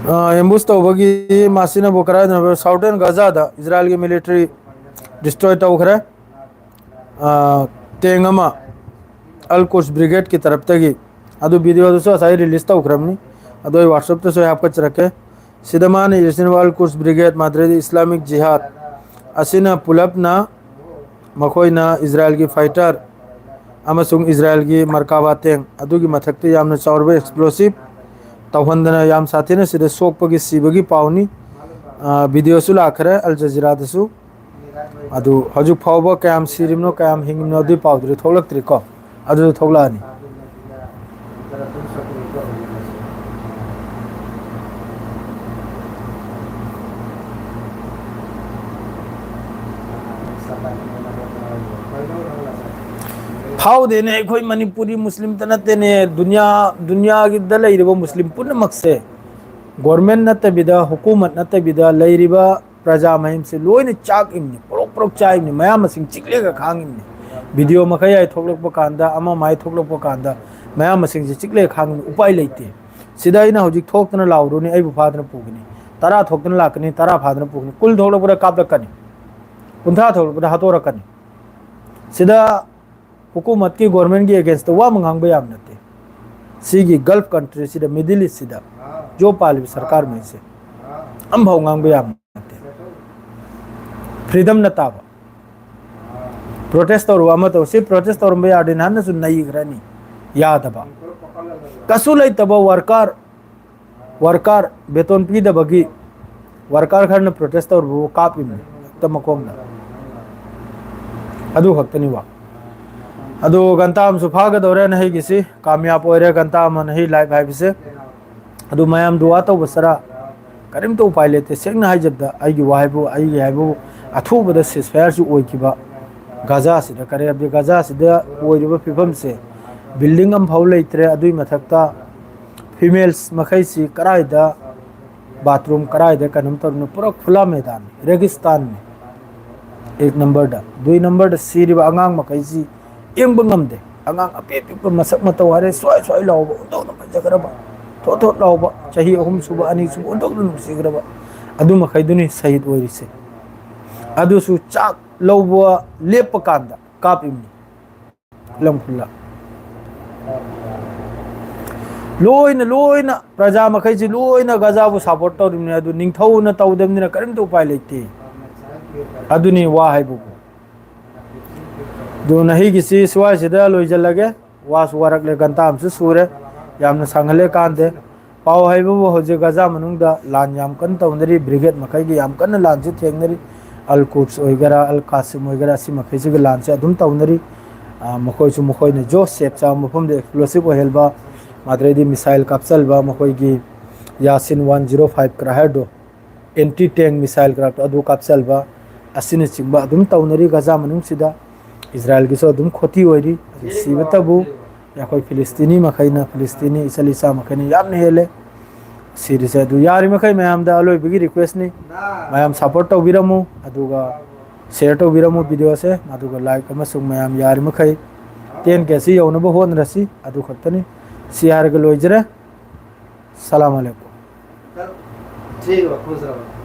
ꯑ, ꯑꯦꯝꯕꯨꯁ ꯇꯧꯕꯒꯤ ꯃꯁꯤꯅꯕꯨ ꯀꯔꯥꯏꯗꯅꯣ? ꯁꯥꯎꯗꯔꯟ ꯒꯖꯥꯗ ꯏꯖꯔꯥꯏꯜꯒꯤ ꯃꯤꯂꯤꯇꯔꯤ ꯗꯤꯁꯇ꯭ꯔꯣꯏ ꯇꯧꯈ꯭ꯔꯦ꯫ ꯑ, ꯇꯦꯡ ꯑꯃ ꯑꯜ ꯀꯨꯔꯁ ꯕ꯭ꯔꯤꯒꯦꯗꯀꯤ ꯇꯔꯞꯇꯒꯤ꯫ ꯑꯗꯨ ꯚꯤꯗꯤꯑꯣꯗꯨꯁꯨ ꯉꯁꯥꯏ ꯔꯤꯂꯤꯁ ꯇꯧꯈ꯭ꯔꯕꯅꯤ, ꯑꯗꯣ ꯑꯩ ꯋꯥꯠꯁꯑꯦꯞꯇꯁꯨ ꯑꯩ ꯍꯥꯞꯀꯠꯆꯔꯛꯀꯦ꯫ ꯁꯤꯗ ꯃꯥꯅ ꯏꯔꯤꯁꯤꯅ ꯑꯜ ꯀꯨꯔꯁ ꯕ꯭ꯔꯤꯒꯦꯗ ꯃꯥꯗ꯭ꯔꯦꯗꯤ ꯏꯁꯂꯥꯃꯤꯛ ꯖꯤꯍꯥꯗ ꯑꯁꯤꯅ ꯄꯨꯂꯞꯅ ꯃꯈꯣꯏꯅ ꯏꯖꯔꯥꯏꯜꯒꯤ ꯐꯥꯏꯇꯔ ꯑꯃꯁꯨꯡ ꯏꯖꯔꯥꯏꯜꯒꯤ ꯃꯔꯀꯥꯕꯥ ꯇꯦꯡ ꯑꯗꯨꯒꯤ ꯃꯊꯛꯇ ꯌꯥꯝꯅ ꯆꯥꯎꯔꯕ ꯑꯦꯛꯁꯄ꯭ꯂꯣꯁꯤꯞ ꯇꯧꯍꯟꯗꯅ ꯌꯥꯝ ꯁꯥꯊꯤꯅ ꯁꯤꯗ ꯁꯣꯛꯄꯒꯤ, ꯁꯤꯕꯒꯤ ꯄꯥꯎꯅꯤ꯫ ꯑ, ꯚꯤꯗꯤꯑꯣꯁꯨ ꯂꯥꯛꯈ꯭ꯔꯦ ꯑꯜ ꯖꯖꯤꯔꯥꯗꯁꯨ꯫ ꯑꯗꯨ ꯍꯧꯖꯤꯛ ꯐꯥꯎꯕ ꯀꯌꯥꯝ ꯁꯤꯔꯤꯕꯅꯣ, ꯀꯌꯥꯝ ꯍꯤꯡꯉꯤꯕꯅꯣ ꯑꯗꯨꯒꯤ ꯄꯥꯎꯗꯨꯗꯤ ꯊꯣꯛꯂꯛꯇ꯭ꯔꯤꯀꯣ꯫ ꯑꯗꯨꯁꯨ ꯊꯣꯛꯂꯛꯑꯅꯤ꯫ ꯐꯥꯎꯗꯦꯅꯦ, ꯑꯩꯈꯣꯏ ꯃꯅꯤꯄꯨꯔꯤ ꯃꯨꯁꯂꯤꯝꯇ ꯅꯠꯇꯦꯅꯦ, ꯗꯨꯅꯤꯌꯥ, ꯗꯨꯅꯤꯌꯥꯒꯤꯗ ꯂꯩꯔꯤꯕ ꯃꯨꯁꯂꯤꯝ ꯄꯨꯝꯅꯃꯛꯁꯦ꯫ ꯒꯣꯔꯃꯦꯟ ꯅꯠꯇꯕꯤꯗ, ꯍꯨꯀꯨꯃꯠ ꯅꯠꯇꯕꯤꯗ ꯂꯩꯔꯤꯕ ꯄ꯭ꯔꯖꯥ ꯃꯌꯥꯝꯁꯦ ꯂꯣꯏꯅ ꯆꯥꯛꯏꯕꯅꯤ, ꯄꯣꯔꯣꯛ ꯄꯣꯔꯣꯛ ꯆꯥꯛꯏꯕꯅꯤ, ꯃꯌꯥꯝ ꯃꯁꯤꯡ ꯆꯤꯛꯂꯒ ꯈꯥꯡꯉꯤꯕꯅꯤ꯫ ꯚꯤꯗꯤꯑꯣ ꯃꯈꯩ ꯍꯥꯏ ꯊꯣꯛꯂꯛꯄ ꯀꯥꯟꯗ, ꯑꯃ ꯃꯥꯏ ꯊꯣꯛꯂꯛꯄ ꯀꯥꯟꯗ, ꯃꯌꯥꯝ ꯃꯁꯤꯡꯁꯦ ꯆꯤꯛꯂꯦ ꯈꯥꯡꯕ ꯎꯄꯥꯏ ꯂꯩꯇꯦ꯫ ꯁꯤꯗ ꯑꯩꯅ ꯍꯧꯖꯤꯛ ꯊꯣꯛꯇꯅ ꯂꯥꯎꯔꯨꯅꯤ, ꯑꯩꯕꯨ ꯐꯥꯗꯅ ꯄꯨꯒꯅꯤ, ꯇꯔꯥ ꯊꯣꯛꯇꯅ ꯂꯥꯛꯀꯅꯤ, ꯇꯔꯥ ꯐꯥꯗꯅ ꯄꯨꯒꯅꯤ, ꯀꯨꯟ ꯊꯣꯛꯂꯛꯄꯗ ꯀꯥꯞꯂꯛꯀꯅꯤ, ꯀꯨꯟꯊ꯭ꯔꯥ ꯊꯣꯛꯂꯛꯄꯗ ꯍꯥꯠꯇꯣꯔꯛꯀꯅꯤ꯫ ꯁꯤꯗ ꯍꯨꯀꯨꯃꯠꯀꯤ, ꯒꯣꯔꯃꯦꯟꯒꯤ ꯑꯦꯒꯦꯟꯁꯇ ꯋꯥ ꯑꯃ ꯉꯥꯡꯕ ꯌꯥꯕ ꯅꯠꯇꯦ꯫ ꯁꯤꯒꯤ ꯒꯜꯐ ꯀꯟꯇ꯭ꯔꯤꯁꯤꯗ, ꯃꯤꯗꯜ ꯏꯁꯁꯤꯗ ꯖꯣ ꯄꯥꯜꯂꯤꯕ ꯁꯔꯀꯥꯔ ꯃꯩꯁꯦ ꯑꯝꯐꯥꯎ ꯉꯥꯡꯕ ꯌꯥꯕ ꯅꯠꯇꯦ꯫ ꯐ꯭ꯔꯤꯗꯝꯅ ꯇꯥꯕ꯫ ꯄ꯭ꯔꯣꯇꯦꯁ ꯇꯧꯔꯨꯕ ꯑꯃ ꯇꯧ, ꯁꯤ ꯄ꯭ꯔꯣꯇꯦꯁ ꯇꯧꯔꯝꯕ ꯌꯥꯔꯗꯤ ꯅꯍꯥꯟꯅꯁꯨ ꯅꯩꯈ꯭ꯔꯅꯤ꯫ ꯌꯥꯗꯕ꯫ ꯀꯩꯁꯨ ꯂꯩꯇꯕ ꯋꯥꯔꯀꯔ, ꯋꯥꯔꯀꯔ ꯕꯦꯇꯣꯟ ꯄꯤꯗꯕꯒꯤ ꯋꯥꯔꯀꯔ ꯈꯔꯅ ꯄ꯭ꯔꯣꯇꯦꯁ ꯇꯧꯔꯨꯕꯕꯨ ꯀꯥꯞꯄꯤꯕꯅꯤ ꯍꯦꯛꯇ ꯃꯈꯣꯡꯗ꯫ ꯑꯗꯨ ꯈꯛꯇꯅꯤ ꯋꯥ꯫ ꯑꯗꯨ ꯒꯟꯇꯥ ꯑꯃꯁꯨ ꯐꯥꯒꯗꯧꯔꯦ ꯅꯍꯩꯒꯤꯁꯤ꯫ ꯀꯥꯃꯌꯥꯕ ꯑꯣꯏꯔꯦ ꯒꯟꯇꯥ ꯑꯃ ꯅꯍꯩ ꯂꯥꯏꯐ ꯍꯥꯏꯕꯁꯦ꯫ ꯑꯗꯨ ꯃꯌꯥꯝ ꯗꯨꯋꯥ ꯇꯧꯕ ꯆꯔꯥ ꯀꯔꯤꯝꯇ ꯎꯄꯥꯏ ꯂꯩꯇꯦ꯫ ꯁꯦꯡꯅ ꯍꯥꯏꯖꯕꯗ ꯑꯩꯒꯤ ꯋꯥ ꯍꯥꯏꯕꯨ, ꯑꯩꯒꯤ ꯍꯥꯏꯕꯨ ꯑꯊꯨꯕꯗ ceasefire ꯁꯨ ꯑꯣꯏꯈꯤꯕ ꯒꯖꯥꯁꯤꯗ, ꯀꯔꯤ ꯍꯥꯏꯕꯗꯤ ꯒꯖꯥꯁꯤꯗ ꯑꯣꯏꯔꯤꯕ ꯐꯤꯕꯝꯁꯦ building ꯑꯃꯐꯥꯎ ꯂꯩꯇ꯭ꯔꯦ꯫ ꯑꯗꯨꯒꯤ ꯃꯊꯛꯇ females ꯃꯈꯩꯁꯤ ꯀꯗꯥꯏꯗ bathroom ꯀꯗꯥꯏꯗ ꯀꯩꯅꯣꯝ ꯇꯧꯔꯤꯅꯣ, ꯄꯨꯔꯥ ꯈꯨꯂꯥ ꯃꯦꯗꯥꯟꯅꯤ, ꯔꯦꯒꯤꯁꯇꯥꯟꯅꯤ꯫ ꯑꯦꯛ ꯅꯝꯕꯔꯗ, ꯗꯨꯏ ꯅꯝꯕꯔꯗ ꯁꯤꯔꯤꯕ ꯑꯉꯥꯡ ꯃꯈꯩꯁꯤ ꯌꯦꯡꯕ ꯉꯝꯗꯦ꯫ ꯑꯉꯥꯡ ꯑꯄꯤꯛ ꯑꯄꯤꯛꯄ ꯃꯁꯛ ꯃꯇꯧ ꯍꯥꯏꯔꯦ ꯁ꯭ꯋꯥꯏ ꯁ꯭ꯋꯥꯏ ꯂꯥꯎꯕ, ꯑꯣꯟꯊꯣꯛꯅ ꯐꯖꯈ꯭ꯔꯕ, ꯊꯣꯠ ꯊꯣꯠ ꯂꯥꯎꯕ, ꯆꯍꯤ ꯑꯍꯨꯝ ꯁꯨꯕ, ꯑꯅꯤ ꯁꯨꯕ, ꯑꯣꯟꯊꯣꯛꯅ ꯅꯨꯡꯁꯤꯈ꯭ꯔꯕ ꯑꯗꯨ ꯃꯈꯩꯗꯨꯅꯤ ꯁꯍꯤꯗ ꯑꯣꯏꯔꯤꯁꯦ꯫ ꯑꯗꯨꯁꯨ ꯆꯥꯛ ꯂꯧꯕ ꯂꯦꯞꯄ ꯀꯥꯟꯗ ꯀꯥꯞꯄꯤꯕꯅꯤ꯫ ꯐꯤꯂꯝ ꯈꯨꯜꯂ ꯂꯣꯏꯅ, ꯂꯣꯏꯅ ꯄ꯭ꯔꯖꯥ ꯃꯈꯩꯁꯤ ꯂꯣꯏꯅ ꯒꯖꯥꯕꯨ support ꯇꯧꯔꯤꯕꯅꯤ꯫ ꯑꯗꯨ ꯅꯤꯡꯊꯧꯅ ꯇꯧꯗꯕꯅꯤꯅ ꯀꯔꯤꯝꯇ ꯎꯄꯥꯏ ꯂꯩꯇꯦ꯫ ꯑꯗꯨꯅꯤ ꯋꯥ ꯍꯥꯏꯕꯕꯨ꯫ ꯑꯗꯨ ꯅꯍꯩꯒꯤꯁꯤ ꯁ꯭ꯋꯥꯏꯁꯤꯗ ꯂꯣꯏꯁꯤꯜꯂꯒꯦ꯫ ꯋꯥꯁꯨ ꯋꯥꯔꯛꯂꯦ, ꯒꯟꯇꯥ ꯑꯃꯁꯨ ꯁꯨꯔꯦ, ꯌꯥꯝꯅ ꯁꯥꯡꯍꯜꯂꯦ ꯀꯥꯟꯗꯦ꯫ ꯄꯥꯎ ꯍꯥꯏꯕꯕꯨ ꯍꯧꯖꯤꯛ ꯒꯖꯥ ꯃꯅꯨꯡꯗ ꯂꯥꯟ ꯌꯥꯝ ꯀꯟꯅ ꯇꯧꯅꯔꯤ, ꯕ꯭ꯔꯤꯒꯦꯗ ꯃꯈꯩꯒꯤ ꯌꯥꯝ ꯀꯟꯅ ꯂꯥꯟꯁꯨ ꯊꯦꯡꯅꯔꯤ꯫ ꯑꯜ ꯀꯨꯠꯁ ꯑꯣꯏꯒꯦꯔꯥ, ꯑꯜ ꯀꯥꯁꯤꯝ ꯑꯣꯏꯒꯦꯔꯥ, ꯁꯤ ꯃꯈꯩꯁꯤꯒ ꯂꯥꯟꯁꯦ ꯑꯗꯨꯝ ꯇꯧꯅꯔꯤ꯫ ꯑ, ꯃꯈꯣꯏꯁꯨ ꯃꯈꯣꯏꯅ ꯖꯣ ꯁꯦꯞ ꯆꯥꯕ ꯃꯐꯝꯗ explosive ꯑꯣꯏꯍꯟꯕ, ꯑꯗꯩꯗꯤ missile ꯀꯥꯞꯆꯜꯕ, ꯃꯈꯣꯏꯒꯤ ꯌꯥꯁꯤꯟ one zero five ꯀ꯭ꯔꯥꯍꯔꯗꯣ, anti tank missile ꯀ꯭ꯔꯥꯐ ꯑꯗꯨ ꯀꯥꯞꯆꯜꯕ ꯑꯁꯤꯅꯆꯤꯡꯕ ꯑꯗꯨꯝ ꯇꯧꯅꯔꯤ ꯒꯖꯥ ꯃꯅꯨꯡꯁꯤꯗ꯫ ꯏꯖꯔꯥꯏꯜꯒꯤꯁꯨ ꯑꯗꯨꯝ ꯈꯣꯇꯤ ꯑꯣꯏꯔꯤ꯫ ꯑꯗꯨ ꯁꯤꯕꯇꯕꯨ ꯑꯩꯈꯣꯏ ꯐꯤꯂꯤꯁꯇꯤꯅꯤ ꯃꯈꯩꯅ, ꯐꯤꯂꯤꯁꯇꯤꯅꯤ ꯏꯆꯜ ꯏꯆꯥ ꯃꯈꯩꯅ ꯌꯥꯝꯅ ꯍꯦꯜꯂꯦ ꯁꯤꯔꯤꯁꯦ꯫ ꯑꯗꯨ ꯌꯥꯔꯤꯃꯈꯩ ꯃꯌꯥꯝꯗ ꯑꯂꯣꯏꯕꯒꯤ request ꯅꯤ, ꯃꯌꯥꯝ support ꯇꯧꯕꯤꯔꯝꯃꯨ꯫ ꯑꯗꯨꯒ Share ꯇꯧꯕꯤꯔꯝꯃꯨ video ꯁꯦ, ꯑꯗꯨꯒ like ꯑꯃꯁꯨꯡ ꯃꯌꯥꯝ ꯌꯥꯔꯤꯃꯈꯩ ten K ꯁꯤ ꯌꯧꯅꯕ ꯍꯣꯠꯅꯔꯁꯤ꯫ ꯑꯗꯨ ꯈꯛꯇꯅꯤ꯫ ꯁꯤ ꯍꯥꯏꯔꯒ ꯂꯣꯏꯖꯔꯦ꯫ ꯁꯂꯥꯝ ꯑꯂꯩꯀꯨꯝ꯫ ꯁꯤ ꯋꯥꯈꯜ ꯁꯥꯕ꯫